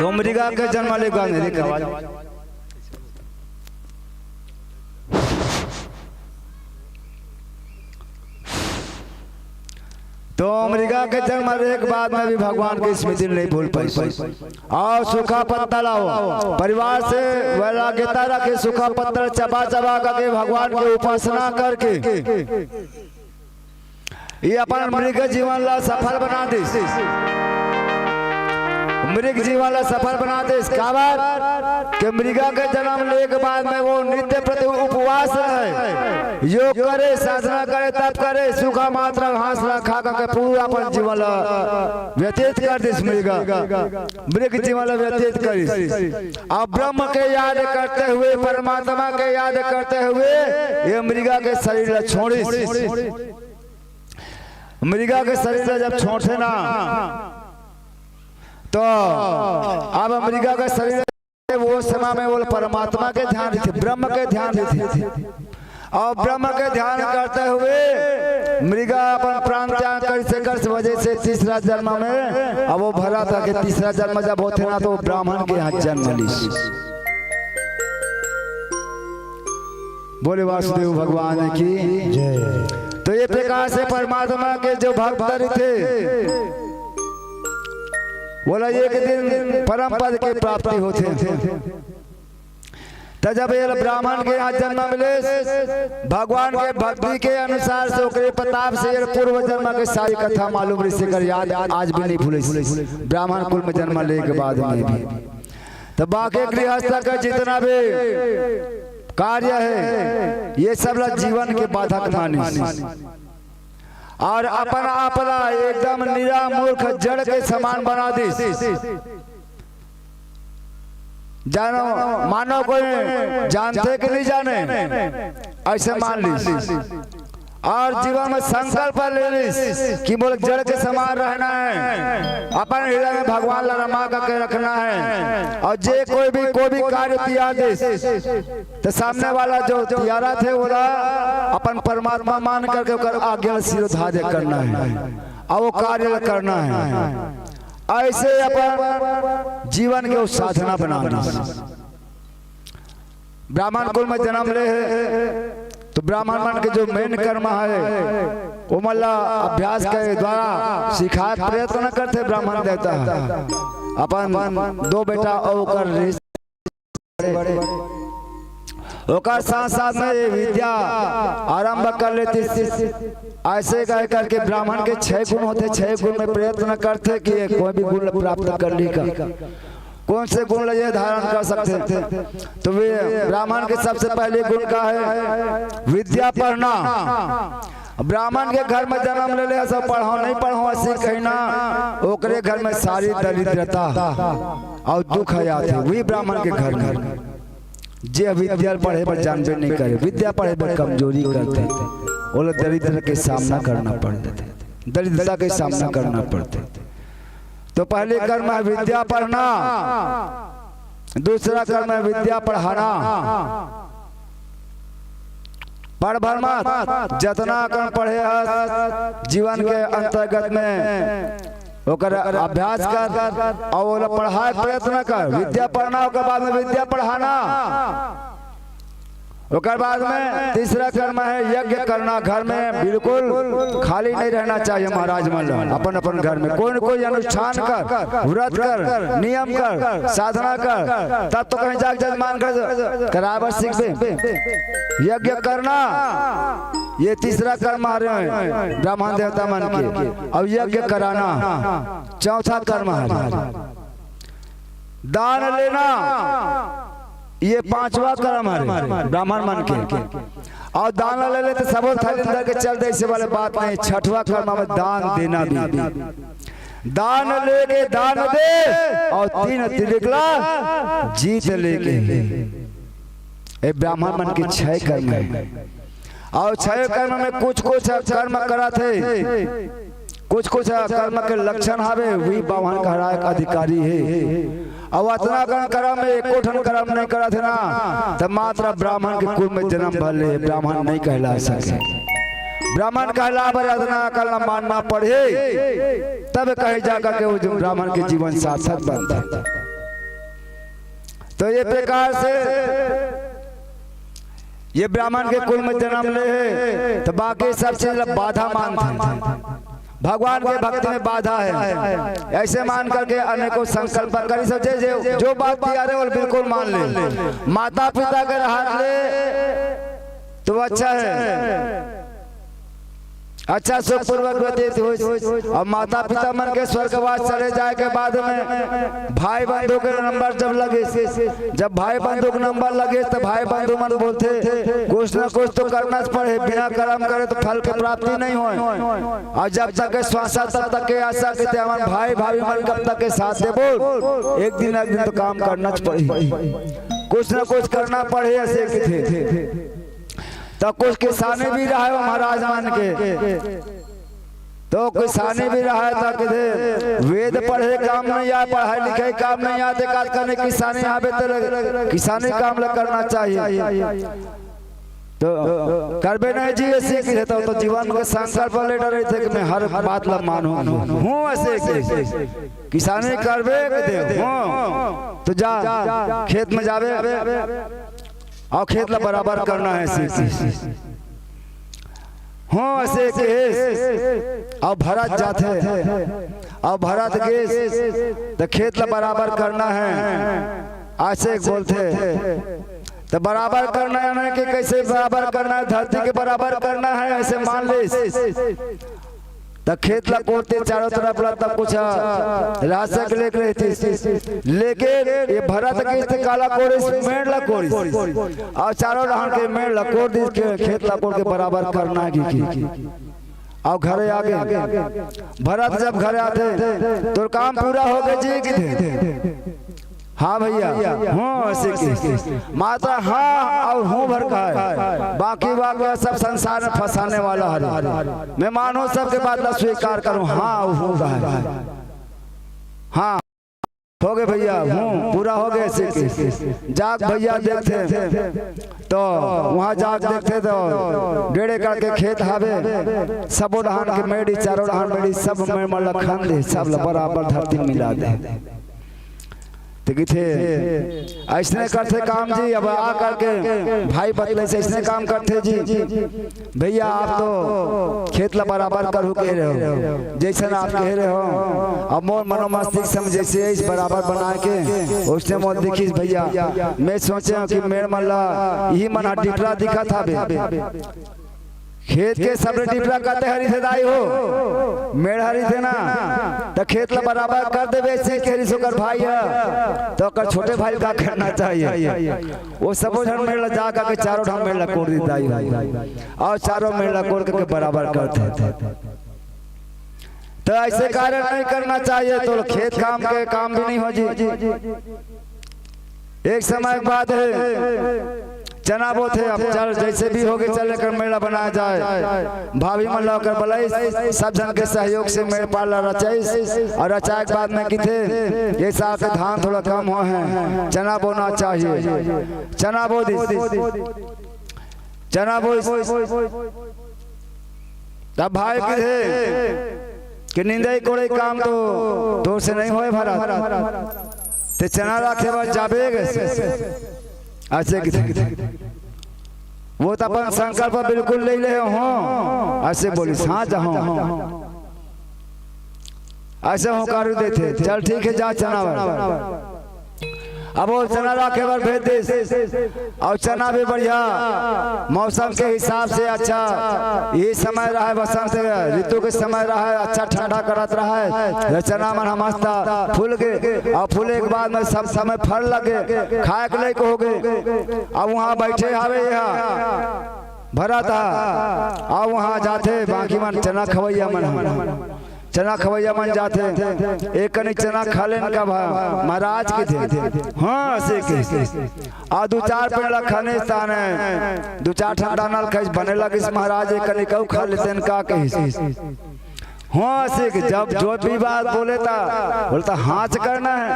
तो मृगा के जन्म ले गाने रे कवाल। तो मृगा के जन्म लेहे के बाद में भी भगवान के स्मृति नहीं भूल पाइस। अउ सूखा पत्ता लाव, परिवार से वैराग्यता रखे, सूखा पत्ता चबा चबा करके भगवान के उपासना करके ये अपन मृग जीवन ला सफल बना दिस। मृग जीवन ला सफल बना दिस। काबर के मृगा के जन्म लेहे के बाद में वो नित्य प्रति उपवास रहे, योग करे, साधना करे, तप करे, सूखा मात्रा घास ला खा करके पूरा अपन जीवन ला व्यतीत कर दिस। मृगा मृग जीवन ला व्यतीत करिस। अब ब्रह्म के याद करते हुए, परमात्मा के याद करते हुए ये मृगा के शरीर ला छोड़िस। मृगा के शरीर ला जब छोड़थे ना, तो अब मृगा के शरीर, वो समय में वो परमात्मा के ध्यान रहिथे, ब्रह्म के ध्यान रहिथे। अउ ब्रह्म के ध्यान करते हुए मृगा अपन प्राण त्याग करिस, एकर वजह से तीसरा जन्म में अब वो भरा था कि तीसरा जन्म जब होथे ना, तो वो ब्राह्मण के यहाँ जन्म लिस। बोले वासुदेव भगवान की। जय। तो ये प्रकार से परमात्मा के जो भक्त रहिथे, बोला एक दिन परम पद के प्राप्ति होथे। त जब ये ब्राह्मण के यहाँ जन्म मिले, भगवान के भक्ति के अनुसार से, ओकरे प्रताप से ये पूर्व जन्म के सारी कथा मालूम रहिस, एकर याद आज भी नहीं भूले। ब्राह्मण कुल में जन्म लेहे के बाद में भी तो बाकी गृहस्थ का जितना भी कार्य है, ये सब ला जीवन के बाधक मानिस अउ अपन आप ला एकदम निरा मूर्ख जड़ के समान बना दिस। जानो, मानो कोई जानथे कि नहीं जाने, अइसे मान लिस। अउ जीवन में संकल्प ले लिस कि मोला जड़ के समान रहना है, अपन हृदय में भगवान ला रमा करके रखना है। अउ जे कोई भी, कोई भी कार्य तियार दिस, त सामने वाला जो तियारथे, ओला अपन परमात्मा मान करके ओकर आज्ञा ला शिरोधार्य करना है अउ वो कार्य ला करना है। अइसे अपन जीवन के वो साधना बना लिस। ब्राह्मण कुल में जन्म ले हे, तो ब्राह्मण मन के जो मेन कर्म हे, ओमन ला अभ्यास के द्वारा सिखाए प्रयत्न करथे ब्राह्मण देवता ह। अपन दो बेटा अउ ओकर ऋषि बड़े, ओकर साथ साथ में ये विद्या आरंभ कर लेतिस। अइसे कह करके ब्राह्मण के छह गुण होथे, छह गुण में प्रयत्न करथे कि ये कोई भी गुण प्राप्त कर ली का। कौन से गुण ला ये धारण कर सकथे? तो वे ब्राह्मण के सबसे पहले गुण का हे? विद्या पढ़ना। ब्राह्मण के घर में जन्म ले ले, सब पढ़ो नहीं पढ़ो, अइसे कहिना, ओकरे घर में सारी दरिद्रता अउ दुख आ जाथे, वही ब्राह्मण के घर में। जे विद्या पढ़े बर जानबे नहीं करे, विद्या पढ़े बर कमजोरी करथे, ओला दरिद्र के सामना करना पड़ जाथे, दरिद्रता के सामना करना पड़थे। तो पहले कर्म हे विद्या पढ़ना, दूसरा कर्म हे विद्या पढ़ाना। पढ़ भर मत, जतना कन पढ़े हस, जीवन के अंतर्गत में ओकर अभ्यास कर अउ ओला पढ़ाए के प्रयत्न कर। विद्या पढ़ना, ओकर बाद में विद्या पढ़ाना। ओकर बाद में तीसरा कर्म हे यज्ञ करना। घर में बिल्कुल खाली नहीं रहना चाहिए महाराज मन ला। अपन अपन घर में कोई न कोई अनुष्ठान कर, व्रत कर, नियम कर, साधना कर, तब तो कहीं जाके जजमान कर कराए बर सीखबे। यज्ञ करना, ये तीसरा कर्म हरे ब्राह्मण देवता मन के। अउ यज्ञ कराना चौथा कर्म हरे। दान लेना, ये पांचवा कर्म हरे ब्राह्मण मन के। अउ दान ले ले तो सबो थाली अंदर के चल दे, अइसे वाले बात नहीं। छठवा कर्म में दान देना भी। दान लेके दान दे अउ तीन तिलक ला जीत लेके। ए ब्राह्मण मन के छह कर्म हे। अउ छह कर्म में कुछ कुछ कर्म करत हे, कुछ कुछ कर्म के लक्षण हवे, वही ब्राह्मण कहलाए के अधिकारी हे। अउ अतना कन कर्म में एको ठन कर्म नहीं करत हे ना, त मात्र ब्राह्मण के कुल में जन्म भर ले, ब्राह्मण नहीं कहला सके। ब्राह्मण कहला बर अतना कन ला मानना पड़े, तब कहीं जाकर के वो जो ब्राह्मण के जीवन सार्थक बनथे। तो ये प्रकार से ये ब्राह्मण के कुल में जन्म ले हे, तो बाकी सब चीज ला बाधा मानथे। भगवान के भक्ति में बाधा है, ऐसे मान करके अनेकों संकल्प करी। सोचे जे जो बात दिया रे, वो बिल्कुल मान ले। माता पिता के हाथ ले तो अच्छा है, अच्छा सुखपूर्वक व्यतीत हो। और माता पिता मन के स्वर्गवास चले जाए के बाद में भाई बंधु के नंबर जब लगे, जब भाई बंधु के नंबर लगे तो भाई बंधु मन बोलते, कुछ ना कुछ तो करना पड़े, बिना कर्म करे तो फल के प्राप्ति नहीं होए। और जब तक के श्वासा तब तक के आशा के ते हमन भाई भाभी मन कब तक के साथ देबो, एक दिन एक दिन तो काम करना पड़े, कुछ ना कुछ करना पड़े, ऐसे कथे। तो कुछ किसानी भी रहे हो महाराज मन के, तो किसानी भी रहे तो कथे, वेद पढ़े काम नहीं आए, पढ़ाई लिखाई काम नहीं आए, तो एकाध कने किसानी आवे तो लग-, किसानी काम ल करना चाहिए। तो करबे नहीं जी, ऐसे कथे तो, तो जीवन के संकल्प ले डरे थे कि मैं हर बात ला मानूं हूँ, ऐसे कथे। किसानी करबे के दे हूँ, तो जा खेत में जावे और खेत ला बराबर करना है, ऐसे कथे। हूँ, ऐसे कथे। और भरत जाथे, और भरत गेस, तो खेत ला बराबर करना है, ऐसे बोलथे। तो बराबर करना है, यानी कि कैसे बराबर करना है, धरती के बराबर करना है, ऐसे मान ले। त खेत ला कोरथे चारों तरफ ला, तब कुछ रहस्य के लेके रहथे। लेकिन ये भरत गेस त काला कोरिस, मेड़ ला कोरिस। और चारों डहर के मेड़ ला कोर दिस के खेत ला कोर के बराबर करना है कि, कि। और घरे आगे। भरत जब घरे आथे, तोर काम पूरा हो गए जी, कथे। हाँ भैया, हूँ, ऐसे कथे। मात्र हाँ और हूँ भर का है, बाकी वाक्य सब संसार में फंसाने वाला हरे। मैं मानव सबके बात ला स्वीकार करूँ, हाँ और हूँ का है। हाँ, हो गए भैया, हूँ, पूरा हो गए, ऐसे कथे। जाके भैया देखथे, तो वहाँ जाके देखथे तो डेढ़ एकड़ के खेत हावे, सबो डहर के मेड़ी, चारों डहर मेड़ी, सब मेड़ मन ला खन दे, सब ला बराबर धरती मिला दे। तो कथे, ऐसने करथे काम जी। अब आ करके भाई बतले से ऐसने काम करथे जी। भैया, आप तो खेत ला बराबर करू कह रहे हो, जैसन आप कह रहे हो। अब मोर मनोमस्तिष्क से जैसे इस बराबर बना के उसने मोर दिखिस भैया, मैं सोचे हूँ कि मेड़ मन ला यही मन हा डिपरा दिखत हावे। खेत के सबले डिपरा कते हरी थे दाई हो, मेड़ हरी थे ना, त खेत ला बराबर कर देबे, ऐसे कह रही सोकर भाई है, तो ओकर छोटे भाई का करना चाहिए। वो सबो झन मेड़ ला जा करके चारों ढंग मेड़ ला कोर दी दाई हो, और चारों मेड़ ला कोर करके बराबर कर दे। तो ऐसे कार्य नहीं करना चाहिए, तो खेत काम के काम भी नहीं हो जी। एक समय के बात है, चना बोथे, अब चल जैसे भी होगे, चल एकर मेड़ ला बनाया जाए। भाभी मन ला ओकर बलाइस, सब झन के सहयोग से मेड़ पार ला रचाइस, और रचाए के बाद में कथे, ये साल के धान थोड़ा कम हो है, चना बोना चाहिए। चना बो दिस, चना बोइस। तब भाई कथे कि निंदई कोड़ई काम तो तोर से नहीं होए भरत, ते चना राखे बर जाबे गे। ऐसे कथे, वो तो अपन संकल्प बिल्कुल ले ले हो, ऐसे बोलिस, हाँ जाहूँ, ऐसे हुंकार देथे, चल ठीक है, जा चना बर। अब वो चना राखे बर भेज दिस, और चना भी बढ़िया, मौसम के हिसाब से अच्छा, ये समय रहे, बसंत ऋतु के समय रहे, अच्छा ठंडा करत रहे, ये चना मन ह मस्त फूल गे, और फूले के बाद में सब समय फल लगे, खाए के लायक हो गे। अब वहाँ बैठे हावे यहाँ भरत हा, और वहाँ जाथे बाकी मन चना खवैया मन ह। चना खवैया मन जाथे, एक कनी चना खा लेन का भा-, महाराज कथे। हाँ, ऐसे कथे। आ दू चार पेड़ ला खाने स्थान है, दू चार ठन दाना ल खाइस, बने लगिस महाराज, एक कनी कऊ खा लेतेन का कहिस। हाँ, ऐसे कथे, जब जो भी बात बोले ता, बोलता हाँ से करना है।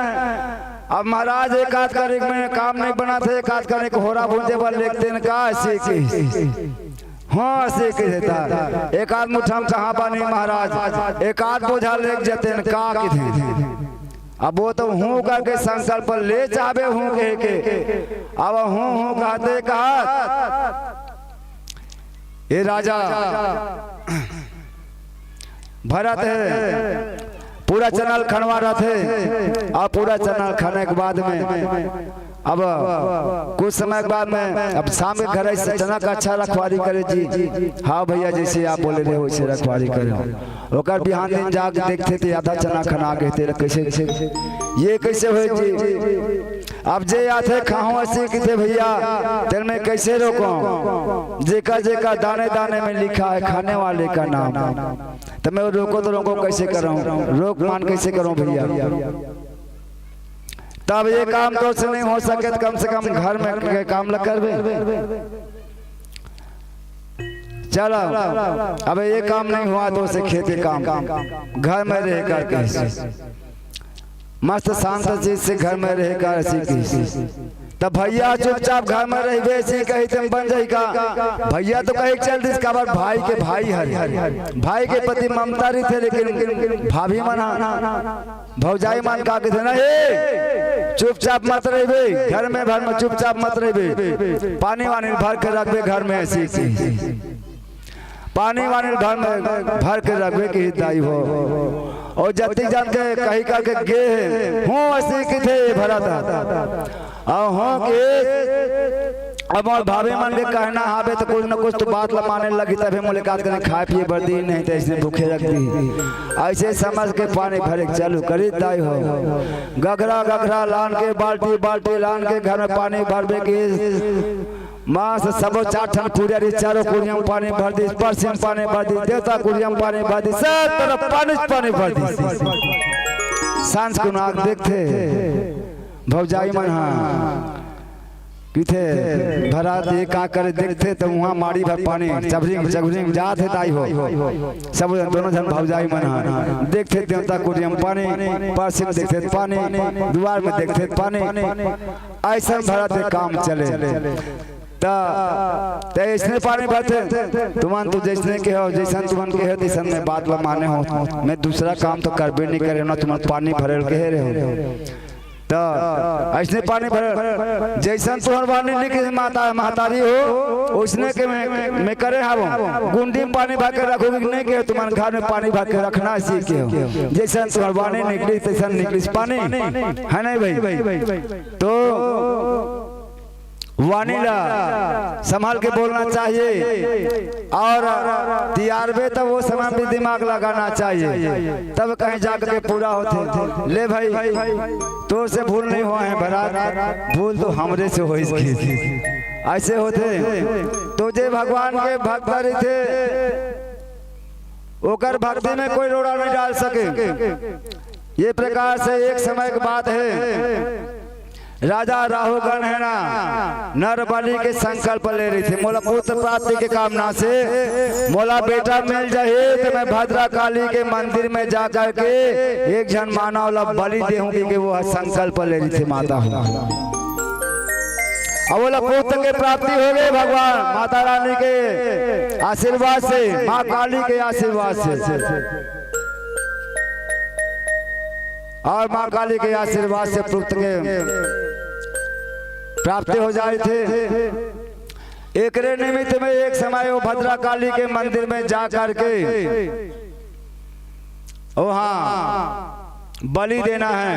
अब महाराज एक आध कनिक में काम नहीं बना थे, एक आध कनिक होरा भूंजे बर लेतेन का, ऐसे कहिस। हाँ, ऐसे कथे ता। एक आध मुट्ठा म कहाँ बानी महाराज, एक आध बोझा लेग जतेन का कथे। अब वो तो हूँ करके संकल्प ले चाहबे हूँ कह के। अब हूँ हूँ कहते कहत, ए राजा, भरत हे, पूरा चना ल खनवा रथे, अउ पूरा चना ल खने के बाद में अब कुछ समय के बाद में अब शाम के घर से चना का अच्छा रखवारी करे जी। हाँ भइया, जइसे आप बोले रहे वइसे रखवारी करे। ओकर बिहान दिन जाके देखथे त आधा चना खना गे, तेला कइसे, ये कइसे होय जी? अब जे आथे खाहूं अइसे कहिथे भइया, तेला मैं कइसे रोकंव? जेकर जेकर दाने दाने में लिखा है खाने वाले का नाम, त मैं रोकंव त रोकंव कइसे करंव? रोक मान कइसे करंव भइया? तब ये काम तोर से नहीं हो सके त कम से कम घर में के काम ल करबे। चल, अब ये काम नहीं हुआ त तोर से खेत के काम, घर में रहे कर कहिस। मस्त शांत चित से घर में रहे कर अइसे कहिस। त भइया चुपचाप घर में रहिबे अइसे कहिस त बन जाही का? भइया तो कहे चल दिस, काबर भाई के भाई हरे, भाई के प्रति ममता रहिथे, लेकिन भाभी मन ह, भौजाई मन का कहिथे, नहीं, चुपचाप मत रहिबे, घर में भर में चुपचाप मत रहिबे, पानी वानी भर के रखबे घर में अइसे कहिस। पानी वानी घर में भर के रखबे कहिस दाई हो। अउ जतिक जन के कहि करके गे हंव अइसे कहिथे भरत। अउ हंव के अब मोर भाभी मन के कहना हावे त कुछ न कुछ तो बात ल माने लगही, तभे मोला एकाध कनी खाए पिए बर दिही, नहीं त अइसने भूखे रख दिही। अइसे समझ के पानी भरे के चालू करिस दाई हो। गघरा गघरा लान के, बाल्टी बाल्टी लान के घर में पानी भरबे कहिस। माँ से सबो चार ठन कुरिया रहिस, चारों कुरिया में पानी भर दिस, परसी में पानी भर दिस, देवता कुरिया में पानी भर दिस, सब तरफ पानी च पानी भर दिस। सांझ कुन आके देखथे भौजाई मन ह, कहिथे, भरत ये का करे? देखथे त उहां माड़ी भर पानी चभरिंग चभरिंग जात हे दाई हो। सब दोनों झन भौजाई मन ह देखथे देवता कुरिया में पानी, परसी में देखथे पानी, दुवार में देखथे पानी। अइसन भरत के काम चले। त, त अइसने पानी भरथे। तुमन तो जइसने कहे हो, जइसन तुमन कहे हो, तइसन मैं बात ल माने हंव। मैं दूसरा काम तो करबे नहीं करे हंव ना, तुमन पानी भरे ल कहे रहे हो। त अइसने पानी भरे, जइसन तुंहर वाणी निकलिस माता, महतारी हो, ओइसने के मैं, मैं करे हंव। गुंडी में पानी भर के रखोगे कि नहीं कहे, तुमन घर में पानी भर के रखना अइसे कहे हो। जइसन तुंहर वाणी निकलिस, तइसन निकलिस पानी, हे नहीं भई? तो वाणी ला संभाल के बोलना चाहिए, अउ तियारबे त ओ समय भी दिमाग लगाना चाहिए, तब कहीं जाकर के पूरा होथे। ले भई, तोर से भूल नहीं होय हे भरत, भूल तो हमरे से होइस। अइसे होथे। तो जे भगवान के भक्त रहिथे, ओकर भक्ति में कोई रोड़ा नहीं डाल सके। ये प्रकार से एक समय के बात हे, राजा राहुगण हे ना, नर बलि के संकल्प ले रहिथे, मोला पुत्र प्राप्ति के कामना से मोला बेटा मिल जाही त मैं भद्रकाली के मंदिर में जा करके एक झन मानव ला बलि देहूं, कहिके ओ ह संकल्प ले रहिथे माता हो। अब ओला पुत्र के प्राप्ति होगे भगवान माता रानी के आशीर्वाद से, माँ काली के आशीर्वाद से। अउ माँ काली के आशीर्वाद से पुत्र के प्राप्ति हो जाय थे। एकरे निमित्त में एक समय ओ भद्रकाली के मंदिर में जा करके, ओ हाँ, बलि देना हे,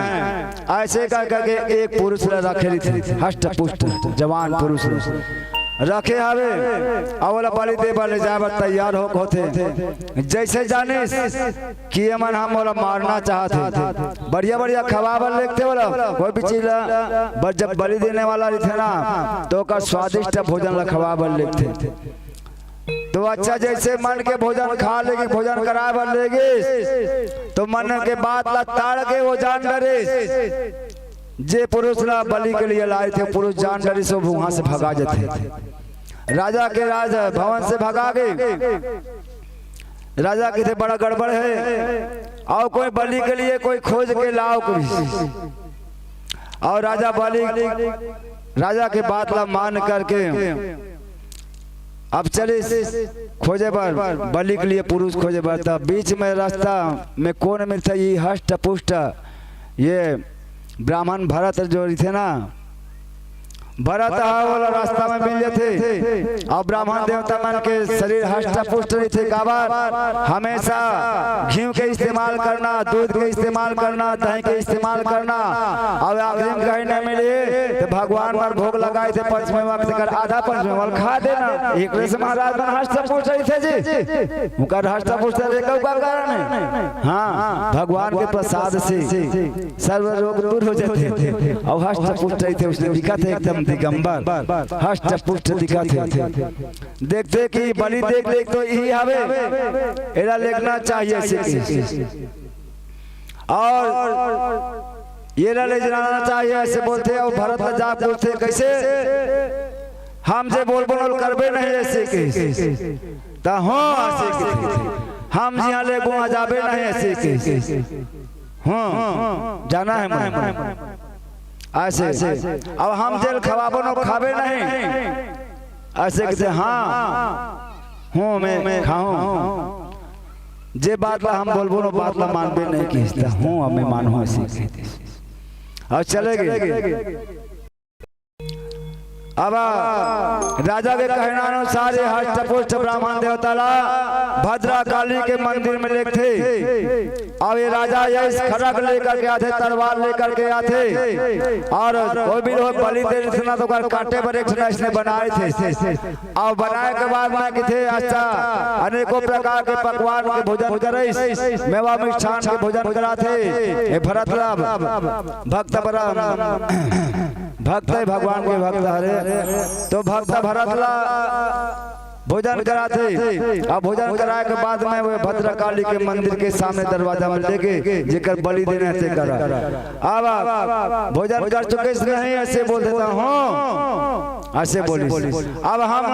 अइसे कहि करके एक पुरुष ला रखे रहिथे, हष्ट पुष्ट जवान पुरुष ला रखे हवे, अउ ओला बलि दे बर ले जाय बर तैयार हो होथे। जइसे जानिस कि ये मन ह मोला मारना चाहत हे, बढ़िया बढ़िया खवाय बर लेगथे ओला, कोई भी चीज ला, बस जब बलि देने वाला रहिथे ना, त ओकर स्वादिष्ट भोजन ला खवाय बर लेगथे। त अच्छा, जइसे मन के भोजन खा लेगिस, भोजन कराय बर लेगिस, त मन के बात ला टार के ओ जान डरिस। जे पुरुष ला बलि के लिए लाय थे, पुरुष जान डरिस, ओ उहां से भगा जाथे। राजा के राज भवन से भगा गे। राजा कहिथे, बड़ा गड़बड़ हे, अउ कोई बलि के लिए कोई खोज के लाव कोई। अउ राजा बलि, राजा के बात ला मान करके अब चलिस खोजे बर, बलि के लिए पुरुष खोजे बर। त बीच में रस्ता में कोन मिलथे? ये हष्ट पुष्ट, ये ब्राह्मण भरत जो रहिथे ना, भरत ह ओला रास्ता में मिल जथे। अउ ब्राह्मण देवता मन के शरीर हष्ट पुष्ट रहिथे, काबर? हमेशा घीव के इस्तेमाल करना, दूध के इस्तेमाल करना, दही के इस्तेमाल करना। अउ आखिरी में कहीं नहीं मिले तो भगवान मन भोग लगाए थे पंचमी वक्त कर आधा पंचमी वाला खा देना। एकरे से महाराज मन हष्ट पुष्ट रहिथे जी। उनकर हष्ट पुष्ट रहे का कारण है? हाँ, भगवान के प्रसाद से सर्व रोग दूर हो जाथे। अउ हष्ट पुष्ट रहिथे, उसने दिखत हे एकदम दिगंबर, हष्ट पुष्ट दिखत हे। देखथे कि बलि देख लेक तो यही हवे, एला लेगना चाहिए ऐसे के। अउ एला ले जाना चाहिए ऐसे बोलथे, अउ भरत ला जा बोलथे, कैसे? हम जे बोलबो न करबे नहीं ऐसे के। त हो ऐसे के। हम जिहाँ लेगबो जाबे नहीं ऐसे के। हाँ, जाना है मन। ऐसे। अउ हम जेल खवाबो न खाबे नहीं। ऐसे कथे, हाँ, हूँ मैं खाऊँ। जे बात ला हम बोलबो न बात ला मानबे नहीं किहिस त हूँ अब मैं मानहूँ ऐसे कथे। अउ चले गे। अब राजा के कहना अनुसार ये हष्ट पुष्ट ब्राह्मण देवता ला भद्रकाली के मंदिर में लेगथे। अउ ये राजा यही खड़ग लेकर के आथे, तलवार लेकर के आथे, अउ कोई भी लोग बलि दे रहिथे ना तो ओकर काटे बर एक ठन अइसने बनाए थे। अउ बनाए के बाद में किथे अच्छा अनेकों प्रकार के पकवान के भोजन करइस, मेवा मिष्ठान के भोजन कराथे। ये भरत ला भक्त बरा भक्त हे, भगवान के भक्त हरे, तो भक्त भरत ला भोजन कराथे। अउ भोजन कराए के बाद में वो भद्रकाली के मंदिर के सामने दरवाजा में लेके जेकर बलि देना हे तेकर। अब भोजन कर चुके से नहीं ऐसे बोल देता हूँ, ऐसे बोलिस। अब हम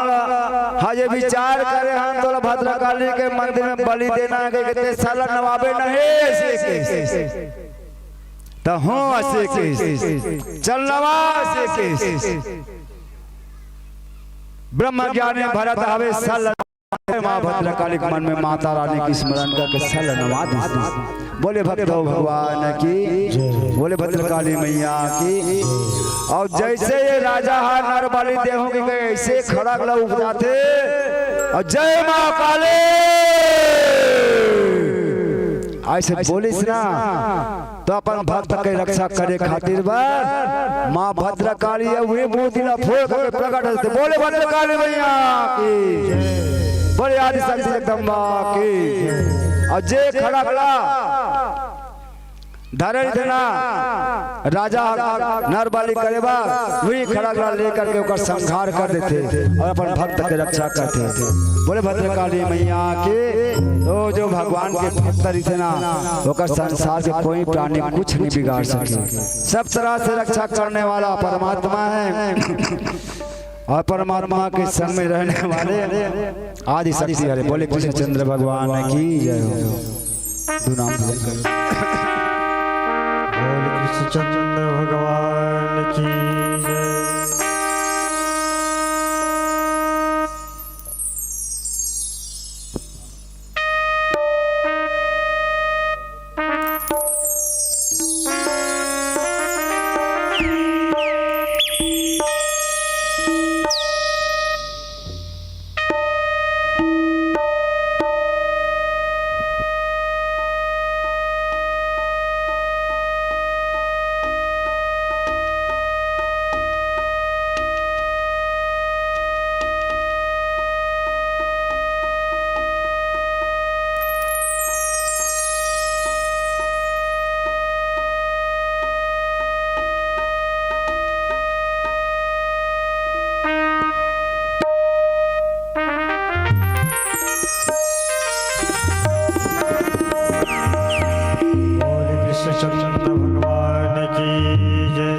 हाँ ये विचार करे हम तोला भद्रकाली के मंदिर में बलि देना हे कि ते साला नवाबे नहीं ऐसे के। त हो असे के, चल नवा असे के। ब्रह्म ज्ञानी भरत हवे सल माँ भद्रकाली के मन में माता रानी के स्मरण करके सल नवा दिस। बोले भक्त हो भगवान की, बोले भद्रकाली मैया की। अउ जैसे ये राजा हा नर बलि देहूं कि कहे ऐसे खड़ग ला उपजाथे। अउ जय माँ काली। ऐसे बोलिस ना, तो अपन भक्त के रक्षा करे खातिर बर माँ भद्रकाली हे, वही मूर्ति ला फोड़ करके प्रकट होथे। बोले भद्रकाली मैया की, बोले आदि शक्ति जगदम्बा की। अउ जे खड़ग ला धरे रहिथे ना, राजा नर बलि करे बर, वही खड़ग ला लेकर के ओकर संहार कर देथे अउ अपन भक्त के रक्षा करथे। बोले भद्रकाली मैया की। तो जो भगवान के भक्त रहिथे ना, ओकर संसार के कोई प्राणी कुछ नहीं बिगाड़ सके। सब तरह से रक्षा करने वाला परमात्मा है अउ परमात्मा के संग में रहने वाले आदि शक्ति हरे। बोले कृष्णचंद्र भगवान की जय हो। दो नाम भजन करो। बोल कृष्णचंद्र भगवान की जय। बोल कृष्णचंद्र भगवान की जय।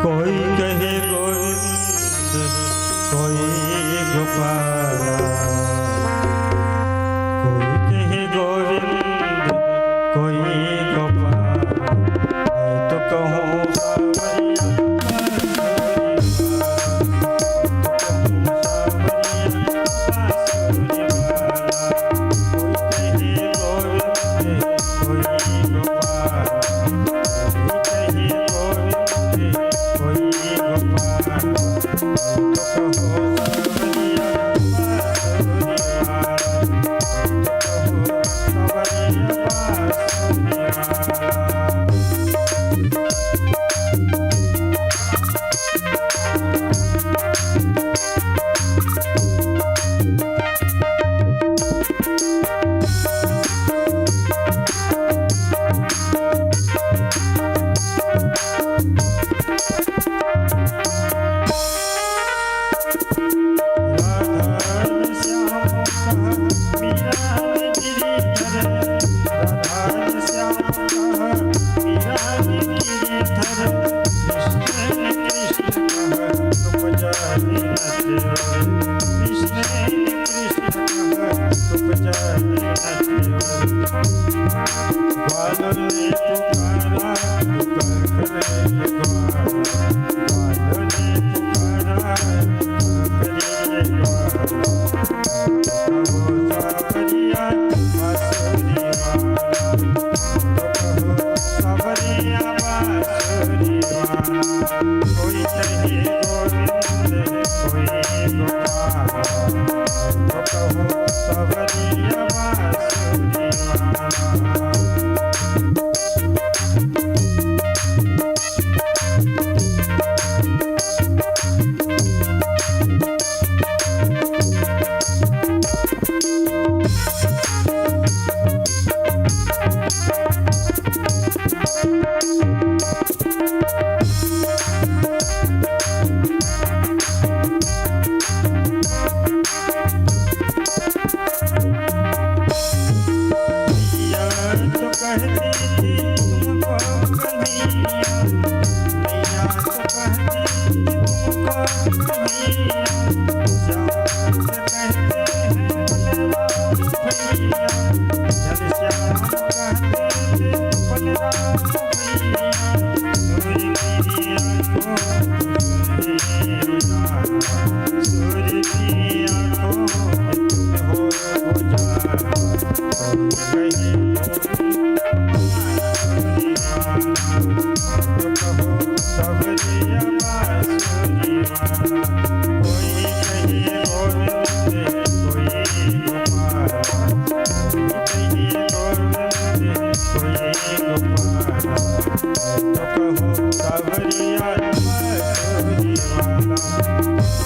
कोई कहे गोविंद, कोई गोपाल, कोई कहे गोविंद, कोई गोपाल। मैं तो कहूँ सावरिया, विष्णु कृष्ण कह सुख जन नहीं। बालने पुकारा पुकार करे द्वारा। बालने पुकारा पुकार करे द्वारा। कहो सावरिया बांसुरी वाला। कहो सावरिया बांसुरी वाला। कोई कहे गोविंद, कोई गोपाल।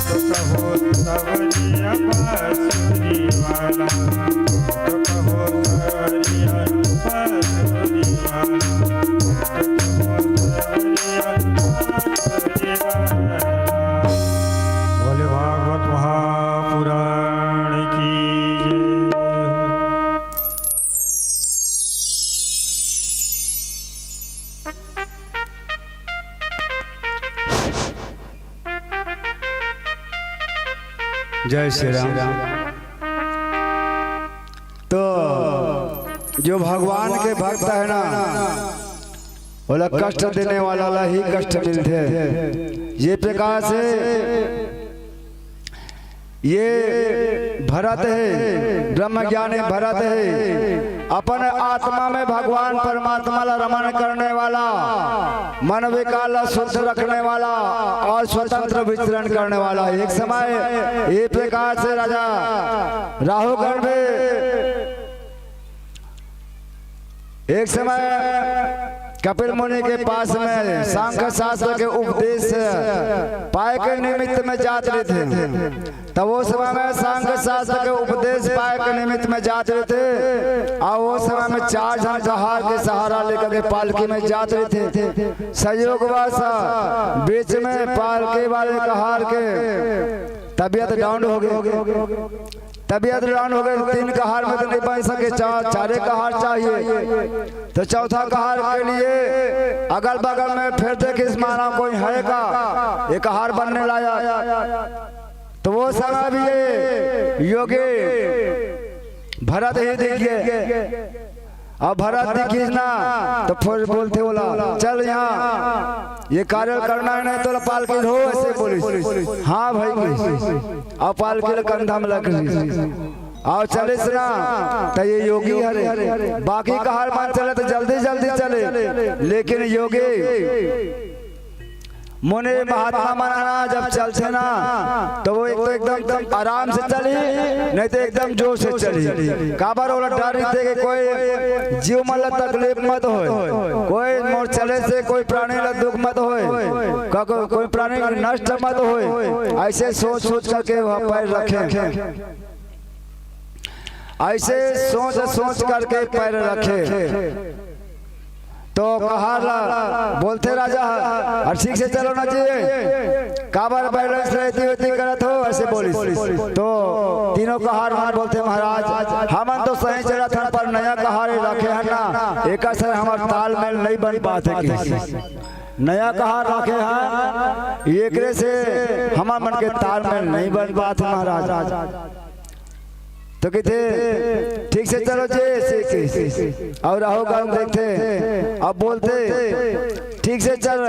तो कहो सावरिया बांसुरी वाला। भोले भागवत महापुराण की जय। जय श्री राम। तो जो भगवान के भक्त है ना, ओला कष्ट देने वाला ला ही कष्ट मिलथे। ये प्रकार से ये भरत है, ब्रह्मज्ञानी भरत है, अपन आत्मा में भगवान परमात्मा ला रमन करने वाला, मन विकार ला शुद्ध रखने वाला और स्वतंत्र विचरण करने वाला। एक समय ये प्रकार से राजा राहु गण भी एक समय कपिल मुनि के पास में सांख्य शास्त्र के उपदेश पाए के निमित्त में जात रहिथे। तब वो समय में सांख्य शास्त्र के उपदेश पाए के निमित्त में जात रहिथे। और वो समय में चार झन कहार के सहारा लेकर के पालकी में जात रहिथे। संयोगवश बीच में पालकी वाले कहार के तबीयत डाउन हो गई। तबीयत डाउन हो गई, तीन कहार में तो नहीं बन सके, चा-, चारे कहार चाहिए। तो चौथा कहार के लिए अगल बगल में फिर देखे, इस माना कोई है का, ये कहार बनने लायक। तो वो समय भी ये योगी भरत ही देखिए। अब भरत जी खींचना तो फिर बोलथे ओला, "चल यहाँ, ये कार्य करना है, नहीं तो पालकी हो," ऐसे बोलिस। "हाँ भाई," कहिस। अब पालकी ला कंधा में लग गइस। अब चलिस ना, तो ये योगी हरे, बाकी कहार मन चले तो जल्दी जल्दी चले, लेकिन योगी मुनि महात्मा मन ह ना जब चलथे ना, तो वो एक तो एकदम आराम से चलही, नहीं तो एकदम जोर से चलही। काबर ओला डर रहिथे कि कोई जीव मन ला तकलीफ मत होय, कोई मोर चले से कोई प्राणी ला दुख मत होय, का-, को-, कोई प्राणी नष्ट मत होय। ऐसे सोच सोच करके वह पैर रखे, ऐसे सोच सोच करके पैर रखे। तो कहार ला बोलथे राजा ह, "अरे ठीक से चलो ना जी, काबर बैलेंस रहती होती करत हो?" ऐसे बोलिस। तो तीनों कहार मन बोलथे, "महाराज, हमन तो सही चलत हन, पर नया कहार रखे हन ना, एकर से हमर तालमेल नहीं बन पात हे," कहिस। नया कहार राखे हैं, एकरे से हमर मन के तालमेल नहीं बन पात हे महाराज। तो कहिथे, "ठीक से चलो जी, ऐसे, ऐसे।" अउ राहु गण देखथे, अब बोलथे, "ठीक से चल,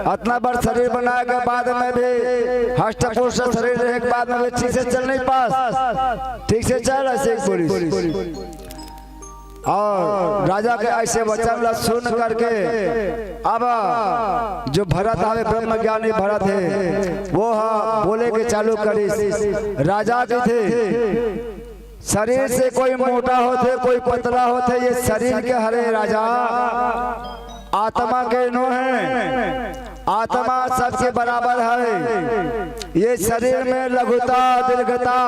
अतना बड़ शरीर बनाए के बाद में भी, हष्ट पुष्ट शरीर रहे के बाद में भी ठीक से चल नहीं पास, ठीक से चल," ऐसे बोलिस। अउ राजा के ऐसे वचन ला सुन करके अब जो भरत हवे, ब्रह्मज्ञानी भरत हे, वो ह बोले के चालू करिस। राजा कहिथे, "शरीर से कोई मोटा होथे, कोई पतला होथे, ये शरीर के हरे राजा, आत्मा के नो हे।" आत्मा सबके बराबर है। ये शरीर में लघुता, दीर्घता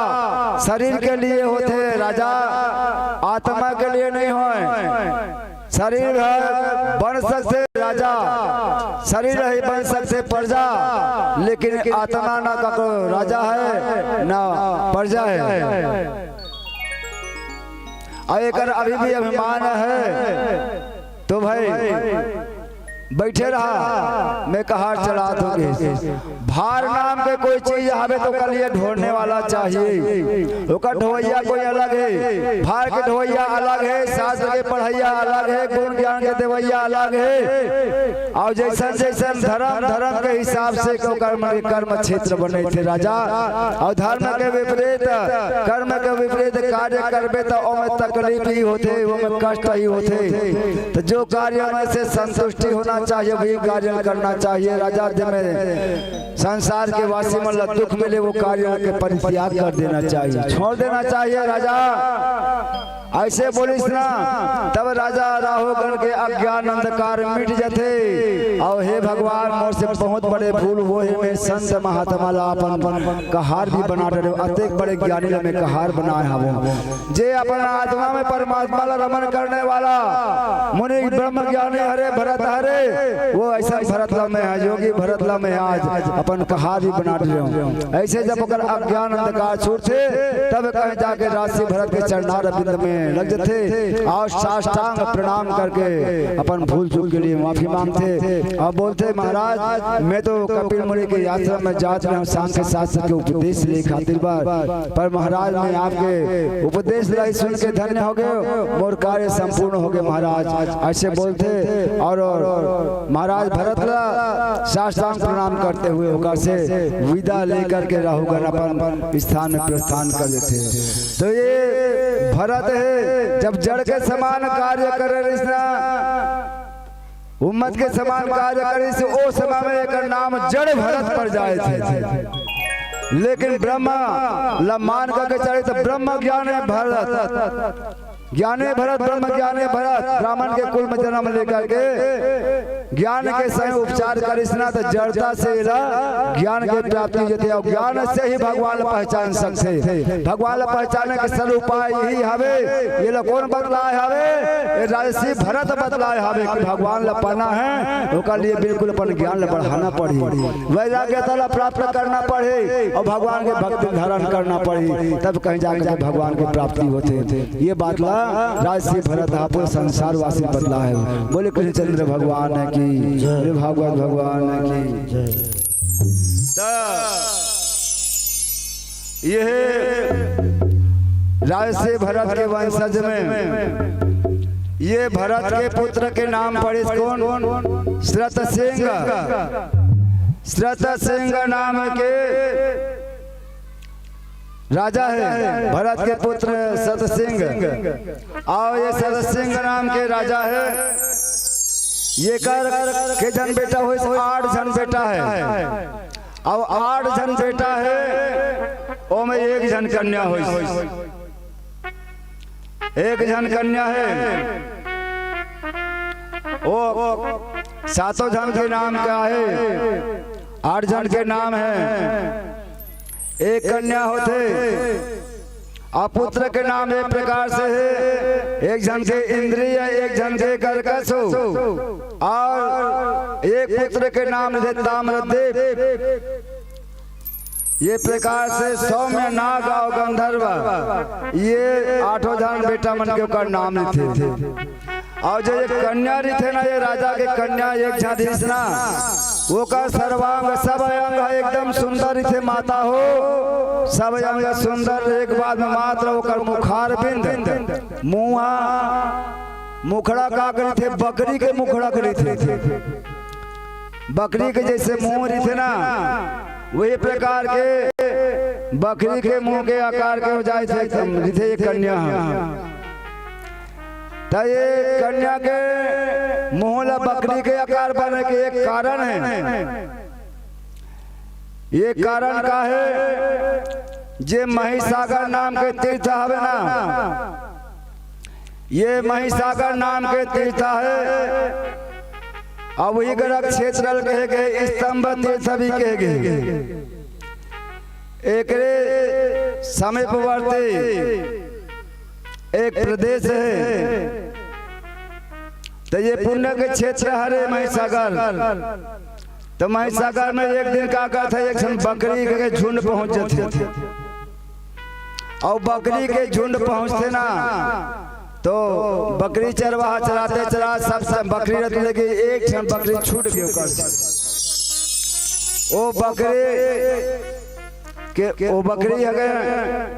शरीर के लिए होथे राजा, आत्मा के लिए नहीं होय। शरीर है, बन सकथे राजा, शरीर ही बन सकथे प्रजा, लेकिन आत्मा ना ककरो राजा है ना प्रजा है। अउ एकर अभी भी अभिमान है, तो भाई, बैठे रहा, मैं कहार चलात हों। भार नाम के कोई चीज हवे तो ओकर लिए ढोने वाला चाहिए। ओकर ढोवैया कोई अलग है, भार के ढोवैया अलग है, शास्त्र के पढ़ैया अलग है, गुण ज्ञान के देवैया अलग है। अउ जैसन जैसन धर्म, धर्म के हिसाब से ओकर मन के कर्म क्षेत्र बने थे राजा। अउ धर्म के विपरीत, कर्म के विपरीत कार्य करबे त ओमे तकलीफ ही होथे, ओमे कष्ट ही होथे। तो जो कार्य में से संतुष्टि होना चाहिए, वही कार्य करना चाहिए राजा। जेमे संसार के वासी मन ला दुख मिले, वो कार्य के परित्याग कर देना चाहिए, छोड़ देना चाहिए राजा। ऐसे बोलिस ना, तब राजा राहु गण के अज्ञान अंधकार मिट जथे। अउ हे भगवान, मोर से बहुत बड़े भूल होहे, मैं संत महात्मा ला अपन कहार भी बना डरे, अतेक बड़े ज्ञानी ला मैं कहार बनाए हवों। जे अपन आत्मा में परमात्मा ला रमन करने वाला मुनि ब्रह्म ज्ञानी हरे भरत हरे, वो ऐसा भरत ला मैं, योगी भरत ला मैं आज अपन कहार भी बना डरे हवों। ऐसे जब ओकर अज्ञान अंधकार छूटथे, तब कहीं जाके राजर्षि भरत के चरणार बिंद में लग जथे अउ साष्टांग प्रणाम करके अपन भूल चूक के लिए माफी मांगथे अउ बोलथे, "महाराज, मैं तो कपिल मुनि के आश्रम में जात रहे हवों सांख्य शास्त्र के उपदेश ले खातिर बर, पर महाराज, मैं आपके उपदेश ला ही सुन के धन्य हो गए, मोर कार्य संपूर्ण हो गए महाराज।" ऐसे बोलथे अउ महाराज भरत ला साष्टांग प्रणाम करते हुए ओकर से विदा लेकर के राहु गण अपन स्थान में प्रस्थान कर देथे। तो ये भरत हे, जब जड़ के समान कार्य करे रहिस ना, उम्मत के समान कार्य करे से ओ समय में एकर नाम जड़ भरत पड़ जाए थे। लेकिन ब्रह्मा ला मान करके चले तो ब्रह्म ज्ञान है भरत, ज्ञाने भरत, ब्रह्म ज्ञाने भरत, ब्राह्मण के कुल में जन्म लेकर के ज्ञान के सही उपचार करिस ना, तो जड़ता से एला ज्ञान के प्राप्ति हो जाती है। और ज्ञान से ही भगवान ला पहचान सकथे। भगवान ला पहचाने के सरल उपाय यही हवे। ये ला कौन बतलाए हवे? ये राजर्षि भरत बतलाए हवे कि भगवान ला पाना है, ओकर लिए बिल्कुल अपन ज्ञान ला बढ़ाना पड़ही, वैराग्यता ला प्राप्त करना पड़ही और भगवान के भक्ति धारण करना पड़ही, तब कहीं जाकर के भगवान की प्राप्ति होथे। ये बात ला राजर्षि भरत हा पूरे संसारवासी बतलाए हे। बोले कृष्णचंद्र भगवान की, बोले भागवत भगवान की। त ये राजर्षि भरत के वंशज में ये भरत के पुत्र के नाम पड़िस कौन? श्रत सिंह। श्रत सिंह नाम के राजा हे, भरत के पुत्र श्रत सिंह। अउ ये श्रत सिंह नाम के राजा हे, येकर के झन बेटा होइस? आठ झन बेटा हे। अउ आठ झन बेटा हे, ओमे एक झन कन्या होइस। एक झन कन्या हे, ओ सातों झन के नाम का हे? आठ झन के नाम हे। एक कन्या होथे, अउ पुत्र के नाम एक प्रकार से हे, एक झन के इंद्रिय, एक झन के कर्कश हो, अउ एक पुत्र के नाम हे ताम्रदीप। ये प्रकार से सौम्य, नाग अउ गंधर्व, ये आठों झन बेटा मन के ओकर नाम लेथे। अउ जो ये कन्या रहिथे ना, ये राजा के कन्या एक झन रहिस ना, ओकर सर्वांग, सब अंग ह एकदम सुंदर रहिथे माता हो, सब अंग सुंदर। एक बात में मात्र ओकर मुखारबिंद, मुंह, मुखड़ा का करिथे, बकरी के मुखड़ा करिथे। बकरी के जइसे मुंह रहिथे ना, वही प्रकार के बकरी के मुंह के आकार के हो जाए थे, रहिथे ये कन्या ह। त ये कन्या के मुंह ला बकरी के आकार बने के एक कारण हे। ये कारण का हे? जे महिसागर नाम के तीर्थ हवे ना, ये महिसागर नाम के तीर्थ हे। अब वही गरक क्षेत्र ल कहे गे, स्तंभ तीर्थ भी कहे गे। एकरे समीपवर्ती एक प्रदेश हे, त ये पुण्य के क्षेत्र हरे महिसागर। त महिसागर में एक दिन का कहत हे, एक ठन बकरी के झुंड पहुंच जाथे। अउ बकरी के झुंड पहुंचथे ना, तो बकरी चरवाहा चराते चराते सब, सब बकरी रख लेके एक ठन बकरी छूट गे ओकर से। ओ बकरी के, ओ बकरी ह गे,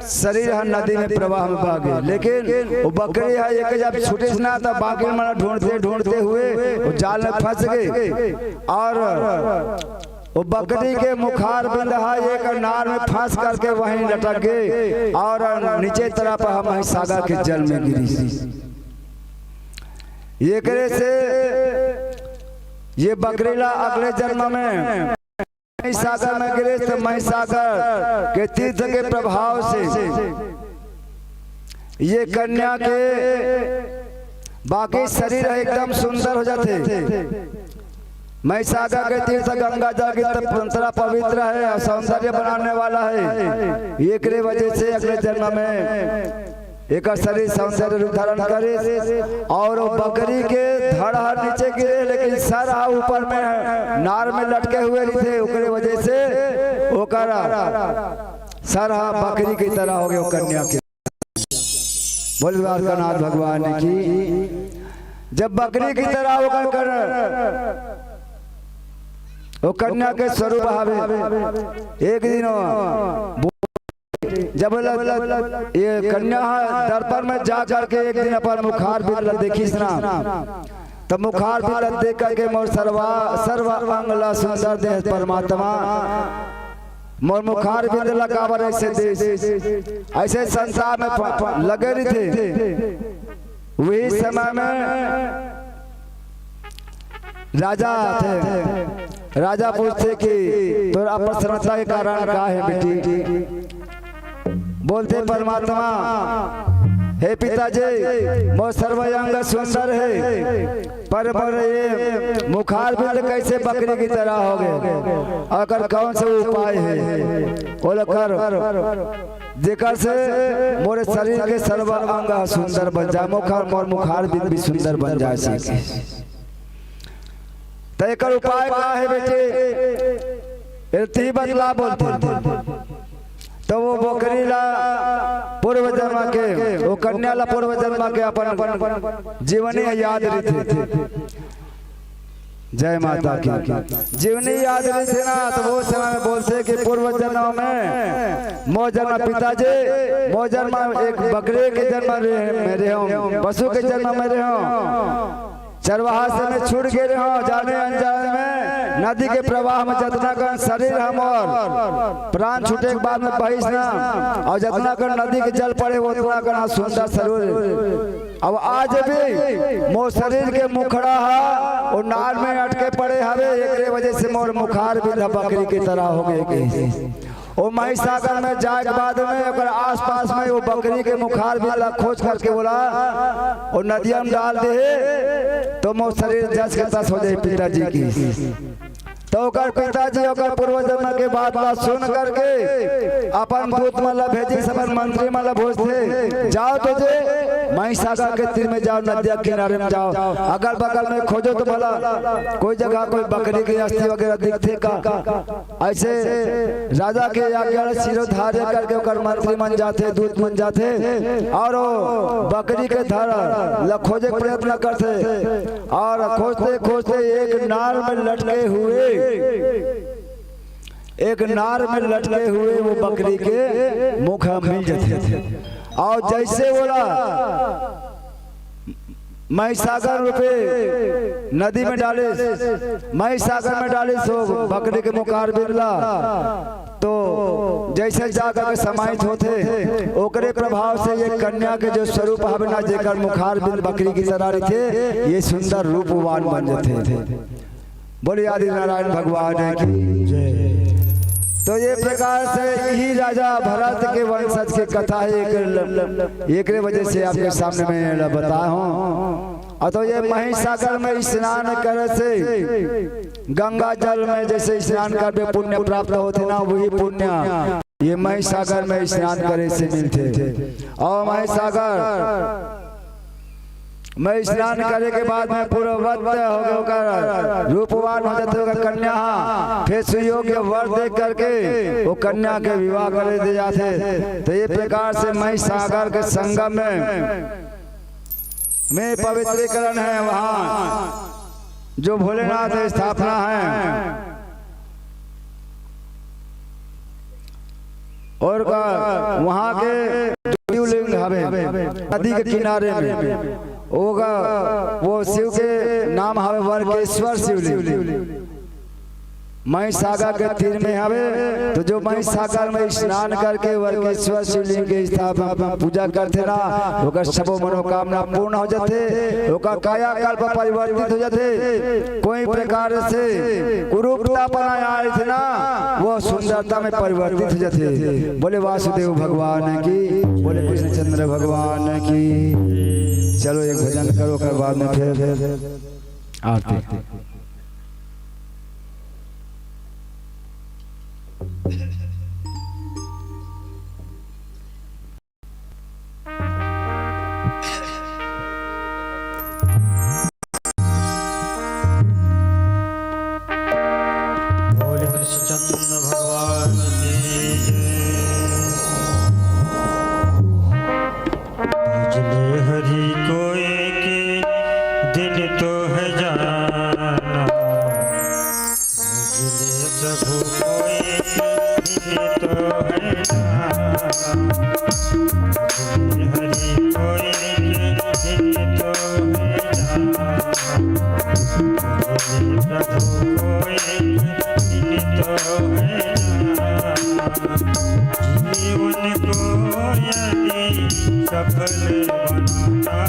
शरीर ह नदी में प्रवाह में बह गे, लेकिन ओ बकरी ह एक जब छूटिस ना, त बाकी मन ढूंढते ढूंढते हुए ओ जाल में फंस गे। अउ ओ बकरी के मुखारबिंद ह एक नार में फंस करके वहीं लटक गे अउ नीचे तरफ ह महिसागर के जल में गिरिस। एकरे से ये बकरी ला अगले जन्म में महिसागर में गिरिस, त महिसागर के तीर्थ के प्रभाव से ये कन्या के बाकी शरीर ह एकदम सुंदर हो जाथे। महिसागर के तीर्थ गंगा जल की तरह पवित्र हे अउ सौंदर्य बनाने वाला हे। एकरे वजह से अगले जन्म में एकर शरीर सौंदर्य रूप धारण करिस अउ बकरी के धड़ ह नीचे गिरे, लेकिन सर ह ऊपर में नार में लटके हुए रहिथे, ओकरे वजह से ओकर सर ह बकरी की तरह हो गे ओ कन्या के। बोल द्वारकानाथ भगवान की। जब बकरी की तरह ओकर कर, ओ कन्या के स्वरूप हवे, एक दिन ओ जब ल-, ये कन्या ह दर्पण में जा करके एक दिन अपन मुखारबिंद ल देखिस ना, त मुखारबिंद ल देख करके मोर सर्वा, सर्व अंग ल सुंदर देह परमात्मा मोर मुखारबिंद ल काबर ऐसे देस, ऐसे संसार में प-, प-, लगे रहिथे। वही समय में राजा आथे, राजा पूछथे कि तोर अप्रसन्नता के कारण का हे बेटी? बोलथे परमात्मा, हे पिताजी, मोर सर्व अंग सुंदर हे, पर मोर ये मुखारबिंद कैसे बकरी की तरह हो गे? अगर कौन सा उपाय हे, ओला कर, जेकर से मोर शरीर के सर्व अंग सुंदर बन जाए, मुखार, मोर मुखारबिंद भी सुंदर बन जाए सके। त एकर उपाय का हे बेटे? ए, तिही बतला बोलथे। त ओ बकरी ला पूर्व जन्म के, ओ कन्या ला पूर्व जन्म के अपन जीवनी याद रहिथे। जय माता की। जीवनी याद रहिथे ना, त ओ समय में बोलथे कि पूर्व जन्म में मोर जन्म पिताजी, मोर जन्म एक बकरी के जन्म रहे, में रहे हंव, पशु के जन्म में रहे हंव। चरवाहा से में छूट गे रहे हंव, जाने अनजाने में नदी के प्रवाह में जतना कन शरीर ह मोर प्राण छूटे के बाद में बहिस ना, अउ जतना कन नदी के जल पड़े, ओतना कन सुंदर शरीर। अब आज भी मोर शरीर के मुखड़ा ह ओ नार में अटके पड़े हवे, एकरे वजह से मोर मुखारबिंद बकरी के तरह हो गे कहिस। ओ महिसागर में जाए के बाद में ओकर आसपास में ओ बकरी के मुखारबिंद ला खोज करके ओला ओ नदिया में डाल दे, त मोर शरीर जस के तस हो जाए पिताजी की। त तो ओकर पिताजी ओकर पूर्व जन्म के बात ला सुन करके अपन दूत मन ला भेजिस, अपन मंत्री मन ला भेजथे, "जाओ तो जे महीसागर के तीर में जाओ, नदिया किनारे में जाओ, अगल बगल में खोजो तो भला कोई जगह कोई बकरी के अस्थि वगैरह दिखथे का।" ऐसे राजा के आज्ञा ला शिरोधार्य करके ओकर मंत्री मन जाथे, दूत मन जाथे और वो बकरी के धड़ ला खोजे के प्रयत्न करथे। और खोजते खोजते एक नार में लटके हुए, एक नार में लटके हुए वो बकरी के मुख मिल जाथे। और जैसे बोला महीसागर रूपे नदी में डालिस, महीसागर में डालिस वो बकरी के मुखारबिंद ला, तो जैसे जाकर के समाहित होथे, ओकरे प्रभाव से ये कन्या के जो स्वरूप हवे ना, जेकर मुखारबिंद बकरी की तरह रहिथे, ये सुंदर रूपवान बन जाथे। बोलिए आदि नारायण भगवान की जय। तो ये प्रकार से यही राजा भरत के वंशज के कथा है, एक, एकरे वजह से आपके सामने मैं एला बताया हूँ। और तो ये महीसागर में स्नान करे से गंगा जल में जैसे स्नान करबे पुण्य प्राप्त होथे ना, वही पुण्य ये महीसागर में स्नान करे से मिलथे। और महीसागर में स्नान करे के बाद में पूर्ववत होके ओकर रूपवान हो जाथे, ओकर कन्या हा फिर सुयोग्य वर देख करके वो कन्या के विवाह कर दे जाथे। तो ये प्रकार से महीसागर के संगम में, में पवित्रीकरण है, वहाँ जो भोलेनाथ स्थापना है और का वहाँ के शिवलिंग हवे नदी के किनारे में, ओगा वो शिव के नाम हवे वर्केश्वर शिवलिंग। महीसागर के तीर में हवे, तो जो महीसागर में स्नान करके वर्केश्वर शिवलिंग के स्थापना पूजा करथे ना, ओकर सबो मनोकामना पूर्ण हो जाथे, ओकर कायाकल्प परिवर्तित हो जाथे, कोई प्रकार से कुरूपता पना आए थे ना, वो सुंदरता में परिवर्तित हो जाथे। बोले वासुदेव भगवान की, बोले कृष्णचंद्र भगवान की। चलो एक भजन करो, ओकर बाद में फिर आरती। बोल कृष्णचंद्र भगवान की जय। भजले हरि को एक दिन तो है जाना, भजले प्रभु को एक दिन तो है जाना, भजले हरि को एक दिन तो है जाना, भजले प्रभु को एक दिन तो है जाना। जीवन को यदि सफल बनाना,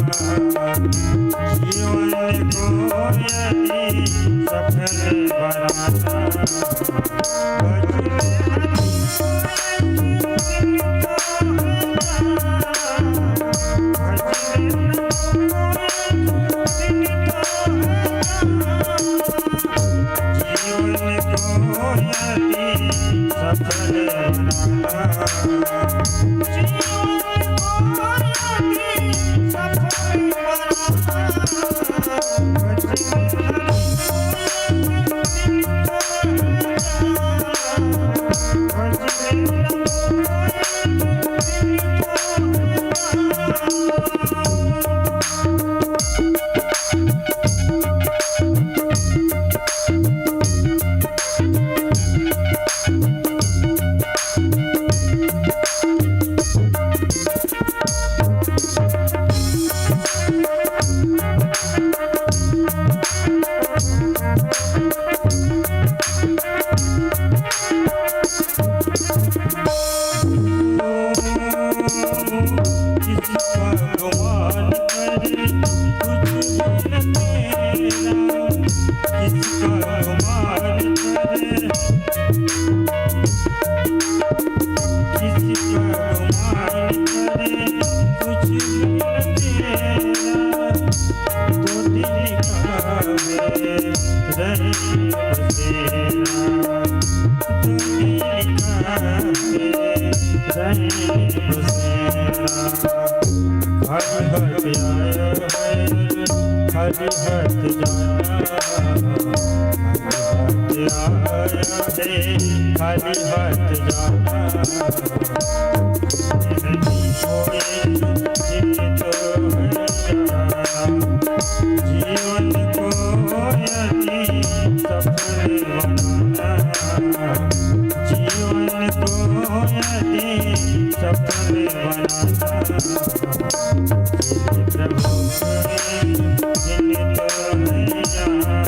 जीवन को यदि सफल बनाना, जीवन को यदि सफल बनाना, जीवन को यदि सफल बनाना, खाली हाथ आया है, खाली हाथ जाना, खाली हाथ आया है, खाली हाथ जाना। कोई जीवित है जाना, जीवन को यदि सफल बनाना, जीवन को यदि सफल बनाना, प्रभु को यदि जीवित है जाना।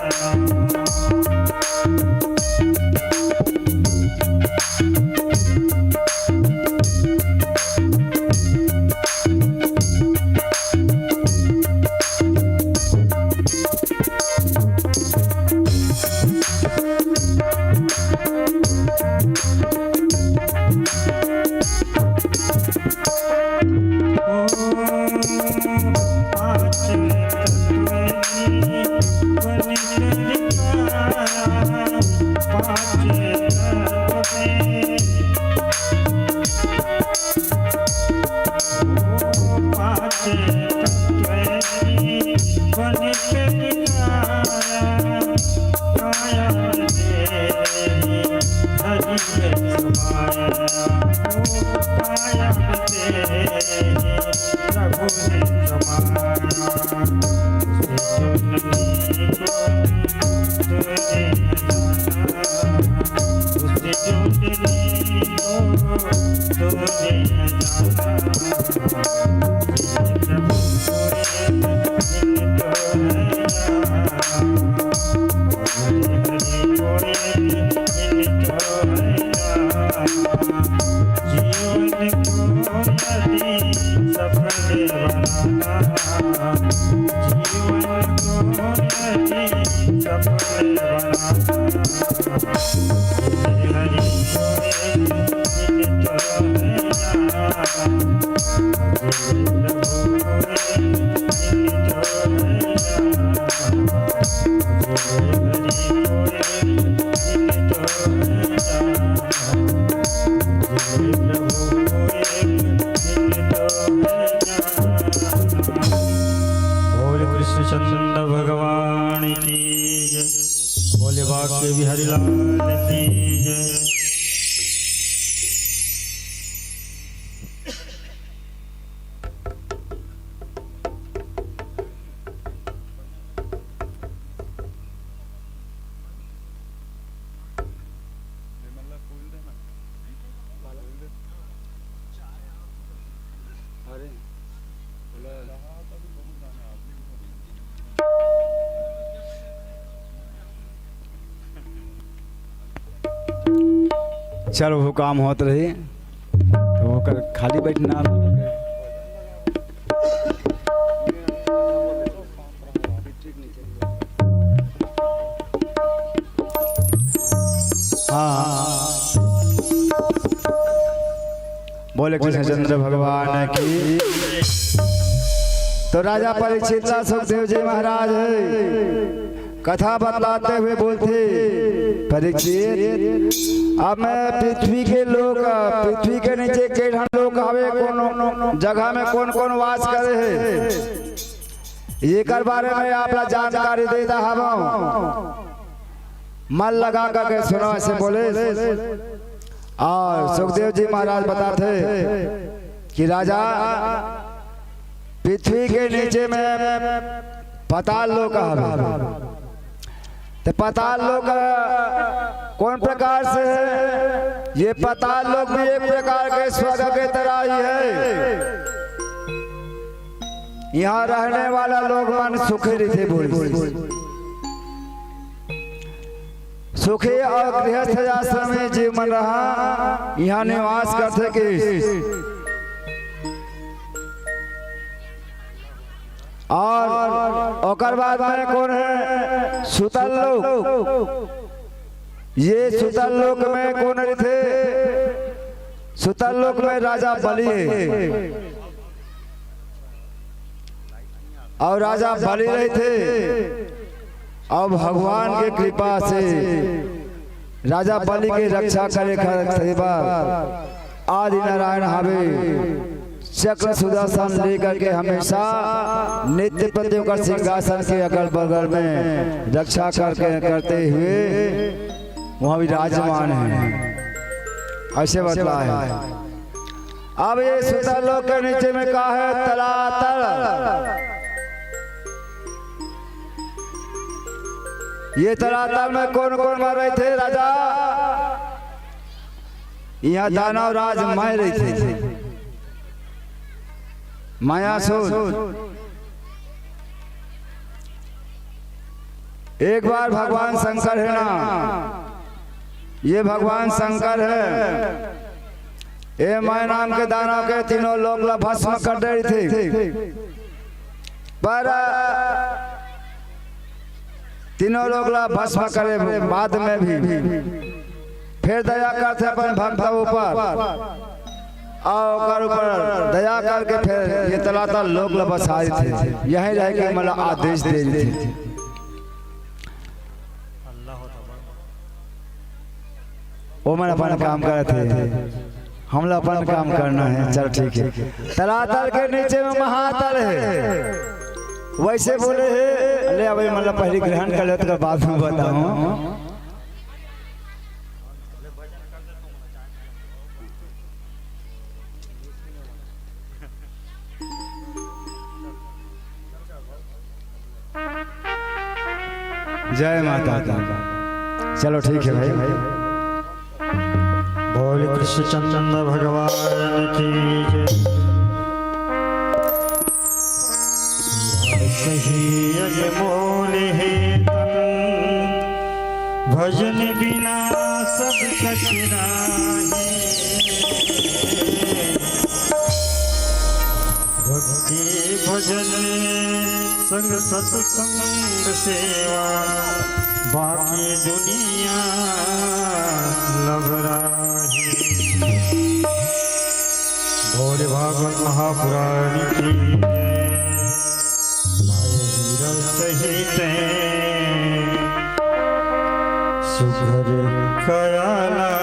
बोल कृष्णचंद्र भगवान की जय। बोले बाके बिहारी लाल की जय। चलो, वो काम होत रही, तो ओकर खाली बैठना। हाँ, बोले कृष्णचंद्र भगवान की। तो राजा परीक्षित ला सुखदेव जी महाराज है, कथा बतलाते हुए बोलथे, परीक्षित, अब मैं पृथ्वी के लोग, पृथ्वी के नीचे के ठन लोग हवे, कोनो जगह में कौन कौन वास करे है, एकर बारे में आप ला जानकारी देता हवं। मन लगा करके सुनो, ऐसे बोले। और सुखदेव जी महाराज बताते कि राजा, पृथ्वी के नीचे में पाताल लोक हवे। तो पाताल लोक कौन प्रकार से है? ये पाताल लोक भी एक प्रकार के स्वर्ग के तरह ही है। यहाँ रहने वाला लोग मन सुखी रहिथे, बोली। सुखी और गृहस्थ आश्रम में जीव मन रहा, यहाँ निवास करथे के। और ओकर बाद में कौन है? सुतल लोक। ये सुतल लोक में कौन रहिथे? सुतल लोक में राजा बलि है। और राजा बलि रहिथे, और भगवान के कृपा से राजा बलि के रक्षा करे खातिर सेवा आदि नारायण हवे। चक्र सुदर्शन लेकर के हमेशा नित्य प्रति ओकर सिंहासन के अगल बगल में रक्षा करके, करते हुए वहाँ विराजमान है। ऐसे बतला है। अब ये सुतल लोक के नीचे में का है? तलातल। ये तलातल में कौन कौन मन रहिथे राजा? इहाँ दानव राज मैं रहिथे। मायासुर। एक बार भगवान शंकर है ना, ये भगवान शंकर है। ए मैं नाम के दानव के तीनों लोक ला भस्म कर दे रहिथे। पर तीनों लोक ला भस्म करे बाद में भी फिर दया करथे अपन भक्त ऊपर, अउ ओकर ऊपर दया करके फिर ये तलातल लोक ला बसा देथे। यहीं रह के मला आदेश दे देथे। ओमन अपन काम करत हे, हमला अपन काम करना है। चल ठीक है। तलातल के नीचे में महातल है, वैसे बोले हे। ले, अबे मतलब पहले ग्रहण कर ले, तो बाद में बताऊं। जय माता दी। चलो ठीक है भाई। बोल कृष्णचंद्र भगवान की जय। सही अनमोल है तन, भजन बिना सब कछ नाही। भक्ति भजन संग सत्संग सेवा, बाकी दुनिया लबराही। भोले भागवत महापुराण की जय। पाए हीरा सहित सुघर कयाला,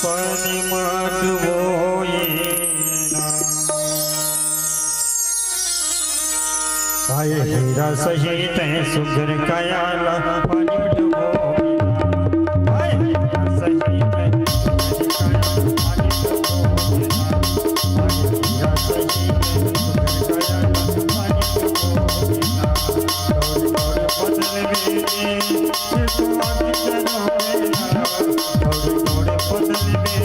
पानी माट बोए ना। पाए हीरा सहित सुघर कयाला, पानी माट बोए ना। पाए हीरा सहित सुघर कयाला, पानी माट बोए ना। पाए हीरा सहित सुघर कयाला, पानी माट बोए ना। थोड़े थोड़े बदन में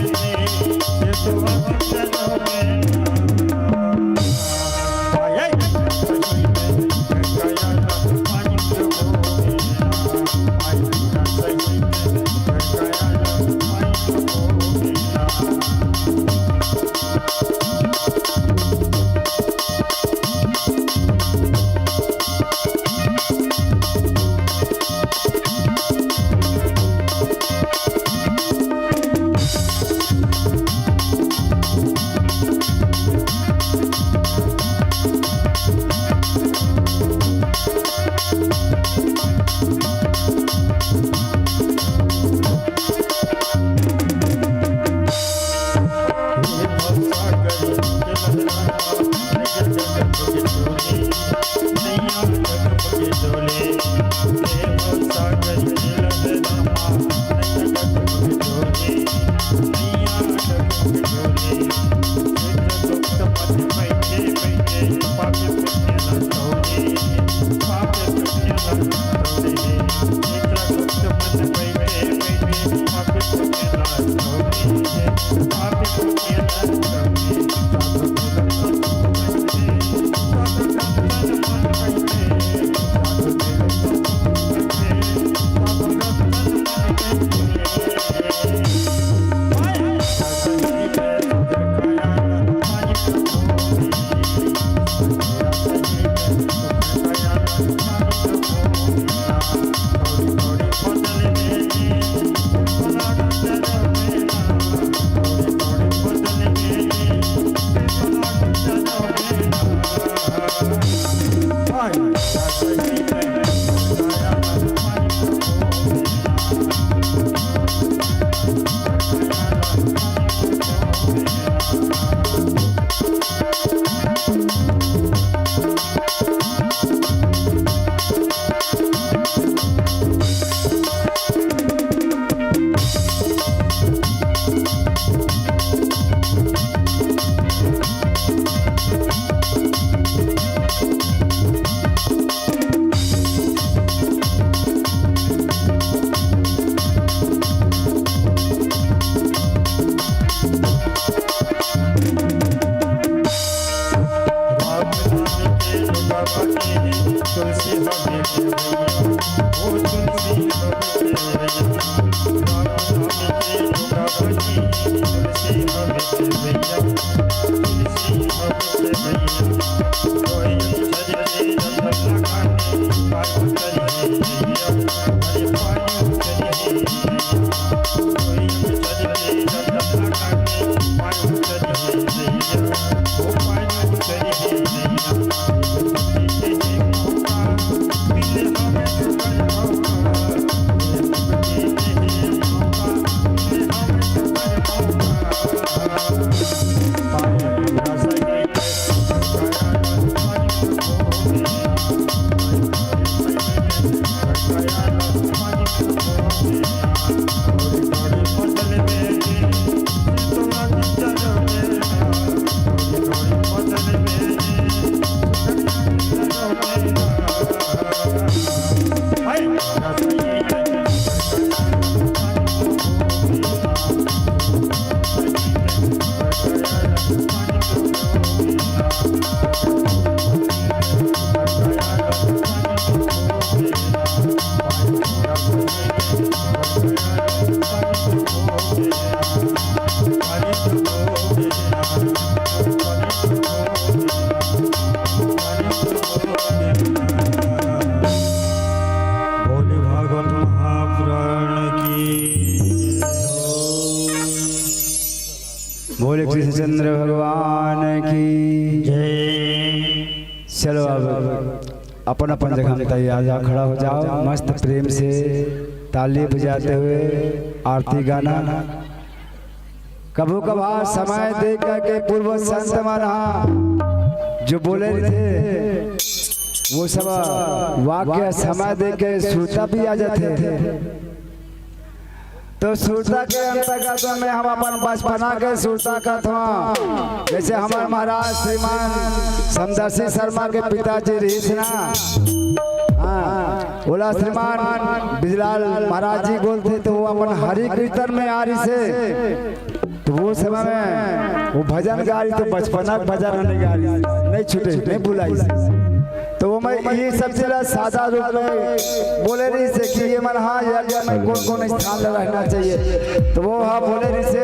बोले कृष्णचंद्र भगवान की जय। चलो, अब अपन अपन जगह में तैयार जाओ, खड़ा हो जाओ, मस्त प्रेम से ताली बजाते हुए आरती गाना। कभू कभार समय दे करके पूर्व संत मन हा जो बोले रहिथे, वो सब वाक्य समय दे के सुरता भी आ जाथे। तो सुरता के अंतर्गत में हम अपन बचपना के सुरता करत हन। जैसे हमारे महाराज श्रीमान समदर्शी शर्मा के पिताजी रहिस ना, हाँ, ओला श्रीमान बिजलाल महाराज जी बोलथे, तो वो अपन हरि कीर्तन में आ रहिसे। तो वो समय में वो भजन गा रहिस, तो बचपना के भजन नहीं गा रहिस, नहीं छूटे, नहीं भुलाइस। तो वो मैं ये सब चीज ला सादा रूप में बोले रहिसे कि ये मन, हाँ, यज्ञ में कौन कौन स्थान में रहना चाहिए। तो वो हाँ बोले रहिसे,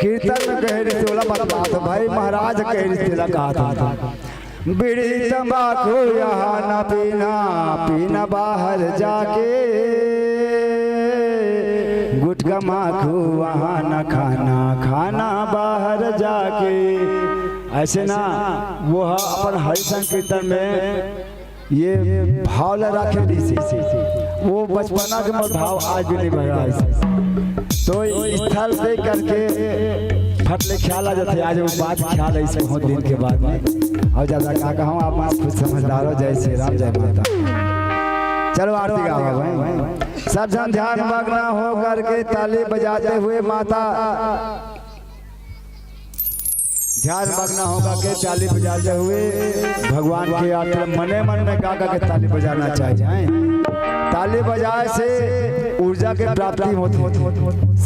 कीर्तन में कहे रहिसे, ओला बतला, तो भाई महाराज कहे रहिसे, ला कहा था, बीड़ी तंबाकू यहाँ ना पीना, पीना बाहर जाके। गुटखा माखू वहाँ ना खाना, खाना बाहर जाके। ऐसे ना, वो ह अपन हरि संकीर्तन में ये भाव ला रखे रहिसे। वो बचपना के मोर भाव आज भी नहीं भुलाइस। तो स्थल देख करके फट ले ख्याल आ जाथे। आज वो बात ख्याल आइस बहुत दिन के बाद में। अउ ज्यादा का कहूँ, आप मन खुद समझदार हो। जय श्री राम, जय माता। चलो आरती गावा भाई। सब जन ध्यान मग्न हो करके ताली बजाते हुए माता ध्यान मग्न होकर के ताली बजाते हुए भगवान के आरती मने मन में गा गा के ताली बजाना चाहिए। ताली बजाए से ऊर्जा के प्राप्ति होथे,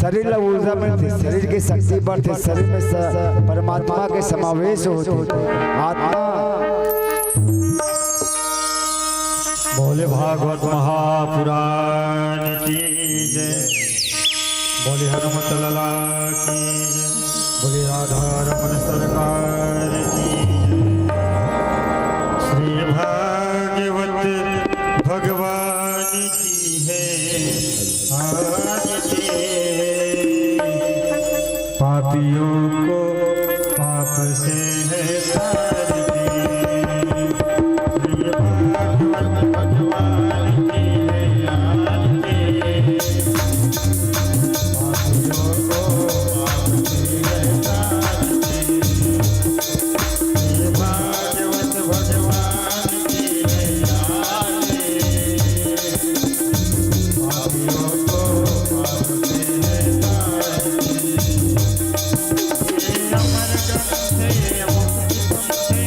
शरीर ला ऊर्जा मिलथे, शरीर के शक्ति बढ़थे, शरीर में स-, परमात्मा के समावेश होथे। आत्मा भोले भागवत महापुराण की जय। बोले हनुमत लाला की जय। बोले राधा रमन सरकार की जय। श्री भागवत भगवान की है आरती। पापियों को पाप से है तारती। श्री भागवत भगवान की है आरती। पापियों को पाप से है तारती। श्री भागवत भगवान की है आरती। पापियों को पाप से है तारती। अमर ग्रंथ से मुक्ति तुमसे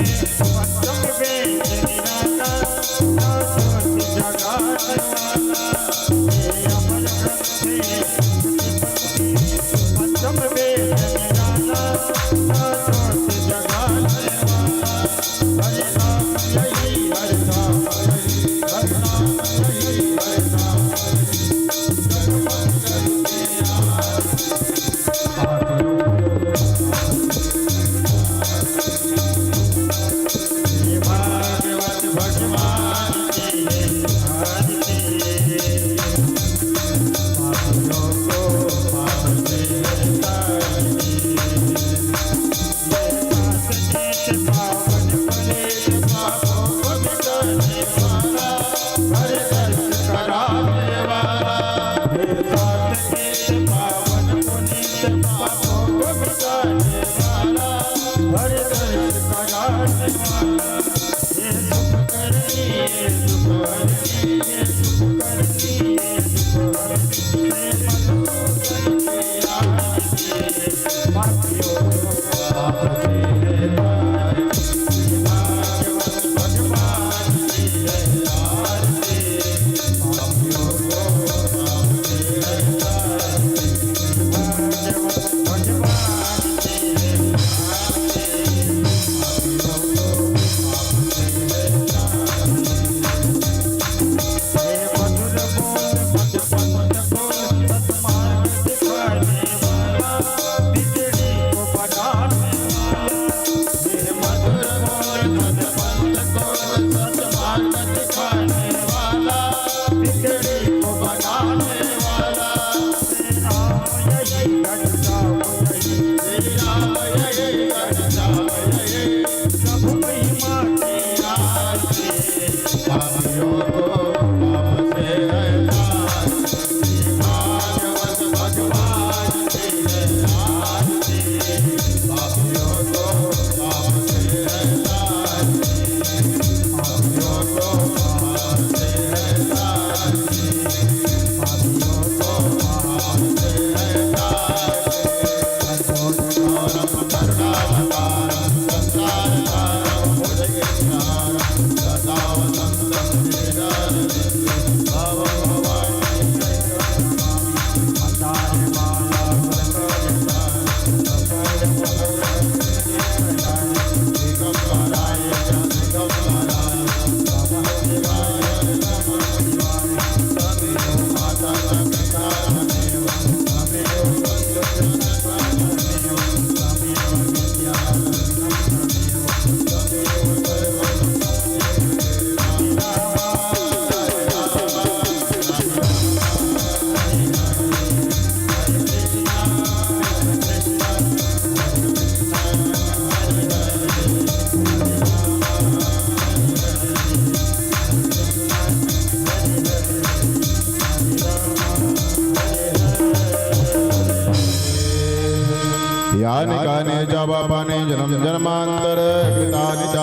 यानि कानि च पापानि जन्म जन्मान्तर कृतानि च,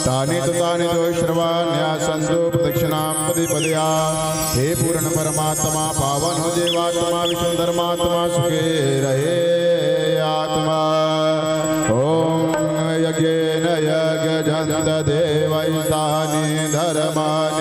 तानि तु तानि तु श्रवाण्या सन्तु प्रदक्षिणां पदे पदे। हे पूर्ण परमात्मा, पावन हो जीवात्मा, विष्णु धर्मात्मा, सुखी रहे आत्मा। ॐ यज्ञेन यज्ञजन्त देवैस्तानि धर्माणि